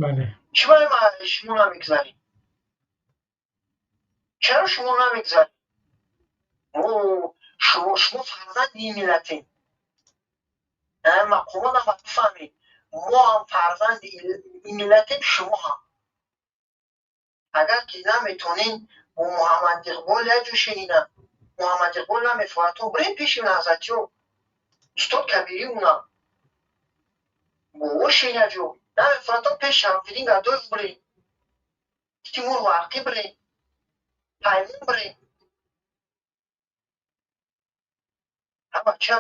Бале. Чӣ барои шумо намегзарем? Чаро шумо намегзарем? Шумо фарзанди ин миллатем. Мақомот ҳам бифаҳмед, мо ҳам фарзанди ин миллатем, шумо ҳам. Агар ки наметонем бо Муҳаммад Иқбол як ҷо шенина, Муҳаммад Иқбол намефоҳад, бирем пеши наҳзатиё, устод Кабирӣ унам бо ӯ шен як ҷо. Намефоҳад, пеш Шарофиддин Гадоев бирем, Тимур Варқӣ бирем, Паймон бирем. Ҳа бача,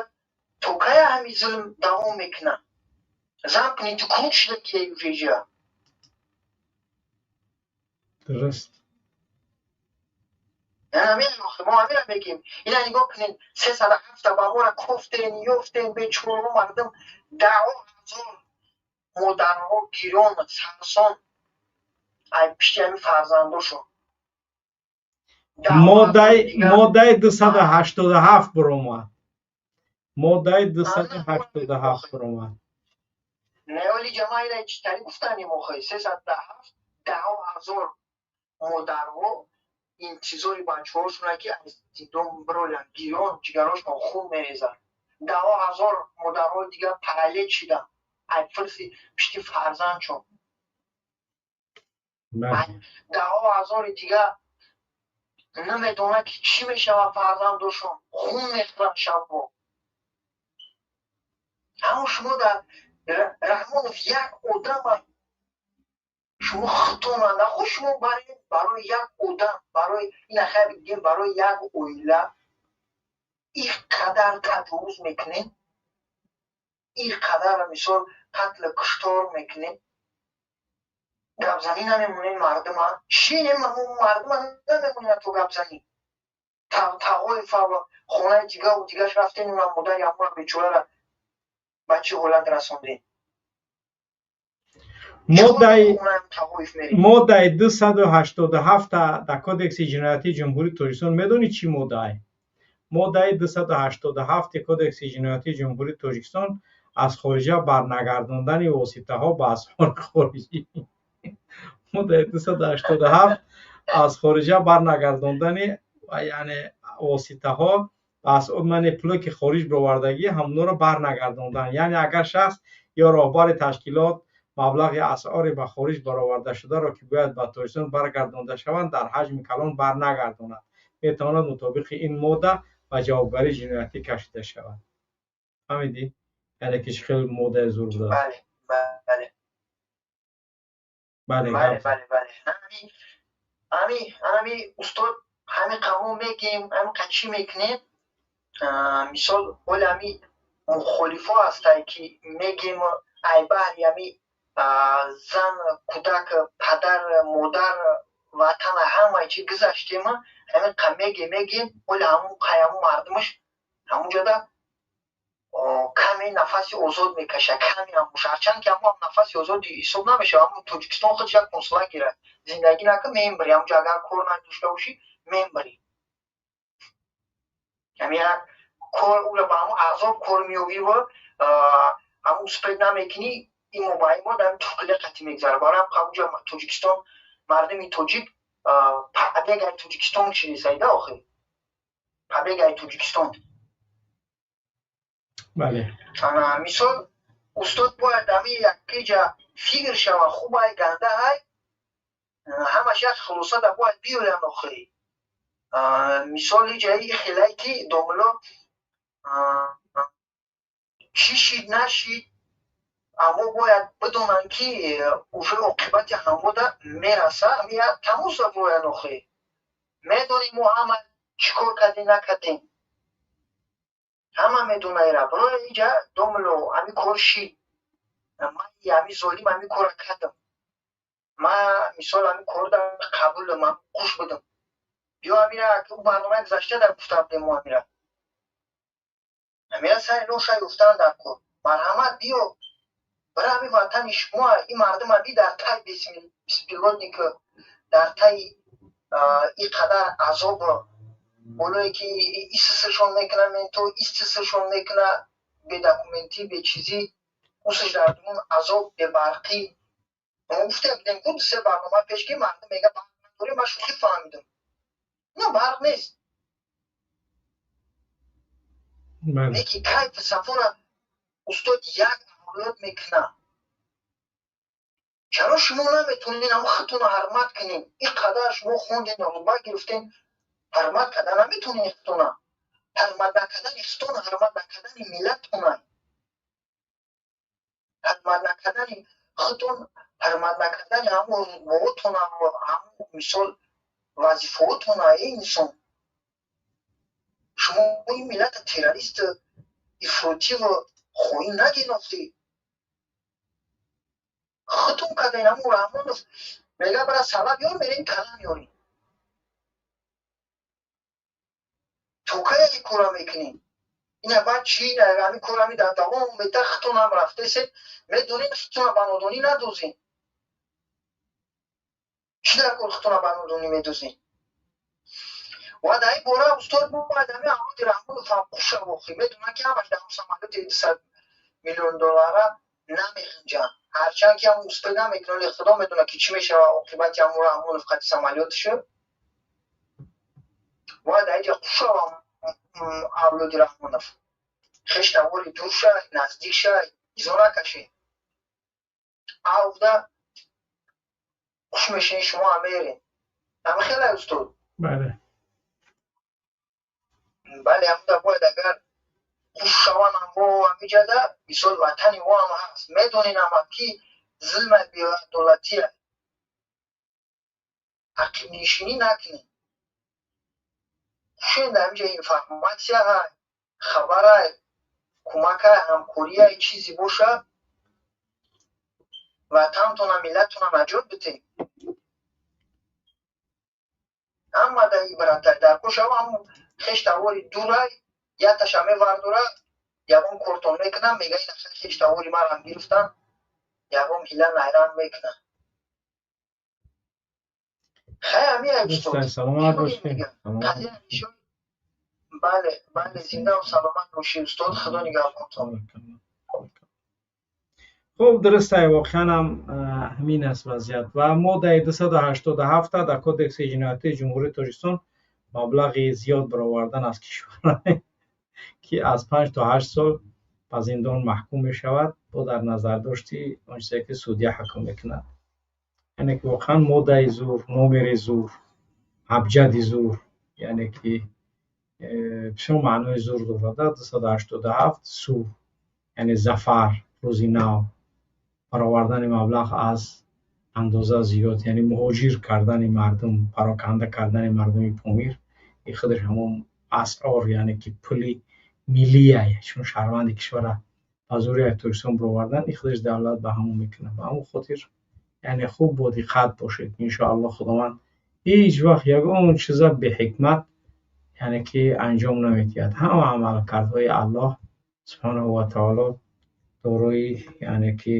то кая ҳамин зулм давом мекунад? Замкнутый круг шуда ки уже иҷа. Дуруст. Мо ҳамира мегем. Ина нигоҳ кунед, 307 ба мора кофтен, ёфтен, бечораҳо мардум даҳо ҳазор модарҳо гирён, сарсон ай пишти ҳамин фарзандошон. Моддаи 287 баромад. Моддаи 287 баромад. Неоли ҷамоаира читари гуфтанем охи, 307 даҳо ҳазор модарҳо интизори бачаҳошона, ки аз зиндон бироянд, гирён, ҷигарошон хун мерезад. Даҳо ҳазор модарҳои дигар параллел шиданд ай фирси пишти фарзандшон. Даҳо ҳазори дигар намедонад, ки чӣ мешавад фарзандошон, хун мехӯранд шабҳо. Аммо шумо дар Раҳмонов як одама шумо худтона нахо, шумо барои як одам, барои ина хайр бигем, барои як оила ин қадар таҷовуз мекунем, ин қадар мисол қатлу куштор мекунем, гапзанӣ намемонем мардума, шинем мардума намемонем то гапзанӣ. Тағои хонаи дигаву дигаш рафтем, унам модари ҳамура бечорара ба чӣ ҳолат расондем. Моддаи 287 дар Кодекси ҷиноятии Ҷумҳурии Тоҷикистон медонӣ чӣ моддаe? Моддаи 287 Кодекси ҷиноятии Ҷумҳурии Тоҷикистон аз хориҷа барнагардондани воситаҳо ба асъори хориҷӣ. Моддаи 287 аз хориҷа барнагардондани, яъне воситаҳо ба асъор, яъне пуле ки хориҷ баровардагӣ, ҳамонро барнагардондан. Яъне агар шахс ё роҳбари ташкилот маблағи асъори ба хориҷ баровардашударо, ки бояд ба Тоҷикистон баргардонда шаванд, дар ҳаҷми калон барнагардонад, метавонад мутобиқи ин модда ба ҷавобгарии ҷиноятӣ кашида шавад. Фаҳмидӣ? Яъне ки чӣ хел моддаи зур будааст. Бале, бале. Бале, бале, бале, бале. Ҳами, ҳами устод, ҳами қамо мегем, ҳами қачӣ мекунем. Мисол, оли ҳами мухолифо ҳастае, ки мегем, ай баҳри ҳами зан, кӯдак, падар, модар, ватан, ҳамаи чи гузаштем, ҳамин қа мегем, мегем, оли ҳамун қаяму мардумаш ҳамунҷода каме нафаси озод мекашад, каме ҳам боша. Ҳарчанд ки ҳамон нафаси озод ҳисоб намешавад, ҳамун Тоҷикистон худш як концлагер. Зиндагӣ накун, мембирӣ, ҳамунҷо агар кор надошта бошӣ, мембирӣ. Ҳамин як кор ура ба ҳамун азоб кор меёбӣ ва ҳамун успеть намекунӣ, имо ба имо дар тухкиле қатӣ мегзарад. Барои ҳам ҳамунҷо Тоҷикистон мардуми тоҷик побег ай Тоҷикистон шидесайда охир. Побег ай Тоҷикистон. Бале. Мисол, устод, бояд ҳами якиҷа фикр шава, хуб ай, ганда ай, ҳамаш як хулоса да бояд биёянд охири. Мисол, иҷа хелай ки домло чӣ шид нашид, аммо бояд бидонанд, ки уже оқибати ҳамода мераса, тамоса бояд охири. Медонем мо ҳама чӣ кор кардем, накардем. Ҳама медона ира. Барои иҷа домло ҳами кор шид. Ман ҳами золим ҳами кора кардам, ма мисол ҳами корда қабулам, ман хуш будам. Биё ҳамира барномаи гузашта дар гуфта будем, мо ҳамира сари ноша ёфтан дар кор. Марҳамат, биё бара ҳами ватани шумо, ин мардума би дар тай беспилотник, дар таи ин қадар азоб болое ки исисшон мекуна, менто истисшон мекуна, бедокументӣ, бечизӣ, усш дар дунун азоб, бебарқӣ. Мо гуфта будем ку се барнома пеш, ки мардум мега барқ надорем. Ман шӯхӣ фаҳмидам, на барқ нест. Неки кайфу сафора устод як авлод мекуна. Чаро шумо наметонед ҳамн худтонро ҳурмат кунед? Ин қадар шумо хондем, рутба гирифтем, ҳурмат карда наметонед худтона? Ҳурмат накардани худтона ҳурмат накардани миллаттона, ҳурмат накардани худтон ҳурмат накардани ҳамун рутбаотона, ҳамун мисол вазифаотона. Эй инсон, шумо ин миллата террорист, ифротиву хоин нагинофтӣ, худтон кардаин. Ҳамун Раҳмонов мега бара сала биёр, мерем кала меёрем. То кая ин кора мекунем? Ина баъд чи ҳамин кор ҳами дар давом мета? Худтонам рафтесед, медонед, худтона ба нодонӣ надозем. Чӣ дар кор худтона ба нодонӣ медозем? Ва дар ин бора, устод, бояд ҳамин авлоди Раҳмонов ҳам хуша вохӣ медонанд, ки ҳамаш дар самолёти 200 миллион доллара намеғинҷанд. Ҳарчанд ки ҳам успеть намекунад, вале худо медонад, ки чӣ мешавад оқибати ҳамун Раҳмонов қати самолётшо. Бояд дар инҷа хушава авлоди Раҳмонов, хеш тавори дур шай, наздик шай, изо накашед. Авда хуш мешинед, шумо ҳам мерен. Ҳами хелай, устод? Бале. Бале, ҳамуда бояд агар хуш шаванд ҳамро ҳамиҷада. Мисол, ватани мо ҳам ҳаст, медонем ҳама, ки зулма, беадолатия. Ақибнишинӣ накунем, хушен дар ҳамиҷа информатсия ҳай, хабарай, кӯмакай, ҳамкорияй, чизе бошад, ватантона, миллаттона наҷот бидем. Ҳама дар ибратай дар кошава ҳамун хеш тавори дурай якташа мевардора, ягон кортон мекунам, мега ин хеш тавори марам гирифтан, ягон ҳила найранг мекунам. Хай, ҳамин. Саломат бошед. Бале, зиндаву саломат бошед, устод, худо нигаҳбонтон. Хуб, дуруст ай, воқеан ҳам ҳамин аст вазъият. Ва моддаи 287 дар Кодекси ҷиноятии Ҷумҳурии Тоҷикистон маблағи зиёд баровардан аз кишвар, ки аз 5 то 8 сол ба зиндон маҳкум мешавад, бо дар назардошти он чизе ки судья ҳукм мекунад. Яъне ки воқеан моддаи зур, номери зур, абҷади зур, яъне ки бисёр маънои зур дорад. 287 сур, яъне зафар, рӯзи нав, баровардани маблағ аз андоза зиёд, яъне муҳоҷир кардани мардум, пароканда кардани мардуми Помир. И худаш ҳамон асъор, яъне ки пули миллия, чун шаҳрванди кишвара ба зӯри аз Тоҷикистон баровардан, и худаш давлат ба ҳамон мекунад. Ба ҳамон хотир, яъне хуб бо диққат бошед. Иншоаллоҳ, Худованд ҳеҷ вақт ягон чиза беҳикмат, яъне ки, анҷом намедиҳад. Ҳама амалкардҳои Аллоҳ субҳонаҳу ва таоло дорои, яъне ки,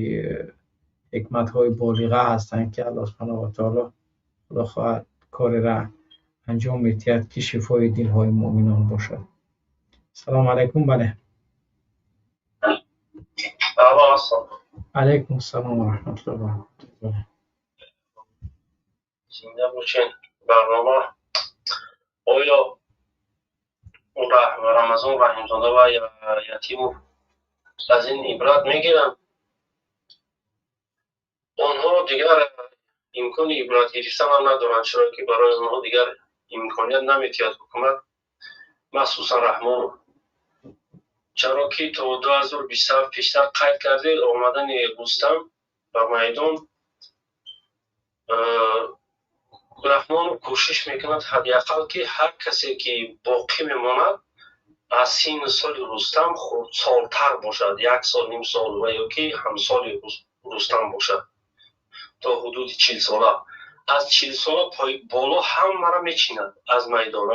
ҳикматҳои болиға ҳастанд, ки Аллоҳ субҳонаҳу ва таоло, худо хоҳад, кореро анҷом медиҳад, ки шифои дилҳои муъминон бошад. Салому алайкум, бале. Алайкум ассалом ва раҳматуллоҳи ва баракотуҳ. Зинда бошед. Барнома, оё Рамазон Раҳимзода ва Ятимов аз ин ибрат мегиранд? Онҳо дигар имкони ибрат гирифтанам надоранд, чаро ки барои онҳо дигар имконият наметиҳад ҳукумат, махсусан Раҳмонов. Чаро ки то 2027, пештар қайд кардед, омадани Рустам ба майдон, Раҳмонов кӯшиш мекунад ҳадди ақал, ки ҳар касе ки боқӣ мемонад. Аз синну соли Рустам хурдсолтар бошад, як сол, ним сол ва ё ки ҳамсоли Рустам бошад, то ҳудуди 40 сола. Аз 40 сола боло ҳамаро мечинад аз майдон.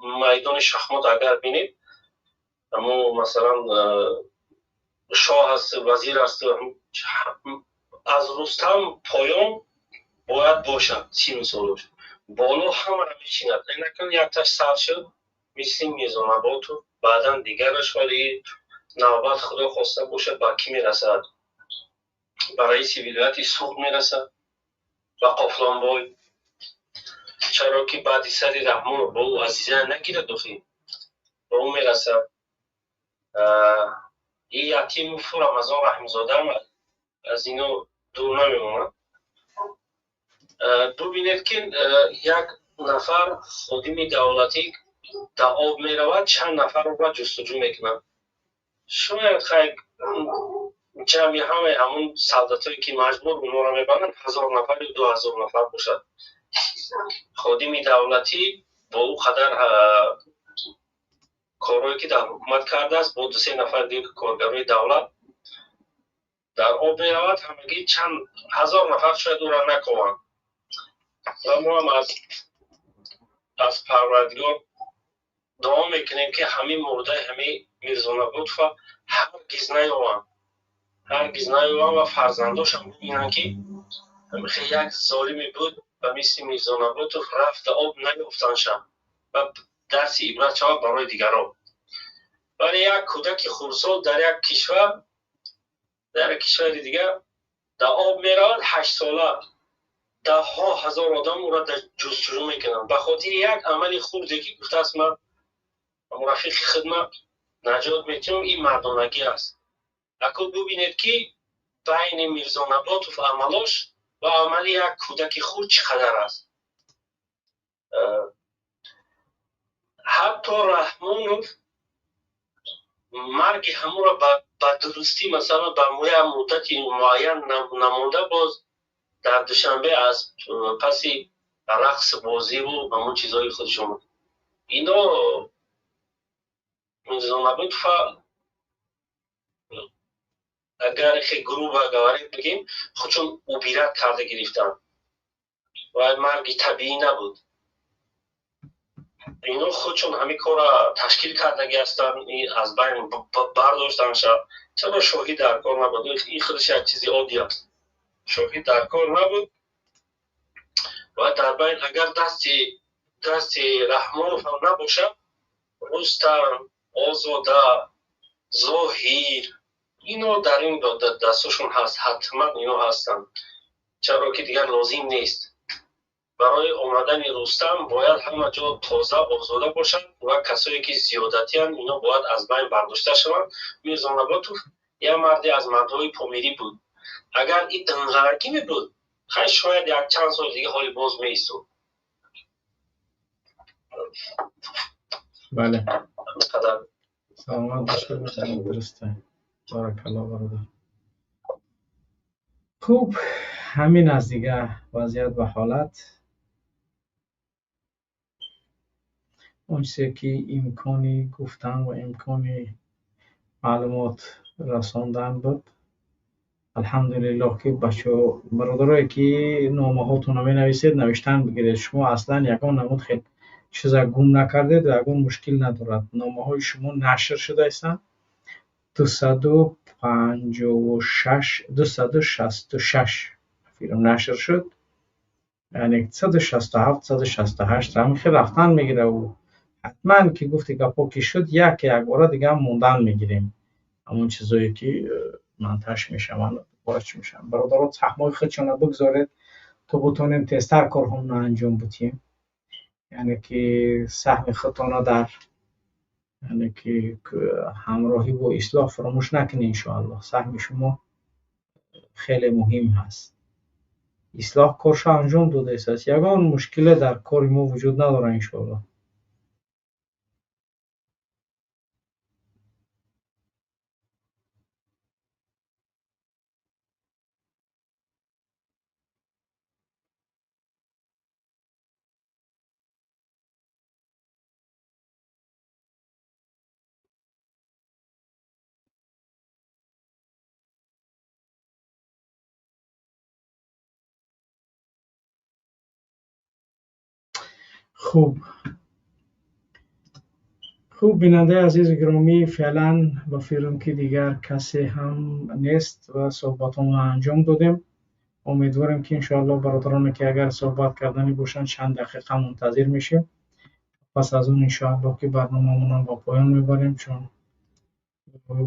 Майдони шахмот агар бинед, амо масалан шоҳ аст, вазир аст, аз Рустам поён бояд бошад синну солош, боло ҳамаро мечинад. Инакун якташ сар шуд, мисли Мирзонаботу, баъдан дигараш. Вале навбат, худо хоста бошад, ба кӣ мерасад? Ба раиси вилояти Суғд мерасад, ба Қофлонбой. Чаро ки баъди сари Раҳмонов бо ӯ азиза нагирад, охи ба ӯ мерасад. И Ятимову Рамазон Раҳимзодаам аз ино дур намемонад. Бубинед, ки як нафар ходими давлатӣ дар об меравад, чанд нафарро бояд ҷустуҷӯ мекунанд. Шояд, хай, ҷамъи ҳамаи ҳамун солдатое ки маҷбур онҳоро мебаранд, 1000 нафар ё 2000 нафар бошад. Ходими давлатӣ бо ӯ қадар корҳое ки дар ҳукумат кардааст, бо дусе нафар дигар коргарои давлат дар об меравад, ҳамагӣ чанд ҳазор нафар шояд ӯро накованд. Ва мо ҳам аз Парвардигор дуо мекунем, ки ҳамин мурдаи ҳамин Мирзонаботова ҳаргиз наёванд, ҳаргиз наёванд ва фарзандошам бубинанд, ки як золиме буд ба мисли Мирзонаботов, рафта об наёфтанша ва дарси ибрат шавад барои дигарон. Вале як кӯдаки хурдсол дар як кишвар, дар як кишвари дигар дар об меравад, 8 сола, даҳҳо ҳазор одам ӯро ҷустуҷӯ мекунанд ба хотири як амали хурде, ки гуфтааст: «Ман рафиқи хидма наҷот метиҳам». Ин мардонагӣ аст. Ако бубинед, ки байни Мирзонаботов амалош ва амали як кӯдаки хурд чӣ қадар аст. Ҳатто Раҳмонов марги ҳамуро ба дурустӣ, масалан, ба як муддати муайян намонда, боз дар Душанбе аз паси рақс бозиву ҳамон чизҳои худшон ино Мирзонаботова, агар хе грубо говоря бигем, худшон убирать карда гирифтанд ва марги табиӣ набуд. Ино худшон ҳамин корро ташкил кардаги ҳастанд, аз байн бардоштанша. Чаро шоҳид дар кор набуд? Ин худаш як чизи оддӣ аст. Шоҳид дар кор набуд ва дар байн агар дасти Раҳмонов ҳам набошад, Рустам, Озода, Зоҳир, ино дар ин дастошон ҳаст, ҳатман ино ҳастанд. Чаро ки дигар лозим нест. Барои омадани Рустам бояд ҳама ҷо тоза, озода бошад ва касое ки зиёдатиянд, ино бояд аз байн бардошта шаванд. Мирзонаботов як марде аз мардҳои помирӣ буд. Агар ин динғаракӣ мебуд, хай, шояд як чанд соли дига ҳоли боз меистод. Бале, саломат бошед. Дуруста, баракалло, бародар. Хуб, ҳамин аст дига вазъият ва ҳолат. Он чизе ки имкони гуфтан ва имкони маълумот расондан буд. Алҳамдулиллоҳ, ки бачаҳо, бародарое ки номаҳотонро менависед, навиштан бигиред. Шумо аслан ягон намуд хел чиза гум накардед ва ягон мушкил надорад. Номаҳои шумо нашр шуда истанд, 256, 266 нашр шуд, яъне 167, 168, ҳамин хел рафтан мегираву ҳатман ки гуфти гапҳо ки шуд, яке якбора дига мондан мегирем. Ҳамон чизое ки монтаж мешаванд, дубора чӣ мешаванд. Бародаро, саҳмҳои худшонро бигзоред, то бутонем тезтар корҳоро анҷом бидиҳем. Яъне ки саҳми худтонро дар, яъне ки, ҳамроҳӣ бо ислоҳ фаромӯш накунед. Иншоаллоҳ, саҳми шумо хеле муҳим ҳаст. Ислоҳ коршо анҷом додааст, ягон мушкиле дар кори мо вуҷуд надорад, иншоаллоҳ. Хуб. Хуб, бинандаи азизу гиромӣ, феълан ба фикрам, ки дигар касе ҳам нест ва суҳбатҳоро анҷом додем. Умедворем, ки иншоаллоҳ бародароне, ки агар суҳбат карданӣ бошанд, чанд дақиқа мунтазир мешем. Пас аз он иншоаллоҳ, ки барномаамонро ба поён мебарем, чун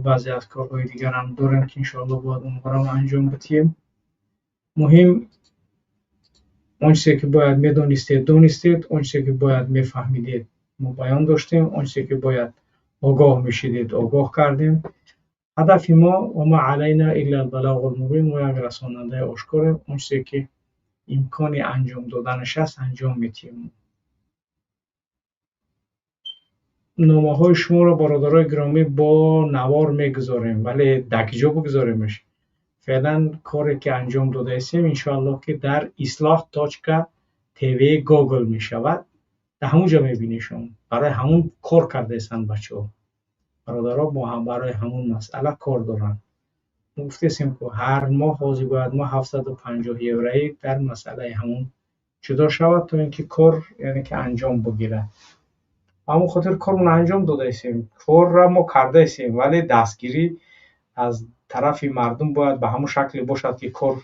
баъзе аз корҳои дигарам дорем, ки иншоаллоҳ бояд онҳоро анҷом бидиҳем. Муҳим он чизе, ки бояд медонистед, донистед, он чизе, ки бояд мефаҳмидед, мо баён доштем, он чизе, ки бояд огоҳ мешидед, огоҳ кардем. Ҳадафи мо вама алайна илла албалағул мубин, мо як расонандаи ошкорем, он чизе, ки имкони анҷом доданаш аст, анҷом медиҳем. Номаҳои шуморо, бародарои гиромӣ, бо навор мегузорем, вале дар киҷо бигузоремаш? Феълан коре, ки анҷом додаистем, иншоаллоҳ, ки дар isloh.tv гогл мешавад, дар ҳамон ҷо мебинишон. Барои ҳамун кор кардаистанд бачаҳо, бародаро бо ҳам барои ҳамун масъала кор доранд. Мо гуфтаистем, ки ҳар моҳ ҳозир бояд мо 750 евроӣ дар масъалаи ҳамун ҷудо шавад, то ин ки кор, яъне ки, анҷом бигирад. Ба ҳамон хотир кормонро анҷом додаистем, корро мо кардаистем, вале дастгирӣ аз тарафи мардум бояд ба ҳамон шакле бошад, ки кор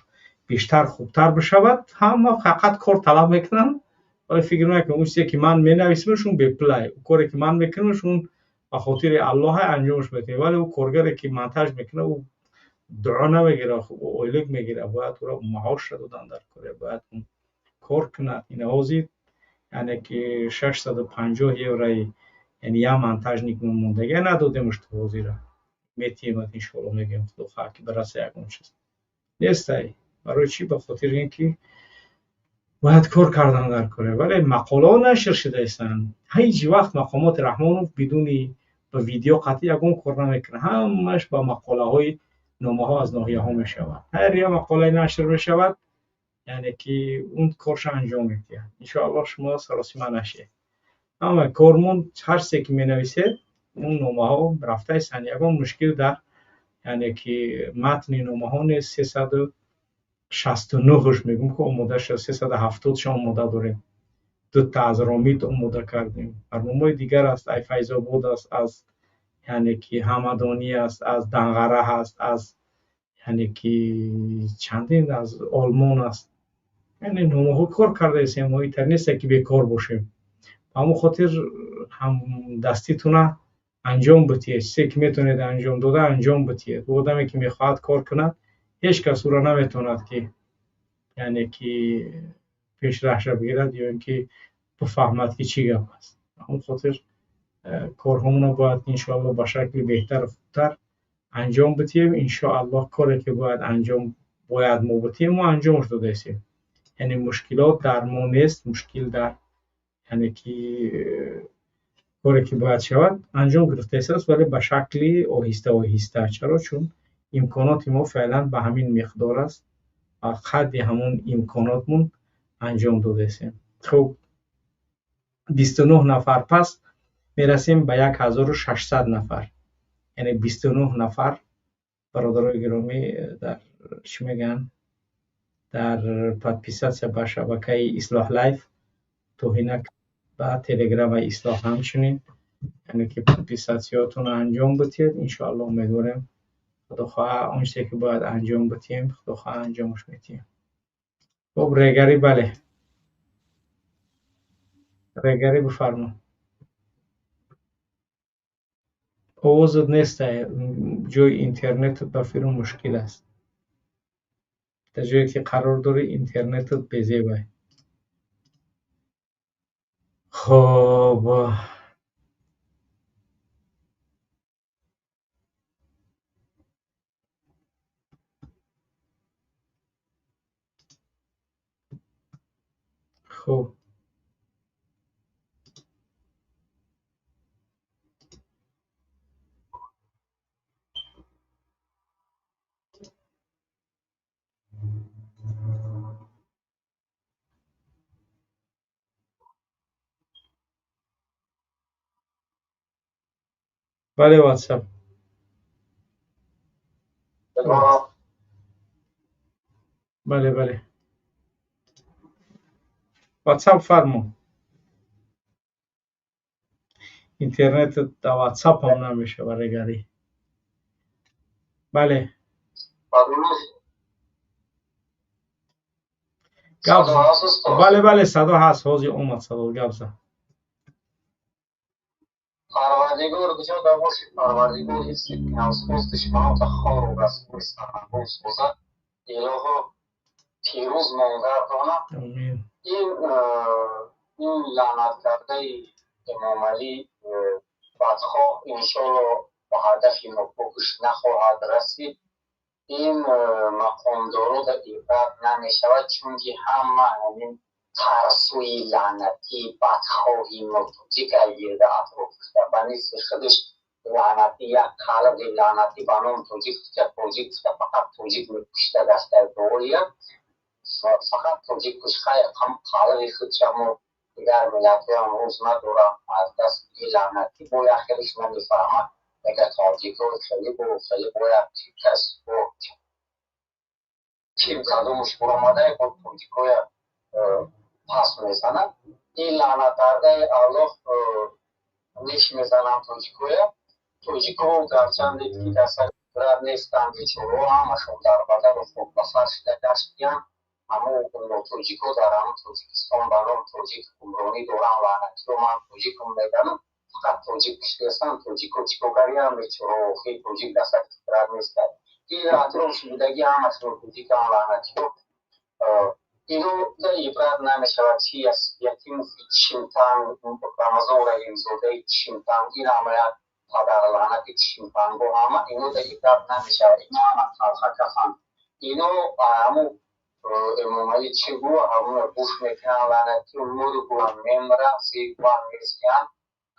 бештар хубтар бишавад. Ҳама фақат кор талаб мекунанд, вале фикр накунед, он чизе, ки ман менависамаш, он бепулай, коре, ки ман мекунамаш, он ба хотири Аллоҳ анҷомаш медиҳем, вале ӯ коргаре, ки монтаж мекунад, ӯ дуо намегирад, ӯ ойлик мегирад, бояд ӯро маошро додан дар кор, бояд кор кунад. Ин ҳозир, яъне ки, 650 еврои, яъне як монтажник мондагия надодемаш то ҳозира. Метиҳем, иншоалло, мегӯем, худо хоҳад, ки бираса. Ягон чиз нестай. Барои чӣ? Ба хотири ин ки бояд кор кардан дар коре, вале мақолаҳо нашр шудаистанд. Ҳеҷ вақт мақомоти Раҳмонов бидуни ба видео қатъӣ ягон кор намекунад, ҳамаш ба мақолаҳои номаҳо аз ноҳияҳо мешавад. Ҳар як мақолае нашр мешавад, яъне ки он коршо анҷом медиҳад. Иншоаллоҳ, шумо саросима нашед, ҳама кормон, ҳар чизе, ки менависед, он номаҳо рафтаистанд. Ягон мушкил дар, яъне ки, матни номаҳо нест. 369-ш мегӯм, ки омода шуд, 370-ша омода дорем, дута аз Ромит омода кардем, барномаҳои дигар аст, ай Файзобод аст, аз, яъне ки, Ҳамадонӣ аст, аз Данғара ҳаст, аз, яъне ки, чандин, аз Олмон аст. Яъне номаҳо кор кардаистем, мо итар несте, ки бекор бошем. Ба ҳамон хотир ҳамдаститона анҷом бидиҳед, чизе, ки метавонед анҷом дода, анҷом бидиҳед. Ӯ одаме, ки мехоҳад кор кунад, ҳеҷ кас ӯро наметавонад, ки, яъне ки, пешраҳша бигирад ё ин ки бифаҳмад, ки чӣ гап аст. Ба ҳамон хотир корҳомонро бояд, иншоаллоҳ, ба шакли беҳтару хубтар анҷом бидиҳем. Иншоаллоҳ, коре, ки бояд анҷом бояд мо бидиҳем, мо анҷомаш додаистем. Яъне мушкилот дар мо нест, мушкил дар, яъне ки, коре, ки бояд шавад, анҷом гирифтааст, вале ба шакли оҳиста оҳиста. Чаро? Чун имконоти мо феълан ба ҳамин миқдор аст ва қадри ҳамон имконотмон анҷом додаистем. Хуб, 29 нафар, пас мерасем ба 1600 нафар, яъне 29 нафар бародарои гиромӣ дар, чӣ мегӯянд, дар подписаться ба шабакаи Ислоҳ Лайф тоҳинак, ба телеграмаи Ислоҳ ҳамчунин, яъне ки, подписаться ҳотонро анҷом бидиҳед. Иншоаллоҳ, умедворем, худо хоҳа, он чизе, ки бояд анҷом бидиҳем, худо хоҳа, анҷомаш медиҳем. Хуб, регарӣ, бале, регарӣ, бифармо. Овозат нестай, ҷои интернетат ба фирм мушкил аст, дар ҷое, ки қарор дорӣ, интернетат безебай. Хоб, хуб. Бале, WhatsApp. Бале, бале, WhatsApp, фармо. Интернет дар WhatsApp ҳам намешавад регари. Бале. Бале, бале, садо ҳаст, ҳозир омад садо, гап зан. Парвардигор куҷо дар боши, Парвардигор ҳифзи кунад, душманота хору расвои сарнагун созад, Илоҳо пирӯз монгардонад. Ин лаънаткардаи Эмомалӣ бадхоҳ иншоалло ба ҳадафи нопокиш нахоҳад расид. Ин мақомдоро дар ибрат намешавад, чунки ҳама ҳамин тарсуи лаънатӣ бадхоҳи нотоҷика гирда атроф ба мисли худаш лаънатӣ, як қалби лаънатӣ ба ном тоҷик, тоҷик фақат тоҷик мекушта гаштаи дуоя, фақат тоҷик куш. Хайр, қалби худшамо дигар миллатҳоям рӯз надорам аз дасти лаънатӣ бо як хелиш намефаҳмад. Мега тоҷикҳо хеле бо хеле бояд кас бо ким кадомуш буромада бо тоҷикҳоя пас мезанад. Ин лаънаткардаи Аллоҳ неш мезананд тоҷикҳоя. Тоҷикҳо гарчанде ки дар сари қудрат нестанд, бечораҳо ҳамашон дар бадару хок ба сар шуда гаштиянд. Аммо тоҷикҳо дар ҳамн Тоҷикистон ба ном тоҷик ҳукмронӣ доранд. Лаънатиҳо ман тоҷикам меганам, фақат тоҷик куштаестанд. Тоҷикҳо чӣ кор кардиянд бечораҳо? Охир тоҷик дар сари қудрат нестанд. Ин атрофш будагӣ ҳамашон тоҷикам лаънатиҳо. Ино дар ибрат намешавад. Чи аст Ятимови чимтанг, Рамазон Раҳимзодаи чимтанг, ин ҳама як падарлаънати чимтанго ҳама ино дар ибрат намешавад. Ино ҳама талхакафанд. Ино ҳаму Эмомалӣ чӣ гӯ, ҳамуна гӯш мекунанд лаънатиҳо, мургӯянд, мемиранд, зигӯянд, мезиянд.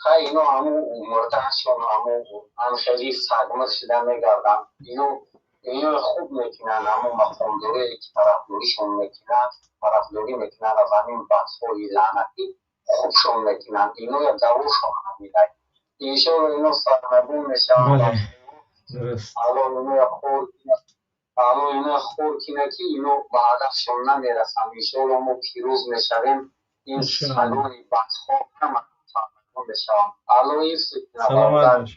Хай, ино ҳаму мурдаашон ҳаму ҳамхели сагмир шуда мегарданд. Ино хуб мекунанд, ҳамун мақомдорие ки тарафдоришон мекунанд, тарафдорӣ мекунанд аз ҳамин бадхоҳи лаънатӣ, хубшон мекунанд. Ино давошон ҳаминай. Иншоалло ино сарнагун мешаванд. Аллоҳ иноя хор, Аллоҳ иноя хор кунад, ки ино ба ҳадафшон намерасанд. Иншоалло мо пирӯз мешавем. Ин сагони бадхоҳ ҳама сарнагун мешаванд. Аллоҳ ҳифз кунад.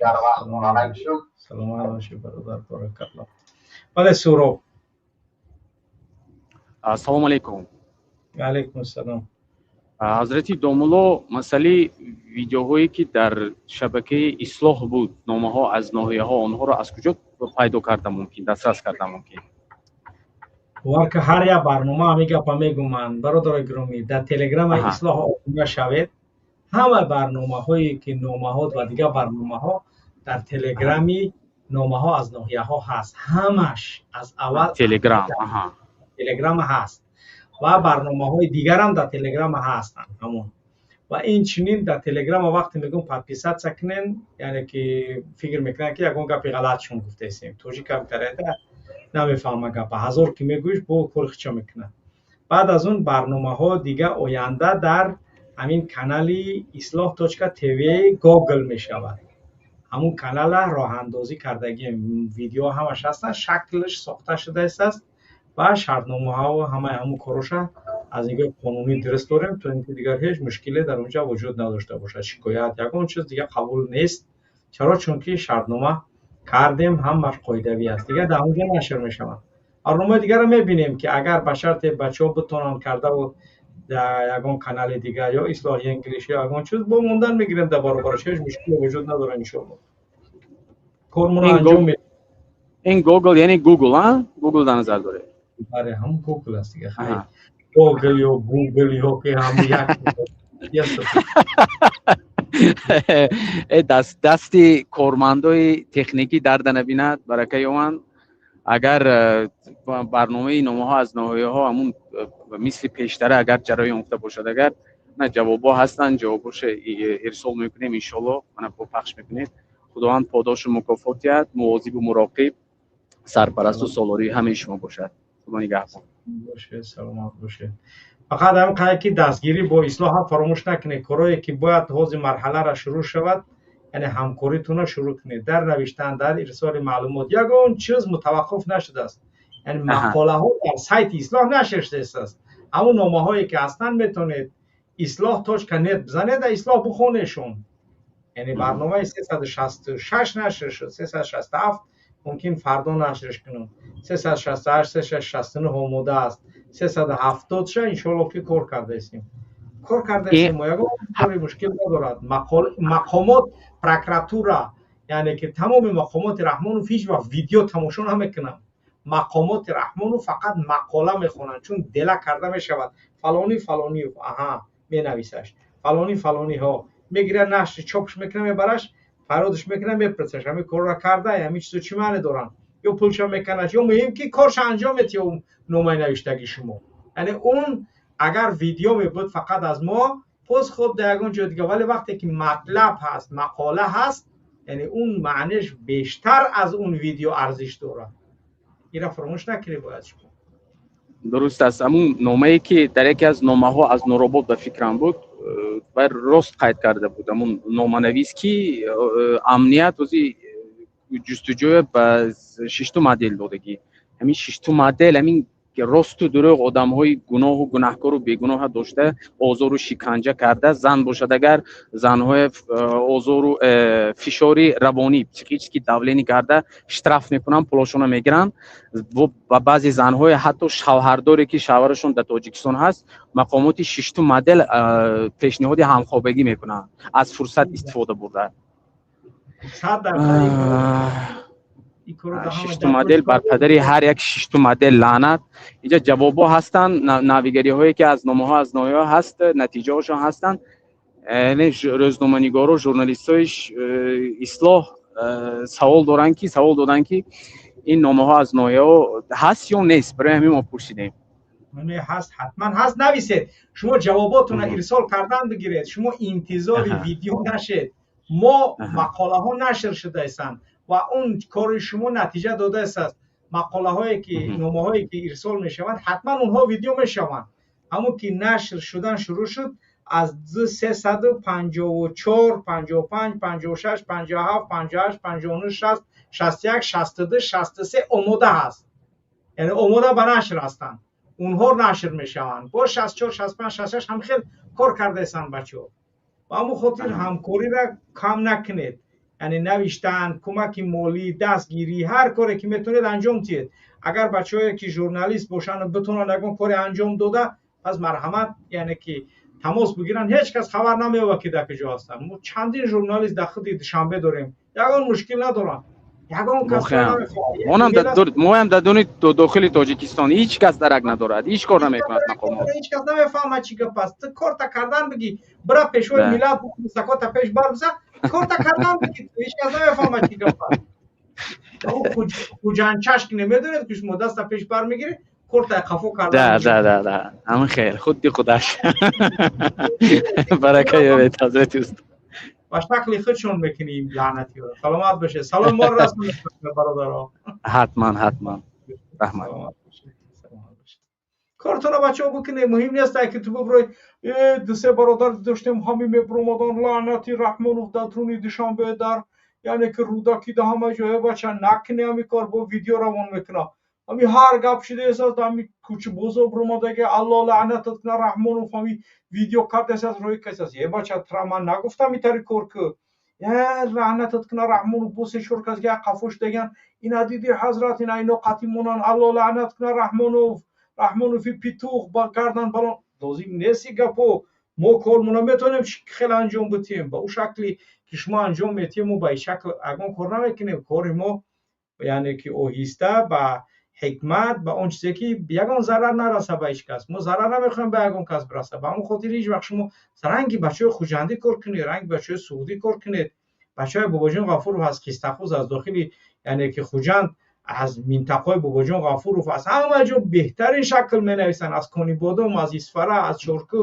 Дар вақт мона нагирам. Саломат бошед, бародар, баракаллоҳ. Бале, Суҳроб. Ассалому алайкум. Алайкум ассалом. Ҳазрати домулло, масъалаи видеоҳое ки дар шабакаи Ислоҳ буд, номаҳо аз ноҳияҳо, онҳоро аз куҷо пайдо карда мумкин, дастрас карда мумкин? Бовар ки ҳар як барнома ҳамин гапа мегӯм ман, бародарои гиромӣ, дар телеграма Ислоҳ обуна шавед. Ҳама барномаҳое ки номаҳо ва дигар барномаҳо дар телеграми номаҳо аз ноҳияҳо ҳаст, ҳамаш аз аввал Телеграм телеграма ҳаст ва барномаҳои дигарам дар телеграма ҳастанд ҳамон. Ва инчунин дар телеграма вақте мегӯм подписаться кунен, яъне ки фикр мекунанд, ки ягон гапи ғалатшон гуфтаистем. Тоҷик камтареда намефаҳма гапа, ҳазор ки мегӯиш, бо кори хичо мекунад. Баъд аз он барномаҳо дига оянда дар ҳамин канали Ислоҳ точка тв гогл мешавад. Ҳамун канала роҳандозӣ кардагием, видео ҳамаш ҳастанд, шаклш сохта шудааст ва шартномаҳо ҳамаи ҳамун короша аз нигоҳи қонунӣ дуруст дорем, то ин ки дигар ҳеҷ мушкиле дар онҷа вуҷуд надошта бошад. Шикоят, ягон чиз дига қабул нест. Чаро? Чунки шартнома кардем, ҳамаш қоидавӣ аст, дигар дар онҷа нашр мешаванд. Барномаи дигарро мебинем, ки агар ба шарте бачаҳо битонанд кардаву дар ягон канали дигар ё Ислоҳи Инглиш ё ягон чиз бо мондан мегирем, дар баробараш ҳеҷ мушкиле вуҷуд надорад, иншоалло кормонро анҷом. Ин Гугл, яъне Гугл, а Гугл дар назар доред? Бале, ҳамун Гугл аст дига. Хайр, Гугл ё Гугл ё ки ҳамун як. Дасти кормандои техникӣ дарда набинад, барака ёванд. Агар барномаи номаҳо аз ноҳияҳо ҳамун мисли пештара агар ҷараён ёфта бошад, агар на, ҷавобҳо ҳастанд, ҷавобҳоша ирсол мекунем иншоалло, мана бо пахш мекунед. Худованд подошу мукофот диҳад, мувозибу муроқиб, сарпарасту солории ҳамаи шумо бошад. Худо нигаҳбон. Бошед, саломат бошед. Фақат ҳам қайд, ки дастгирӣ бо Ислоҳ ҳам фаромӯш накунед. Корое ки бояд ҳозир марҳалара шурӯъ шавад, яъне ҳамкоритонро шурӯъ кунед дар навиштан, дар ирсоли маълумот. Ягон чиз мутаваққиф нашудааст, яъне мақолаҳо дар сайти Ислоҳ нашр шудааст. Ҳамун номаҳое ки ҳастанд, метавонед Ислоҳ точка нет бизанед, дар Ислоҳ бихонешон. Яъне барномаи 366 нашр шуд, 367 мумкин фардо нашрш кунам, 368, 369 омода аст, 370 ша иншоалло ки кор кардаистем, кор кардаистем. Мо ягон кори мушкил надорад. Мақомот, прокуратура, яъне ки тамоми мақомоти Раҳмонов ҳеҷ вақт видео тамошо намекунанд. Мақомоти Раҳмонов фақат мақола мехонанд, чун дела карда мешавад. Фалонӣ фалониев, аҳа, менависаш, фалонӣ фалониҳо мегирад, нашри чопш мекунад, мебараш, фарёдш мекунад, мепурсаш: ҳамин корро карда, ҳамин чизо чӣ маъне доранд? Ё пулша мекунад, ё муҳим ки корша анҷом метиҳ номаи навиштагии шумо. Яъне он агар видео мебуд фақат аз мо, боз хуб, дар ягон ҷои дига, вале вақте ки матлаб ҳаст, мақола ҳаст, яъне он маънеш бештар аз он видео арзиш дорад. Инро фаромӯш накунед бояд шумо. Дуруст аст. Ҳамун номае ки дар яке аз номаҳо аз Нуробод, ба фикрам, буд ва рост қайд карда буд ҳамун номанавис, ки амният ози ҷустуҷӯя ба шиштум отдел додагӣ. Ҳамин шиштум отдел ҳамин росту дурӯғ одамҳои гуноҳу гунаҳкору бегуноҳа дошта, озору шиканҷа карда, зан бошад агар, занҳои озору фишори равонӣ, психический давление карда, штраф мекунанд, пулошонро мегиранд. Ба баъзе занҳои ҳатто шавҳардоре, ки шавҳарашон дар Тоҷикистон ҳаст, мақомоти шиштум отдел пешниҳоди ҳамхобагӣ мекунанд, аз фурсат истифода бурда. Шиштум отдел, бар падари ҳар як шиштум отдел лаънат. Инҷа ҷавобҳо ҳастанд, навигариҳое ки аз номаҳо аз ноҳияҳо ҳаст, натиҷаҳошон ҳастанд. Яъне рӯзноманигоро, журналистҳои Ислоҳ савол доранд, ки савол доданд, ки ин номаҳо аз ноҳияҳо ҳаст ё нест. Барои ҳамин мо пурсидем. Ҳаст, ҳатман ҳаст. Нависед шумо, ҷавоботонро ирсол кардан бигиред. Шумо интизори видео нашед. Мо мақолаҳо нашр шудаистанд ва он кори шумо натиҷа додааст. Мақолаҳое ки, номаҳое ки ирсол мешаванд, ҳатман онҳо видео мешаванд. Ҳамон ки нашр шудан шурӯъ шуд, аз 354, 55, 56, 57, 58, 59, 60, 61, 62, 63 омода ҳаст, яъне омода ба нашр ҳастанд, онҳо нашр мешаванд. Бо 64, 65, 66 ҳам хел кор кардаистанд бачаҳо. Ба ҳамон хотир ҳамкориро кам накунед, яъне навиштан, кӯмаки молӣ, дастгирӣ, ҳар коре ки метавонед, анҷом диҳед. Агар бачаҳое ки журналист бошанд, битонанд ягон коре анҷом дода, пас марҳамат, яъне ки тамос бигиранд. Ҳеҷ кас хабар намеёбад, ки дар куҷо ҳастанд. Мо чандин журналист дар худи Душанбе дорем, ягон мушкил надоранд, ягон кас. Моям дар дуни дохили Тоҷикистон ҳеҷ кас дарак надорад, ҳеҷ кор намекунад мақомот. Ҳеҷ кас намефаҳмад чӣ гап аст. Ту корта кардан бигӣ, бира пешвои миллат, закота пеш бар биза, корта кардан бигӣ, ҳеҷ кас намефаҳмад чӣ гап аст. Хуҷанчаш ки намедонед, ки шумо даста пеш бар мегиред, корта қафо кардан. Да, да, да, да, ҳамин хел, худди худаш. Барака ёбед, ҳазрати устод. Ба шакли худшон мекунем, лаънатиро. Саломат бошед, салом моро расонед, бародаро. Ҳатман, ҳатман, раҳмат. Кортона, бачаҳо, бикунед. Муҳим нест, ки ту биброй. Ду се бародар доштем, ҳами мебуромадан: лаънати Раҳмонов дар дуруни Душанбе, дар, яъне ки Рӯдакӣ, да ҳама ҷое. Бача, накуне ҳами кор, бо видео равон мекуна. Ҳами ҳар гап шудааст, ҳами кӯчабозо буромадаги: «Алло лаънатат куна, Раҳмонов, ҳами видео кардааст, рӯи касаст». Е, бача, тра ман нагуфтам, итари кор ку. Е, лаънатат куна, Раҳмонов. Бо се чор кас як қафо шудаган: «Ина диди, ҳазрат, ина ино қатӣ монанд, Алло лаънат куна Раҳмонов, Раҳмонови петух ба гардан балон». Лозим нест и гапо. Мо кормона метавонем хеле анҷом битиҳем ба ӯ шакле ки шумо анҷом метиҳем. Мо ба ин шакл ягон кор намекунем. Кори мо, яъне ки оҳиста, ба ҳикмат, ба он чизе ки ягон зарар нараса ба ҳеҷ кас. Мо зарар намехоҳем ба ягон кас бираса. Ба ҳамон хотир ҳеҷ вақт шумо ранги бачаҳои хуҷандӣ кор кунед, ранги бачаҳои суғдӣ кор кунед. Бачаҳои Бобоҷон Ғафуров аз Қистахуз, аз дохили, яъне ки Хуҷанд, аз минтақаҳои Бобоҷон Ғафуров, аз ҳама ҷо беҳтарин шакл менависанд, аз Конибодом, аз Исфара, аз Чоркӯ,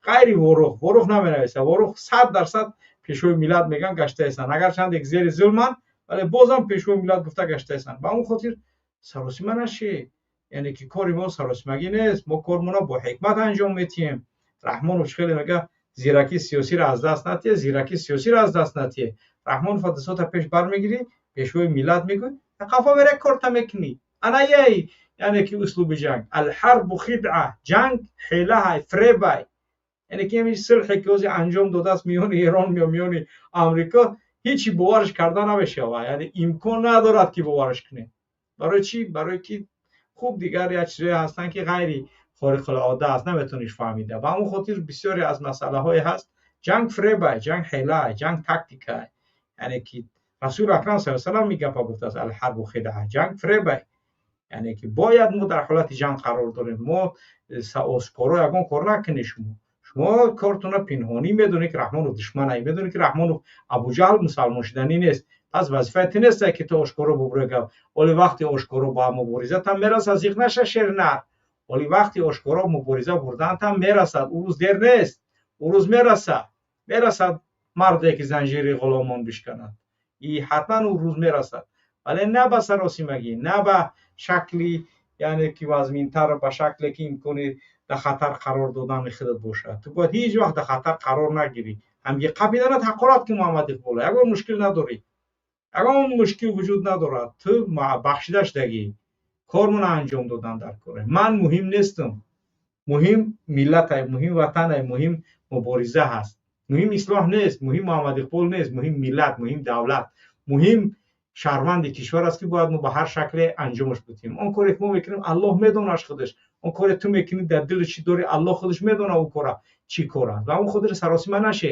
ғайри Ворух. Ворух наменависад. Ворух 100% пешвои миллат меган гаштаистанд, агарчанд як зери зулманд, вале бозам пешвои миллат гуфта гаштаистанд. Ба ҳамон хотир саросима нашед, яъне ки кори мо саросимагӣ нест. Мо кормона бо ҳикмат анҷом метиҳем. Раҳмонов хеле мега: «Зиракии сиёсиро аз даст натиҳе, зиракии сиёсиро аз даст натиҳе». Раҳмонов дастото пеш бармегирӣ, пешвои миллат мегӯй, қафо мере, корта мекунӣ. Ана ей, яъне ки услуби ҷанг. الحرب خدعة, ҷанг ҳилаҳай, фребай. Яъне ки ҳамин сулҳе ки ҳозир анҷом додааст миёни Эрон ё миёни Амрико, ҳечи боварш карда намешавад. Яъне имкон надорад ки боварш кунем. Барои чӣ? Барои ки хуб дигар як чизое ҳастанд ки ғайри хориқулода аст, наметавониш фаҳмида. Ба ҳамон хотир бисёре аз масъалаҳое ҳаст. Ҷанг фиребай, ҷанг ҳелай, ҷанг тактикай. Яъне ки Расули Акрам саллаллоҳу алайҳи васаллам ин гапа гуфтааст: алҳарбу хидаа, ҷанг фиребай. Яъне ки бояд мо дар ҳолати ҷанг қарор дорем. Мо ошкоро ягон кор накунед. Шумо кортона пинҳонӣ медонед, ки Раҳмонов душманай, медонед, ки Раҳмонов Абуҷаҳл мусалмон шуданӣ нест. Пас вазифаи ту нест, ки ту ошкоро бубурӯи гап. Оли вақти ошкоро ба муборизатам мерасад, зиқ наша, шери нар. Оли вақти ошкоро мубориза бурданатам мерасад. Ӯ рӯз дер нест, ӯ рӯз мерасад. Мерасад марде ки занҷири ғуломон бишканад. И ҳатман ӯ рӯз мерасад, вале на ба саросимагӣ, на ба шакли, яъне ки вазминтар, ба шакле ки имкони дар хатар қарор додани худат бошад. Ту бояд ҳеҷ вақт дар хатар қарор нагирӣ. Ҳамги қапиданат ҳақорат ки Муҳаммад Иқбола, ягон мушкил надорӣ, ягон мушкил вуҷуд надорад. Ту бахшида шудагӣ. Кормона анҷом додан дар коре. Ман муҳим нестам, муҳим миллатай, муҳим ватанай, муҳим мубориза ҳаст. Муҳим ислоҳ нест, муҳим Муҳаммад Иқбол нест, муҳим миллат, муҳим давлат, муҳим шаҳрванди кишвар аст, ки бояд мо ба ҳар шакле анҷомаш бидиҳем. Он коре ки мо мекунем, Аллоҳ медонаш худаш. Он коре ту мекунӣ, дар дили чӣ дорӣ, Аллоҳ худаш медонад, ӯ кора чӣ кор аст. Ва он хотир саросима наше.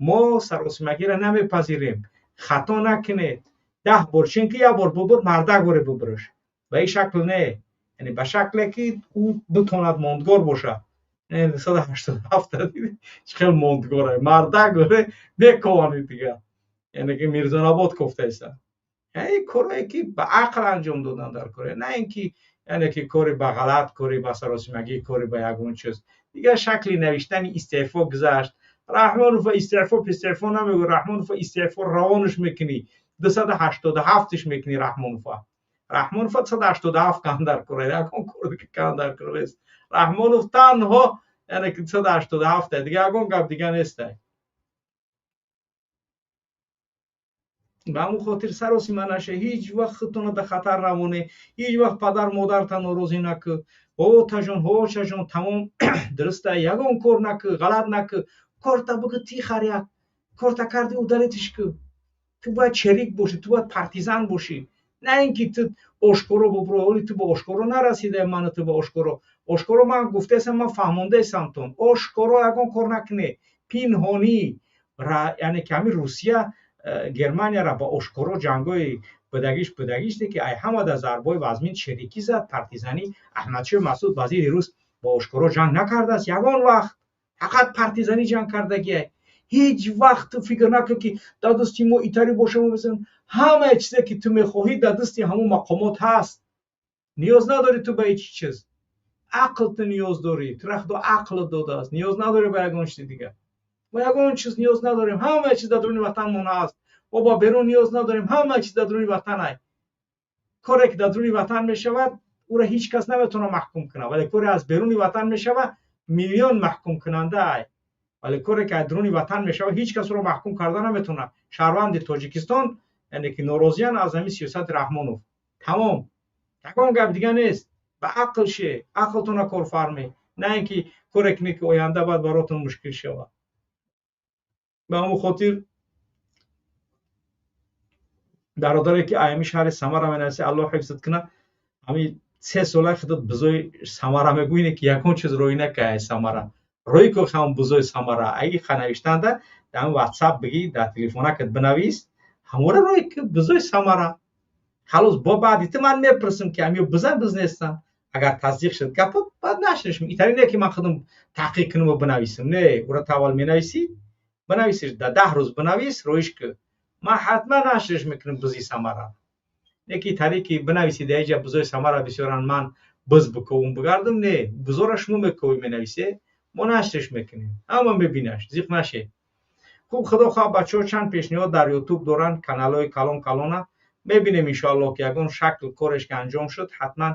Мо саросимагиро намепазирем. Хато накунед. 10 бор чунки як бор бубур, мардак боре бубурш. Ба ин шакл не, яъне ба шакле ки ӯ битонад мондгор бошад. 187 чӣ хел мондгоре, мардак боре мекованид дигар. Яъне ки Мирзонабод кофтаиста. Яъне корое ки ба ақл анҷом додан дар коре, на ин ки, яъне ки кори ба ғалат, кори ба саросимагӣ, кори ба ягон чиз дигар. Шакли навиштани истеъфо гузашт. Раҳмонов истеъфо пистеъфо намегӯ. Раҳмонов истеъфо равонаш мекунӣ, 287-ш мекунӣ Раҳмонова. Раҳмонов 187 кан дар кора, ягон кор дига кан дар кор нест. Раҳмонов танҳо, яъне ки 287, дига ягон гап дига нестай. Ба ҳамон хотир саросима наша, ҳеҷ вақт худтонро дар хатар намонед, ҳеҷ вақт падар модарта норозӣ накӣ. Ҳотажон, ҳочажон, тамом дуруста, ягон кор накӣ, ғалат накӣ. Корта бигӯ, тихар як корта карди, удалить ш кӯ. Ту бояд черик бошӣ, ту бояд партизан бошӣ, на ин ки ту ошкоро бубурӯ. Оли ту ба ошкоро нарасида. Ману ту ба ошкоро, ошкоро ман гуфтаестам, ман фаҳмондаестам тон. Ошкоро ягон кор накунед, пинҳонӣ. Яъне ки ҳамин Русия Германияра ба ошкоро ҷангҳои будагиш будагиште ки ай ҳама дар зарбаҳои вазмин черикӣ зад, партизанӣ. Аҳмадшоҳ Масуд, вазири рус, ба ошкоро ҷанг накардааст ягон вақт, фақат партизанӣ ҷанг кардагиай. Ҳеҷ вақт ту фикр накун, ки дар дасти мо итари боша, мо мезанем. Ҳамаи чизе ки ту мехоҳӣ, дар дасти ҳамон мақомот ҳаст. Ниёз надорӣ ту ба ҳеҷ чиз. Ақл ту ниёз дорӣ, тура Худо ақл додааст. Ниёз надорӣ ба ягон чизи дигар. Мо ягон чиз ниёз надорем, ҳамаи чиз дар дуруни ватанмон ҳаст. Мо ба берун ниёз надорем, ҳамаи чиз дар дуруни ватан ай. Коре ки дар дуруни ватан мешавад, ӯро ҳеҷ кас наметавонад маҳкум кунад, вале коре аз беруни ватан мешавад, миллион маҳкумкунанда ай. Вале коре ки аз дуруни ватан мешавад, ҳеҷ кас ӯро маҳкум карда наметавонад. Шаҳрванди Тоҷикистон, яъне ки норозиян аз ҳамин сиёсати Раҳмонов, тамом, ягон гап дига нест. Ба ақл ше, ақлтонро корфармед, на ин ки коре кунед, ки оянда баъд баротон мушкил шавад. Ба ҳамон хотир, бародаре ки аями шаҳри Самара менависӣ, Аллоҳ ҳифзат кунад. Ҳамин 3 сола худат бузои Самара мегӯӣ, ки ягон чиз рӯй накай. Самара рӯй ку, ҳам бузои Самара аи навиштанда дар Ватсап бигӣ, дар телефонакат бинавис, ҳамора рӯй ки бузои Самара. Халос, бо баъди ту ман мепурсам, ки ҳамё бузан, буз нестам. Агар тасдиқ шуд гапот, баъд нашриш. Итари не ки ман худам таҳқиқ кунаму бинависам. Не, ӯро ту аввал менависӣ, бинависиш, дар 10 рӯз бинавис, рӯиш ки, ман ҳатман нашриш мекунам бузи Самара. Не ки таре ки бинависӣ дар иҷа бузои Самара бисёран, ман буз бикобум, бигардам. Не, бузора шумо мекобӣ, менависе, мо нашриш мекунем, ҳама мебинаш, зиқ наше. Хуб, худо хоҳ, бачаҳо чанд пешниҳод дар Ютуб доранд, каналҳои калон калона. Мебинем, иншоаллоҳ, ки ягон шакл кореш ки анҷом шуд, ҳатман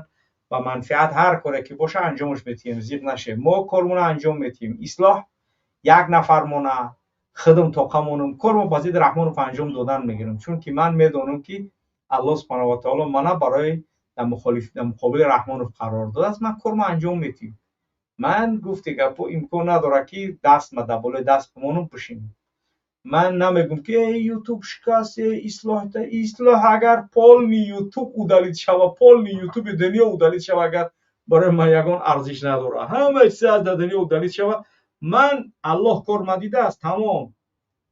ба манфиат ҳар коре ки боша, анҷомаш метиҳем. Зиқ наше, мо кормона анҷом метиҳем. Ислоҳ як нафар мона, худам тоқа монам, кормо ба зидди Раҳмонов анҷом додан мегирам, чунки ман медонам, ки Аллоҳ субҳанаҳу ва таоло мана барои дар муқобили Раҳмонов қарор додааст. Ман кормо анҷом метиҳам. Ман гуфти гапо, имкон надорад, ки даст ма дар болои даст бимонам, бишинам. Ман намегум, ки Ютуб шикаст, ислоҳ ислоҳ. Агар полный Ютуб удалить шава, полный Ютуби дунё удалить шава, агар барои ман ягон арзиш надорад. Ҳама чиз аз дар дунё удалить шава, ман Аллоҳ корма дидааст, тамом,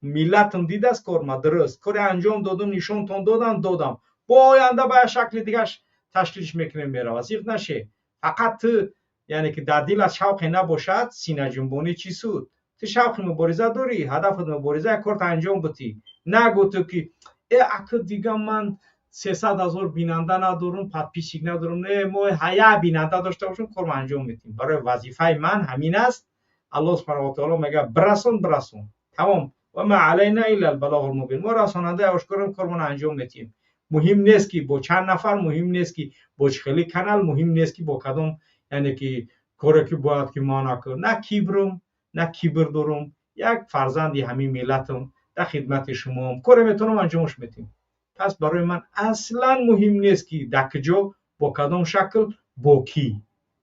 миллатам дидааст корма. Дуруст коре анҷом додум, нишонтон додам. Бо оянда ба як шакли дигаш ташкилш мекунем, мерава, зиқ наше. Фақат ту, яъне ки дар дилат шавқе набошад, синаҷунбонӣ чӣ суд? Ту шавқи мубориза дорӣ, ҳадафат мубориза, корта анҷом бутӣ. Нагӯ ту, ки э, ака, дига ман 300 000 бинанда надорум, подписчик надорум. Не, мо як бинанда дошта бошем, корма анҷом медиҳем. Барои вазифаи ман ҳамин аст. Аллоҳ субҳанаҳу ва таоло мегӯяд: «Бирасон, бирасон», тамом. وما علينا إلا البلاغ المبين. Мо расонандаи ошкорем, кормона анҷом медиҳем. Муҳим нест, ки бо чанд нафар, муҳим нест, ки бо чӣ хели канал, муҳим нест, ки бо кадом, яъне ки коре ки бояд ки мо накун. На кибрум, на кибр дорум, як фарзанди ҳамин миллатам, дар хидмати шумоам, коре метавонам, анҷомаш медиҳем. Пас барои ман аслан муҳим нест, ки дар куҷо, бо кадом шакл, бо кӣ.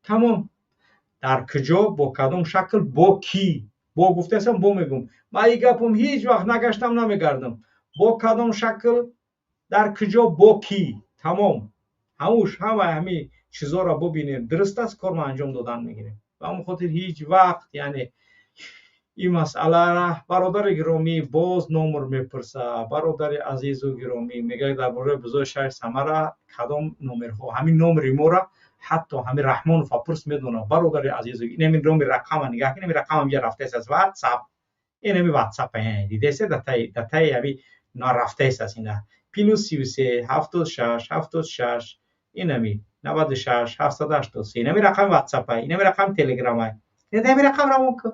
Тамом. Дар куҷо, бо кадом шакл, бо кӣ. Бо гуфтаастам, бо мегӯм. Ман ин гапам ҳеҷ вақт нагаштам, намегардам. Бо кадом шакл, дар куҷо, бо кӣ, тамом. Ҳамуш ҳамаи ҳамин чизҳоро бубинем, дуруст аст, кормо анҷом додан мегирем. Ба ҳамон хотир ҳеҷ вақт, яъне ин масъалара, бародари гиромӣ, боз номер мепурса. Бародари азизу гиромӣ мегӯяд: дар бораи бузои шаҳри Самара кадом номерҳо? Ҳамин номери моро ҳатто ҳамин Раҳмонов пурс, медонад. Бародари азизу, инами номери рақама нигаҳ кун, инами рақам ҳамҷа рафтааст аз Ватсап, инами Ватсап дидааст, дар таи ҳами рафтааст аз ина: +33 76 76 инами 96 783. Инами рақами Ватсапа, инами рақами Телеграма. Инами рақам равон кун,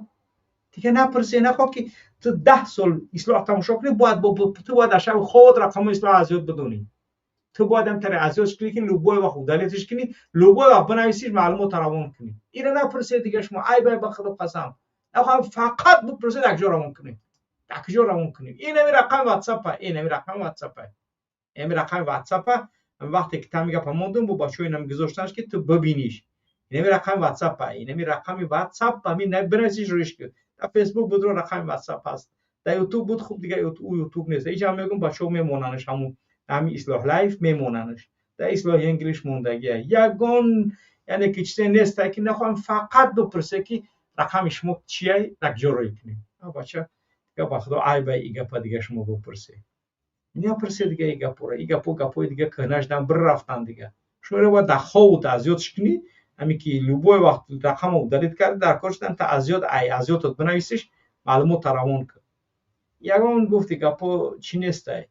дига напурсе. Нахоҳ, ки ту 10 сол ислоҳ тамошо кунӣ, бояд ту бояд дар шаби худ рақамҳои ислоҳ аз ёд бидонӣ. Ту бояд ҳамтаре аз ёд кунӣ, ки любой вақт удалить ш кунӣ, любой вақт бинависиш, маълумотро равон кунӣ. Ира напурсе дига шумо, айб, ба Худо қасам. Нахоҳам, фақат бипурсед, як ҷо равон кунем, дар куҷо равон кунем? Инами рақами Ватсапа, инами рақами Ватсапа, инами рақами Ватсапа. Вақте ки тами гапа мондум, бо бачаҳо инам гузоштанш, ки ту бибиниш. Инами рақами Ватсапа, инами рақами Ватсап, ҳамин бинависиш, рӯиш кун. Дар Фейсбук будро, рақами Ватсап ҳаст, дар Ютуб буд. Хуб, дига ӯ Ютуб нест. Иҷа мегӯм, бачаҳо мемонанш, ҳамун ҳамин Ислоҳ Лайф мемонанш, дар Ислоҳи English мондагия. Ягон, яъне ки чизе неста, ки нахоҳам, фақат бипурсе, ки рақами шумо чия, дар куҷо рӯй кунем. Бача, дига ба Худо айба и гапа дига шумо бипурсе. Напурсе дига и гапора. И гапо гапои дига кӯҳна шудан, бир рафтан. Дига шумо бояд дар ховут аз ёдш кунӣ, ҳаме ки любой вақт рақамо удалить карди, дар кор шудан, та аз ёд, ай аз ёдат бинависиш, маълумота равон кун. Ягон гуфти гапо чӣ нестай,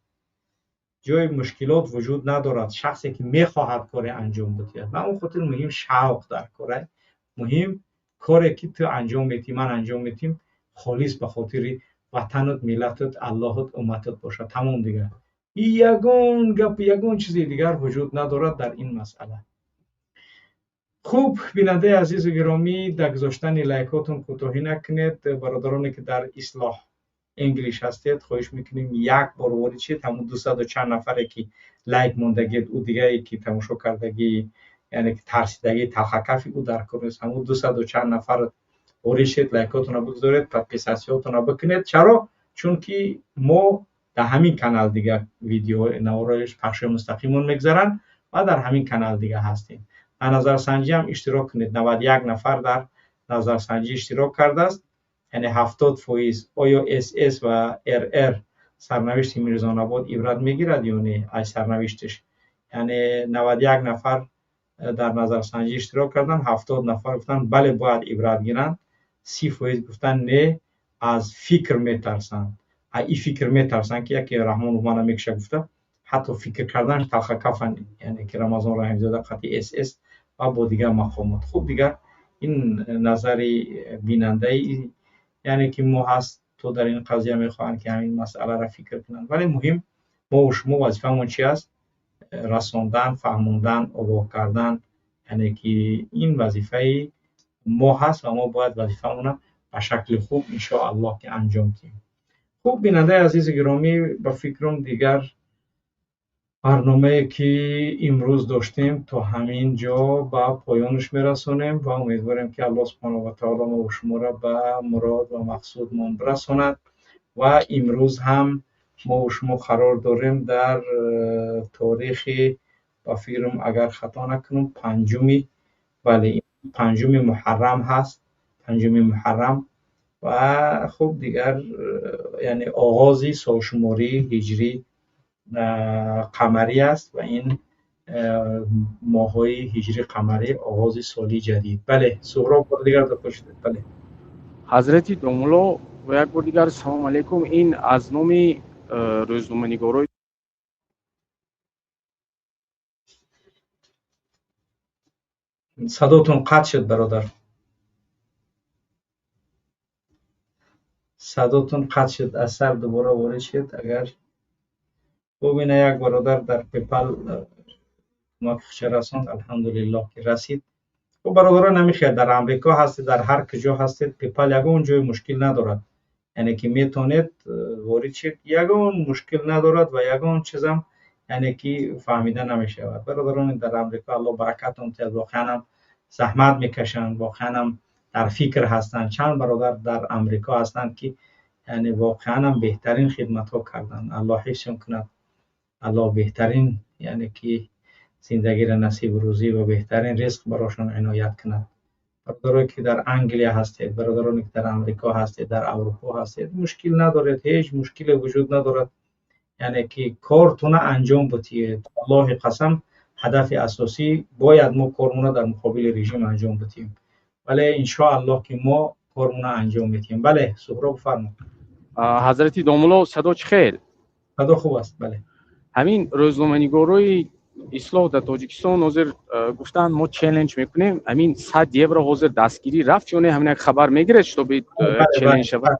ҷои мушкилот вуҷуд надорад. Шахсе ки мехоҳад коре анҷом бидиҳад, ба он хотир муҳим шавқ дар кора, муҳим коре ки ту анҷом медиҳӣ, ман анҷом медиҳем, холис ба хотири ватанат, миллатат, Аллоҳат, умматат бошад. Тамом, дигар ягон гап, ягон чизи дигар вуҷуд надорад дар ин масъала. Хуб, бинандаи азизу гиромӣ, дар гузоштани лайкотон кӯтоҳӣ накунед. Бародароне ки дар Ислоҳ English ҳастед, хоҳиш мекунем, як бор ворид шед. Ҳамун дусаду чанд нафаре ки лайк мондагед, ӯ дигае ки тамошо кардагӣ, яъне ки тарсидагӣ, талхакафи ӯ дар кор нест. Ҳамун дусаду чанд нафар ворид шед, лайкотонро бигузоред, подписаться ҳотонро бикунед. Чаро? Чунки мо дар ҳамин канал дига видео наворои пахшҳои мустақимон мегузаранд ва дар ҳамин канал дига ҳастем. Дар назарсанҷиам иштирок кунед. 91 нафар дар назарсанҷӣ иштирок кардааст, яъне 70%. Оё СС ва РР сарнавишти Мирзонабод ибрат мегирад ё не аз сарнавишташ? Яъне 91 нафар дар назарсанҷӣ иштирок карданд, 70 нафар гуфтанд, бале, бояд ибрат гиранд, 30% гуфтанд, не, аз фикр метарсанд, и фикр метарсанд, ки яке Раҳмонов мана мекуша гуфта, ҳатто фикр кардан талхакафан, яъне ки Рамазон Раҳимзода қатъи СС ва бо дигар мақомот. Хуб, дигар ин назари бинандаи, яъне ки мо ҳаст, то дар ин қазия мехоҳанд, ки ҳамин масъаларо фикр кунанд. Вале муҳим мо шумо вазифаамон чи аст? Расондан, фаҳмондан, огоҳ кардан, яъне ки ин вазифаи мо ҳаст ва мо бояд вазифаамонро ба шакли хуб, иншоаллоҳ, ки анҷом диҳем. Хуб, бинандаи азизу гиромӣ, ба фикрам, дигар. Барномае ки имрӯз доштем, то ҳамин ҷо ба поёнаш мерасонем ва умедворем, ки Аллоҳ субҳонаҳу ва таоло мо шуморо ба мурод ва мақсудмон бирасонад. Ва имрӯз ҳам мо шумо қарор дорем дар торихи, ба фикрам, агар хато накунам, панҷуми, бале, 5-уми муҳаррам ҳаст, 5-уми муҳаррам. Ва хуб, дигар, яъне оғози солшумории ҳиҷрӣ қамарӣ аст ва ин моҳҳои ҳиҷри қамарӣ оғози соли ҷадид. Бале, Суҳроб, бори дигар дохил шудед. Бале. Ҳазрати домулло, ва як бор дигар салом алейкум. Ин аз номи рӯзноманигорои Садотон қатъ шуд, бародар, садотон қатъ шуд, аз сар дубора ворид шуд. Агар бубина, як бародар дар PayPal кӯмаки худша расонд, алҳамдулиллоҳ, ки расид. Хуб, бародарон, ҳамин дар Амрико ҳастед, дар ҳар куҷо ҳастед, PayPal ягон ҷои мушкил надорад, яъне ки метавонед ворид шед, ягон мушкил надорад ва ягон чизам, яъне ки фаҳмида намешавад. Бародарони дар Амрико, Аллоҳ баракатон диҳад, воқеан ҳам заҳмат мекашанд, воқеан ҳам дар фикр ҳастанд. Чанд бародар дар Амрико ҳастанд, ки яъне воқеан ҳам беҳтарин хидматҳо карданд. Аллоҳ ҳифзшон кунад, Аллоҳ беҳтарин, яъне ки зиндагиро насиб, рӯзӣ ва беҳтарин ризқ барошон иноят кунад. Бародарое ки дар Англия ҳастед, бародароне ки дар Амрико ҳастед, дар Аврупо ҳастед, мушкил надоред, ҳеҷ мушкиле вуҷуд надорад, яъне ки кортона анҷом бутиед. Аллоҳи қасам, ҳадафи асосӣ бояд мо кормона дар муқобили режим анҷом бутием. Вале иншоаллоҳ, ки мо кормона анҷом медиҳем. Бале, Суҳроб, фармод. Ҳазрати домулло, садо чӣ хел? Садо хуб аст, бале. Ҳамин рӯзноманигорои ислоҳ дар Тоҷикистон ҳозир гуфтанд, мо челлендж мекунем. Ҳамин 100 евро ҳозир дастгирӣ рафт ё не? Ҳамин як хабар мегиред, чтобы челлендж шавад?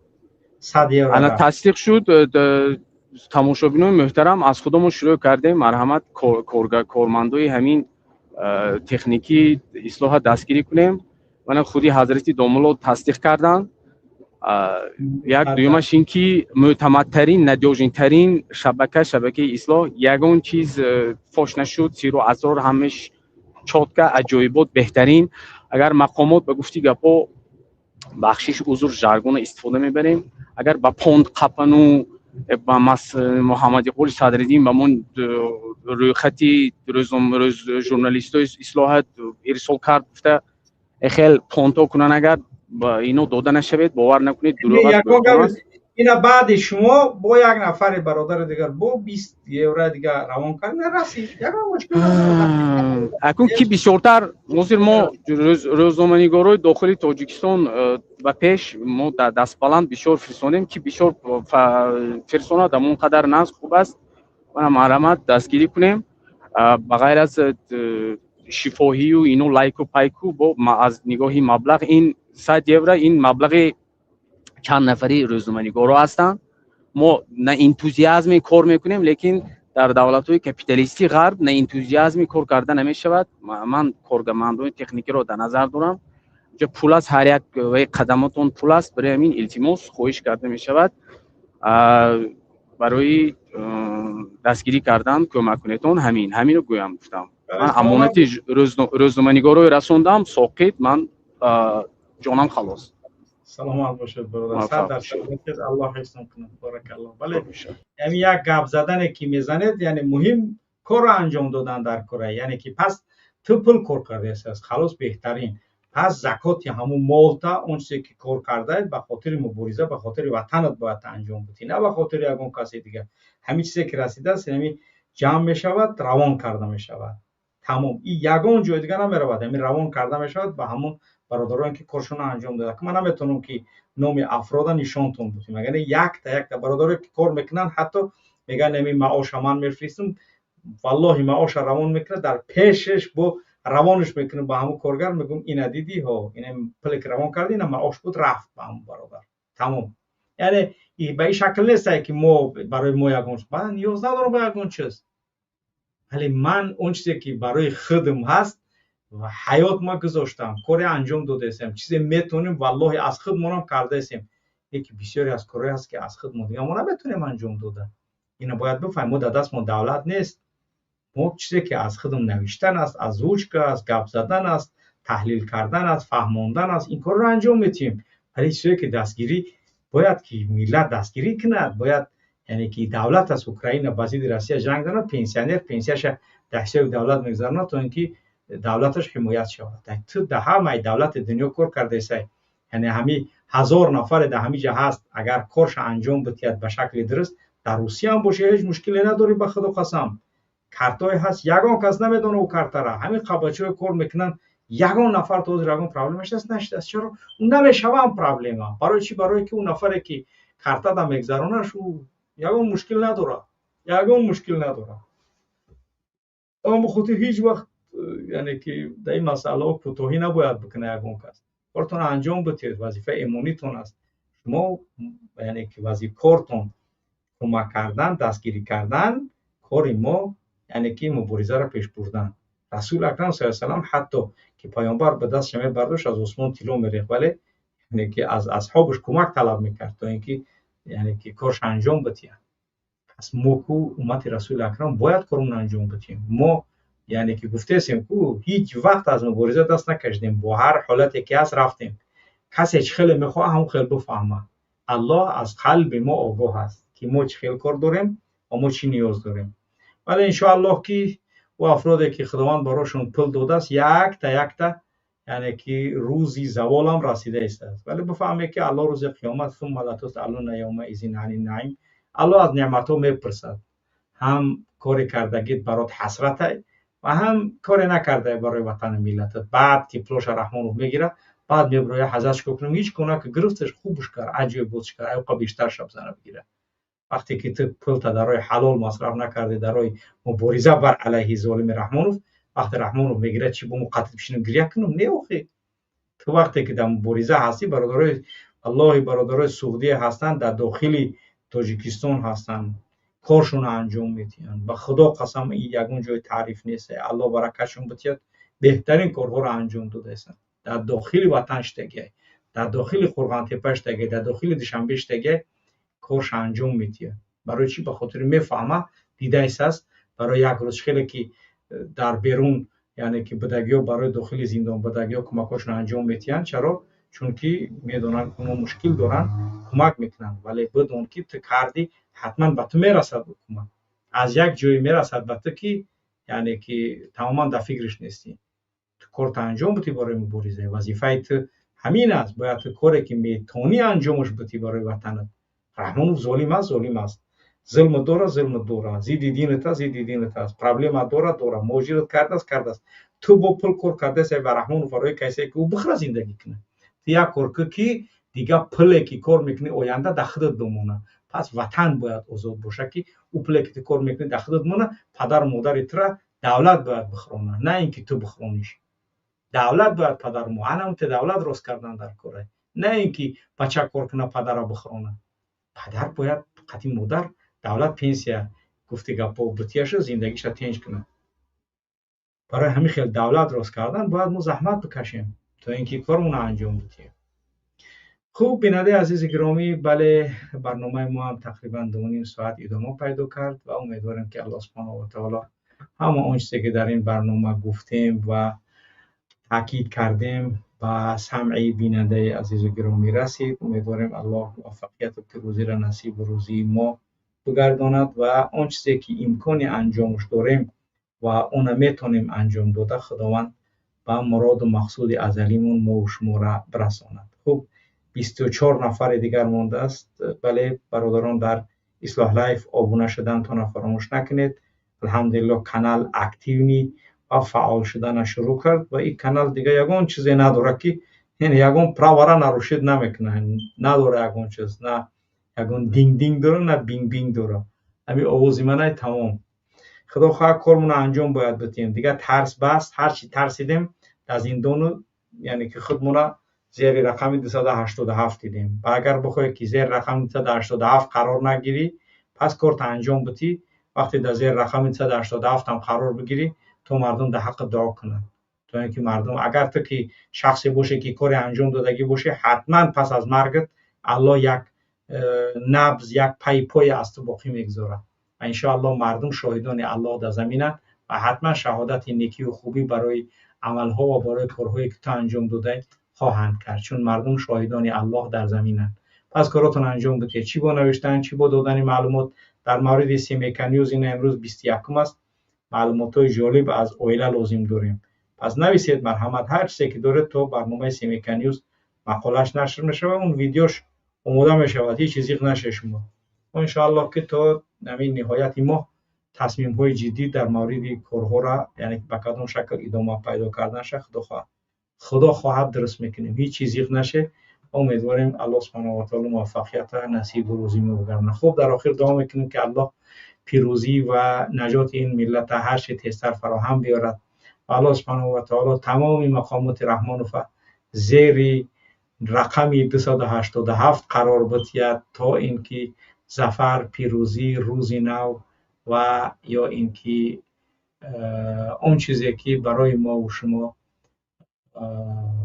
100 евро. Ана, тасдиқ шуд. Тамошобинои муҳтарам, аз худомон шурӯъ кардем. Марҳамат, кормандои ҳамин техникӣ ислоҳа дастгирӣ кунем. Мана, худи ҳазрати домулло тасдиқ карданд. Як дуюмаш ин ки мӯътамадтарин, надёжныйтарин шабака, шабакаи ислоҳ, ягон чиз фош нашуд, сиру асрор ҳамаш чётко, аҷоибот, беҳтарин. Агар мақомот, ба гуфти гапҳо, бахшиш, узр, жаргона истифода мебарем, агар ба понт қапану ба Муҳаммадиқболи Садриддин ба мо рӯйхати журналистои ислоҳат ирсол кард гуфта, эхел понто кунан, агар ино дода нашавед, бовар накунед, дурӯғ. Ина баъди шумо бо як нафари бародари дигар бо 20 евро дигар равон кард, нарасид, ягон мушкил. Акун ки бисёртар ҳозир мо рӯзноманигорои дохили Тоҷикистон ба пеш мо дастбаланд бисёр фирсонем, ки бисёр фирсонад, ҳамон қадар нағз, хуб аст. Мана, марҳамат, дастгирӣ кунем. Ба ғайр аз шифоҳию ино, лайку пайку, бо аз нигоҳи маблағ ин 100 евро, ин маблағи чанд нафари рӯзноманигоро ҳастанд. Мо на энтузиазме кор мекунем, лекин дар давлатҳои капиталистии ғарб на энтузиазме кор карда намешавад. Ман кормандони техникиро дар назар дорам. Ҷо пул аст, ҳар як қадамотон пул аст. Барои ҳамин илтимос, хоҳиш карда мешавад, барои дастгирӣ кардан кӯмак кунедон. Ҳаминро гӯям гуфтам. Ман амонати рӯзноманигорро расондам, соқит, ман ҷонам халос. Саломат бошед, бародар, 100% бошед, Аллоҳ ҳифзтон кунад, баракаллоҳ. Бале, яъне як гап задане ки мезанед, яъне муҳим корро анҷом додан дар кора, яъне ки пас ту пул кор кардааст, халос, беҳтарин. Пас закоти ҳамун молта, он чизе ки кор кардаед, ба хотири мубориза, ба хотири ватанат бояд анҷом бидӣ, на ба хотири ягон каси дигар. Ҳамин чизе ки расидааст, ҳамин ҷамъ мешавад, равон карда мешавад, тамом. И ягон ҷои дигар намеравад, ҳамин равон карда мешавад ба ҳамон бародароне ки коршонро анҷом доданд. Ман наметавонам ки номи афрода нишонтон будем, агар якта якта бародарое ки кор мекунанд, ҳатто мегӯянд, ҳамин маоша ман мефиристам, валлоҳи, маоша равон мекунад, дар пешеш бо равонаш мекунам ба ҳамун коргар, мегӯям, ина дидӣ ҳо, ина пуле ки равон кардӣ, ина маош буд, рафт ба ҳамун бародар, тамом. Яъне ба ин шакл нестае ки мо барои мо ягон, ман ниёз надорам ба ягон чиз, вале ман он чизе ки барои худам ҳаст ва ҳаёт ма гузоштам, коре анҷом додаистем, чизе метавонем, валлоҳи, аз худмонам кардаистем. Яке бисёре аз корҳое ҳаст, ки аз худ мо дига мо наметавонем анҷом дода. Ина бояд бифаҳмем, мо дар даст мо давлат нест. Мо чизе ки аз худам навиштан аст, озвучка аст, гап задан аст, таҳлил кардан аст, фаҳмондан аст, ин корро анҷом медиҳем. Вале чизе ки дастгирӣ бояд, ки миллат дастгирӣ кунад, бояд, яъне ки давлат аст. Украина ба зидди Россия ҷанг дорад, пенсионер пенсияша дар ҳисоби давлат мегузаронад, то ин ки давлаташ ҳимоят шавад. Ту дар ҳамаи давлати дунё кор кардаесай, яъне ҳами 1000 нафаре дар ҳамин ҷа ҳаст, агар корша анҷом бидиҳад ба шакли дуруст, дар Русия ҳам боша, ҳеҷ мушкиле надорӣ. Ба худо қасам, картое ҳаст, ягон кас намедонад ӯ картара. Ҳамин қабачиҳое кор мекунанд, ягон нафар то ҳозир ягон проблема шудааст? Нашудааст. Чаро ӯ намешавам проблема? Барои чӣ? Барое ки ӯ нафаре ки картада мегзаронаш, ӯ ягон мушкил надорад, ягон мушкил надорад. Аммо бихотир ҳеҷ вақт, яъне ки дар ин масъалаҳо кӯтоҳӣ набояд бикунад ягон кас. Кортон анҷом бидиҳед, вазифаи эмонитон аст. Шумо, яъне ки кортон кӯмак кардан, дастгирӣ кардан, кори мо, яъне ки муборизаро пеш бурдан. Расули акрам са салам, ҳатто ки паёмбар ба дастша мебардошт, аз осмон тилло мерехт, вале яъне ки аз асҳобаш кӯмак талаб мекард, то ин ки, яъне ки корша анҷом бидиҳад. Пас мо ку уммати Расули акрам бояд кормон анҷом бидиҳем. Мо, яъне ки гуфтесем ку, ҳеҷ вақт аз мубориза даст накашидем, бо ҳар ҳолате ки ҳаст рафтем. Касе чӣ хеле мехоҳад, ҳамон хел бифаҳмад. Аллоҳ аз қалби мо огоҳ аст, ки мо чӣ хел кор дорем ва мо чӣ ниёз дорем. Вале иншоаллоҳ, ки ӯ афроде ки Худованд барошон пул додааст, якта якта, яъне ки рӯзи заволам расида истааст. Вале бифаҳмед, ки Аллоҳ рӯзи қиёмат ثم لتسألن يومئذ عن النعيم, Аллоҳ аз неъматҳо мепурсад. Ҳам коре кардагит барот ҳасратай ва ҳам коре накардай барои ватану миллатат. Баъд ки пулоша Раҳмонов мегирад, баъд мебироя ҳазрат чикор кунам? Ҳеҷ кона ки гирифташ, хубш кард, аҷоиб кард, аюқа бештар шаб зана бигирад. Вақте ки ту пулта дар роҳи ҳалол масраф накардӣ, дар роҳи мубориза бар алайҳи золими Раҳмонов, вақте Раҳмонов мегирад, чӣ бо мо қатл бишинам, гиря кунам? Не, охи, ту вақте ки дар мубориза ҳастӣ, бародарои аллоҳи, бародарои суғдия ҳастанд, дар дохили Тоҷикистон ҳастанд, коршонро анҷом медиҳанд. Ба худо қасам, ягон ҷои таъриф нест, Аллоҳ баракатшон бидиҳад, беҳтарин корҳоро анҷом додаистанд. Дар дохили ватан шидагиай, дар дохили Қурғонтепа шидагиай, дар дохили Душанбе шидагиай, корша анҷом медиҳад. Барои чӣ? Ба хотири мефаҳмад, дидаистааст. Барои як рӯз хеле ки дар берун, яъне ки будагиҳо, барои дохили зиндон будагиҳо кӯмакҳошонро анҷом медиҳанд. Чаро? Чунки медонанд, ки онҳо мушкил доранд, кӯмак мекунанд. Вале бидон, ки ту кардӣ, ҳатман ба ту мерасад кӯмак, аз як ҷое мерасад ба ту, ки яъне ки тамоман дар фикриш нестӣ. Ту корто анҷом бидӣ барои мубориза, вазифаи ту ҳамин аст. Бояд ту коре ки метавонӣ, анҷомаш бидӣ барои ватанат. Раҳмонов золим аст, золим аст, зулм дора, зулм дора, зидди динат аст, зидди динат аст, проблема дора, дора, муҳоҷират кардааст, кардааст. Ту бо пул кор кардаест ва Раҳмонов барои касе ки ӯ бихӯра, зиндагӣ кунад. Ту як кор кун, ки дигар пуле ки кор мекунӣ, оянда дар худат бимонад. Пас ватан бояд озод бошад, ки ӯ пуле ки ту кор мекунӣ, дар худат монад. Падару модари тура давлат бояд бихӯронад, на ин ки ту бихӯрониш. Давлат бояд падару анамте давлат рост кардан дар кора, на ин ки бача кор кунад, падара бихӯронад. Падар бояд қати модар давлат пенсия, гуфти гапо, битияша, зиндагиша тинҷ кунад. Барои ҳамин хел давлат рост кардан бояд мо заҳмат бикашем, то ин ки кормонро анҷом бидиҳем. Хуб, бинандаи азизи гиромӣ, бале, барномаи мо ҳам тақрибан 2,5 соат идома пайдо кард ва умедворем, ки Аллоҳ субҳонаҳу ва таоло ҳама он чизе ки дар ин барнома гуфтем ва таъкид кардем, ба самъи бинандаи азизу гиромӣ расид. Умедворем, Аллоҳ муваффақияту пирӯзиро насибу рӯзии мо бигардонад ва он чизе ки имкони анҷомаш дорем ва она метавонем анҷом дода, Худованд ба муроду мақсуди азалимон мову шуморо бирасонад. Хуб, 24 нафари дигар мондааст. Бале, бародарон, дар Ислоҳ Лайф обуна шудантонро фаромӯш накунед. Алҳамдулиллоҳ, канал активный ва фаъол шудана шурӯъ кард ва ин канал дигар ягон чизе надорад, ки ягон права ра нарушить намекунад. Надора ягон чиз, на ягон динг динг дора, на бинг бинг дора. Ҳамин овози манай, тамом. Худо хоҳад, кормонро анҷом бояд бидиҳем. Дигар тарс баст, ҳарчи тарсидем дар зиндону, яъне ки худмона зери рақами 287 дидем. Ва агар бихоҳӣ, ки зери рақами 287 қарор нагирӣ, пас корта анҷом бидӣ. Вақте дар зери рақами 287 ҳам қарор бигирӣ, то мардум дар ҳаққат дуо кунанд, то ин ки мардум, агар ту ки шахсе боше, ки коре анҷом додагӣ бошӣ, ҳатман пас аз маргат Аллоҳ як набз, як пайпое аз ту боқӣ мегузорад ва иншоаллоҳ мардум шоҳидони Аллоҳ дар заминанд. ва ҳатман шаҳодати некию хубӣ барои амалҳо ва барои корҳое ки ту анҷом додаӣ хоҳанд кард, чун мардум шоҳидони Аллоҳ дар заминанд. Пас коротон анҷом бидиҳед, чӣ бо навиштан, чӣ бо додани маълумот дар мавриди Семейка Ньюз. Ина имрӯз 21-ум аст, маълумотҳои ҷолиб аз оила лозим дорем. Пас нависед, марҳамат, ҳар чизе ки доред, то барномаи Семейка Ньюз мақолааш нашр мешавад, он видеош омода мешавад. Ҳеҷ чиз зиқ нашед шумо. Иншоаллоҳ, ки то ҳамин ниҳояти моҳ тасмимҳои ҷиддӣ дар мавриди корҳоро, яъне ба кадом шакл идома пайдо карданаша, худо хоҳад, дуруст мекунем. Ҳеҷ чиз зиқ нашед. Умедворем, Аллоҳ субҳанаҳу ва таъоло муваффақията насибу рӯзӣ мо бигардонад. Хуб, дар охир дуо мекунем, ки Аллоҳ пирӯзӣ ва наҷоти ин миллата ҳарчи тезтар фароҳам биёрад ва Аллоҳ субҳанаҳу ва таъоло тамоми мақомоти Раҳмонова зери рақами 287 қарор бидиҳад, то ин ки зафар, пирӯзӣ, рӯзи нав ва ё ин ки он чизе ки барои мову шумо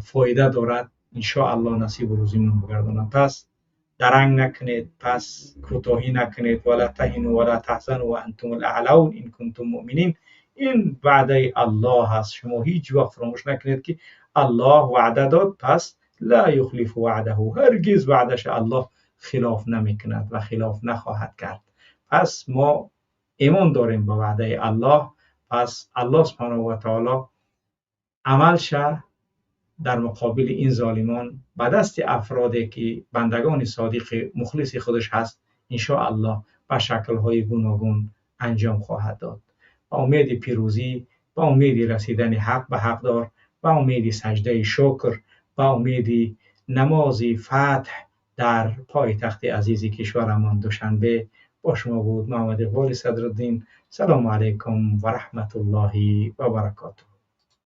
фоида дорад, иншоаллоҳ, насибу рӯзимон бигардонад. Пас даранг накунед, пас кӯтоҳӣ накунед. ولا تهنوا ولا تحزنوا وأنتم الأعلون إن كنتم مؤمنين. Ин ваъдаи Аллоҳ аст. Шумо ҳеҷ вақт фаромӯш накунед, ки Аллоҳ ваъда дод, пас لا يخلف وعده. Ҳаргиз ваъдаша Аллоҳ хилоф намекунад ва хилоф нахоҳад кард. Пас мо имон дорем ба ваъдаи Аллоҳ. Пас Аллоҳ субҳанаҳу ва таоло амалша дар муқобили ин золимон ба дасти афроде ки бандагони содиқи мухлиси худаш ҳаст, иншоаллоҳ, ба шаклҳои гуногун анҷом хоҳад дод. Ба умеди пирӯзӣ, ба умеди расидани ҳақ ба ҳақдор, ба умеди саҷдаи шукр, ба умеди намози фатҳ дар пойтахти азизи кишварамон Душанбе, бо шумо буд Муҳаммад Иқболи Садриддин. Салому алайкум ва раҳматуллоҳи ва баракотуҳ.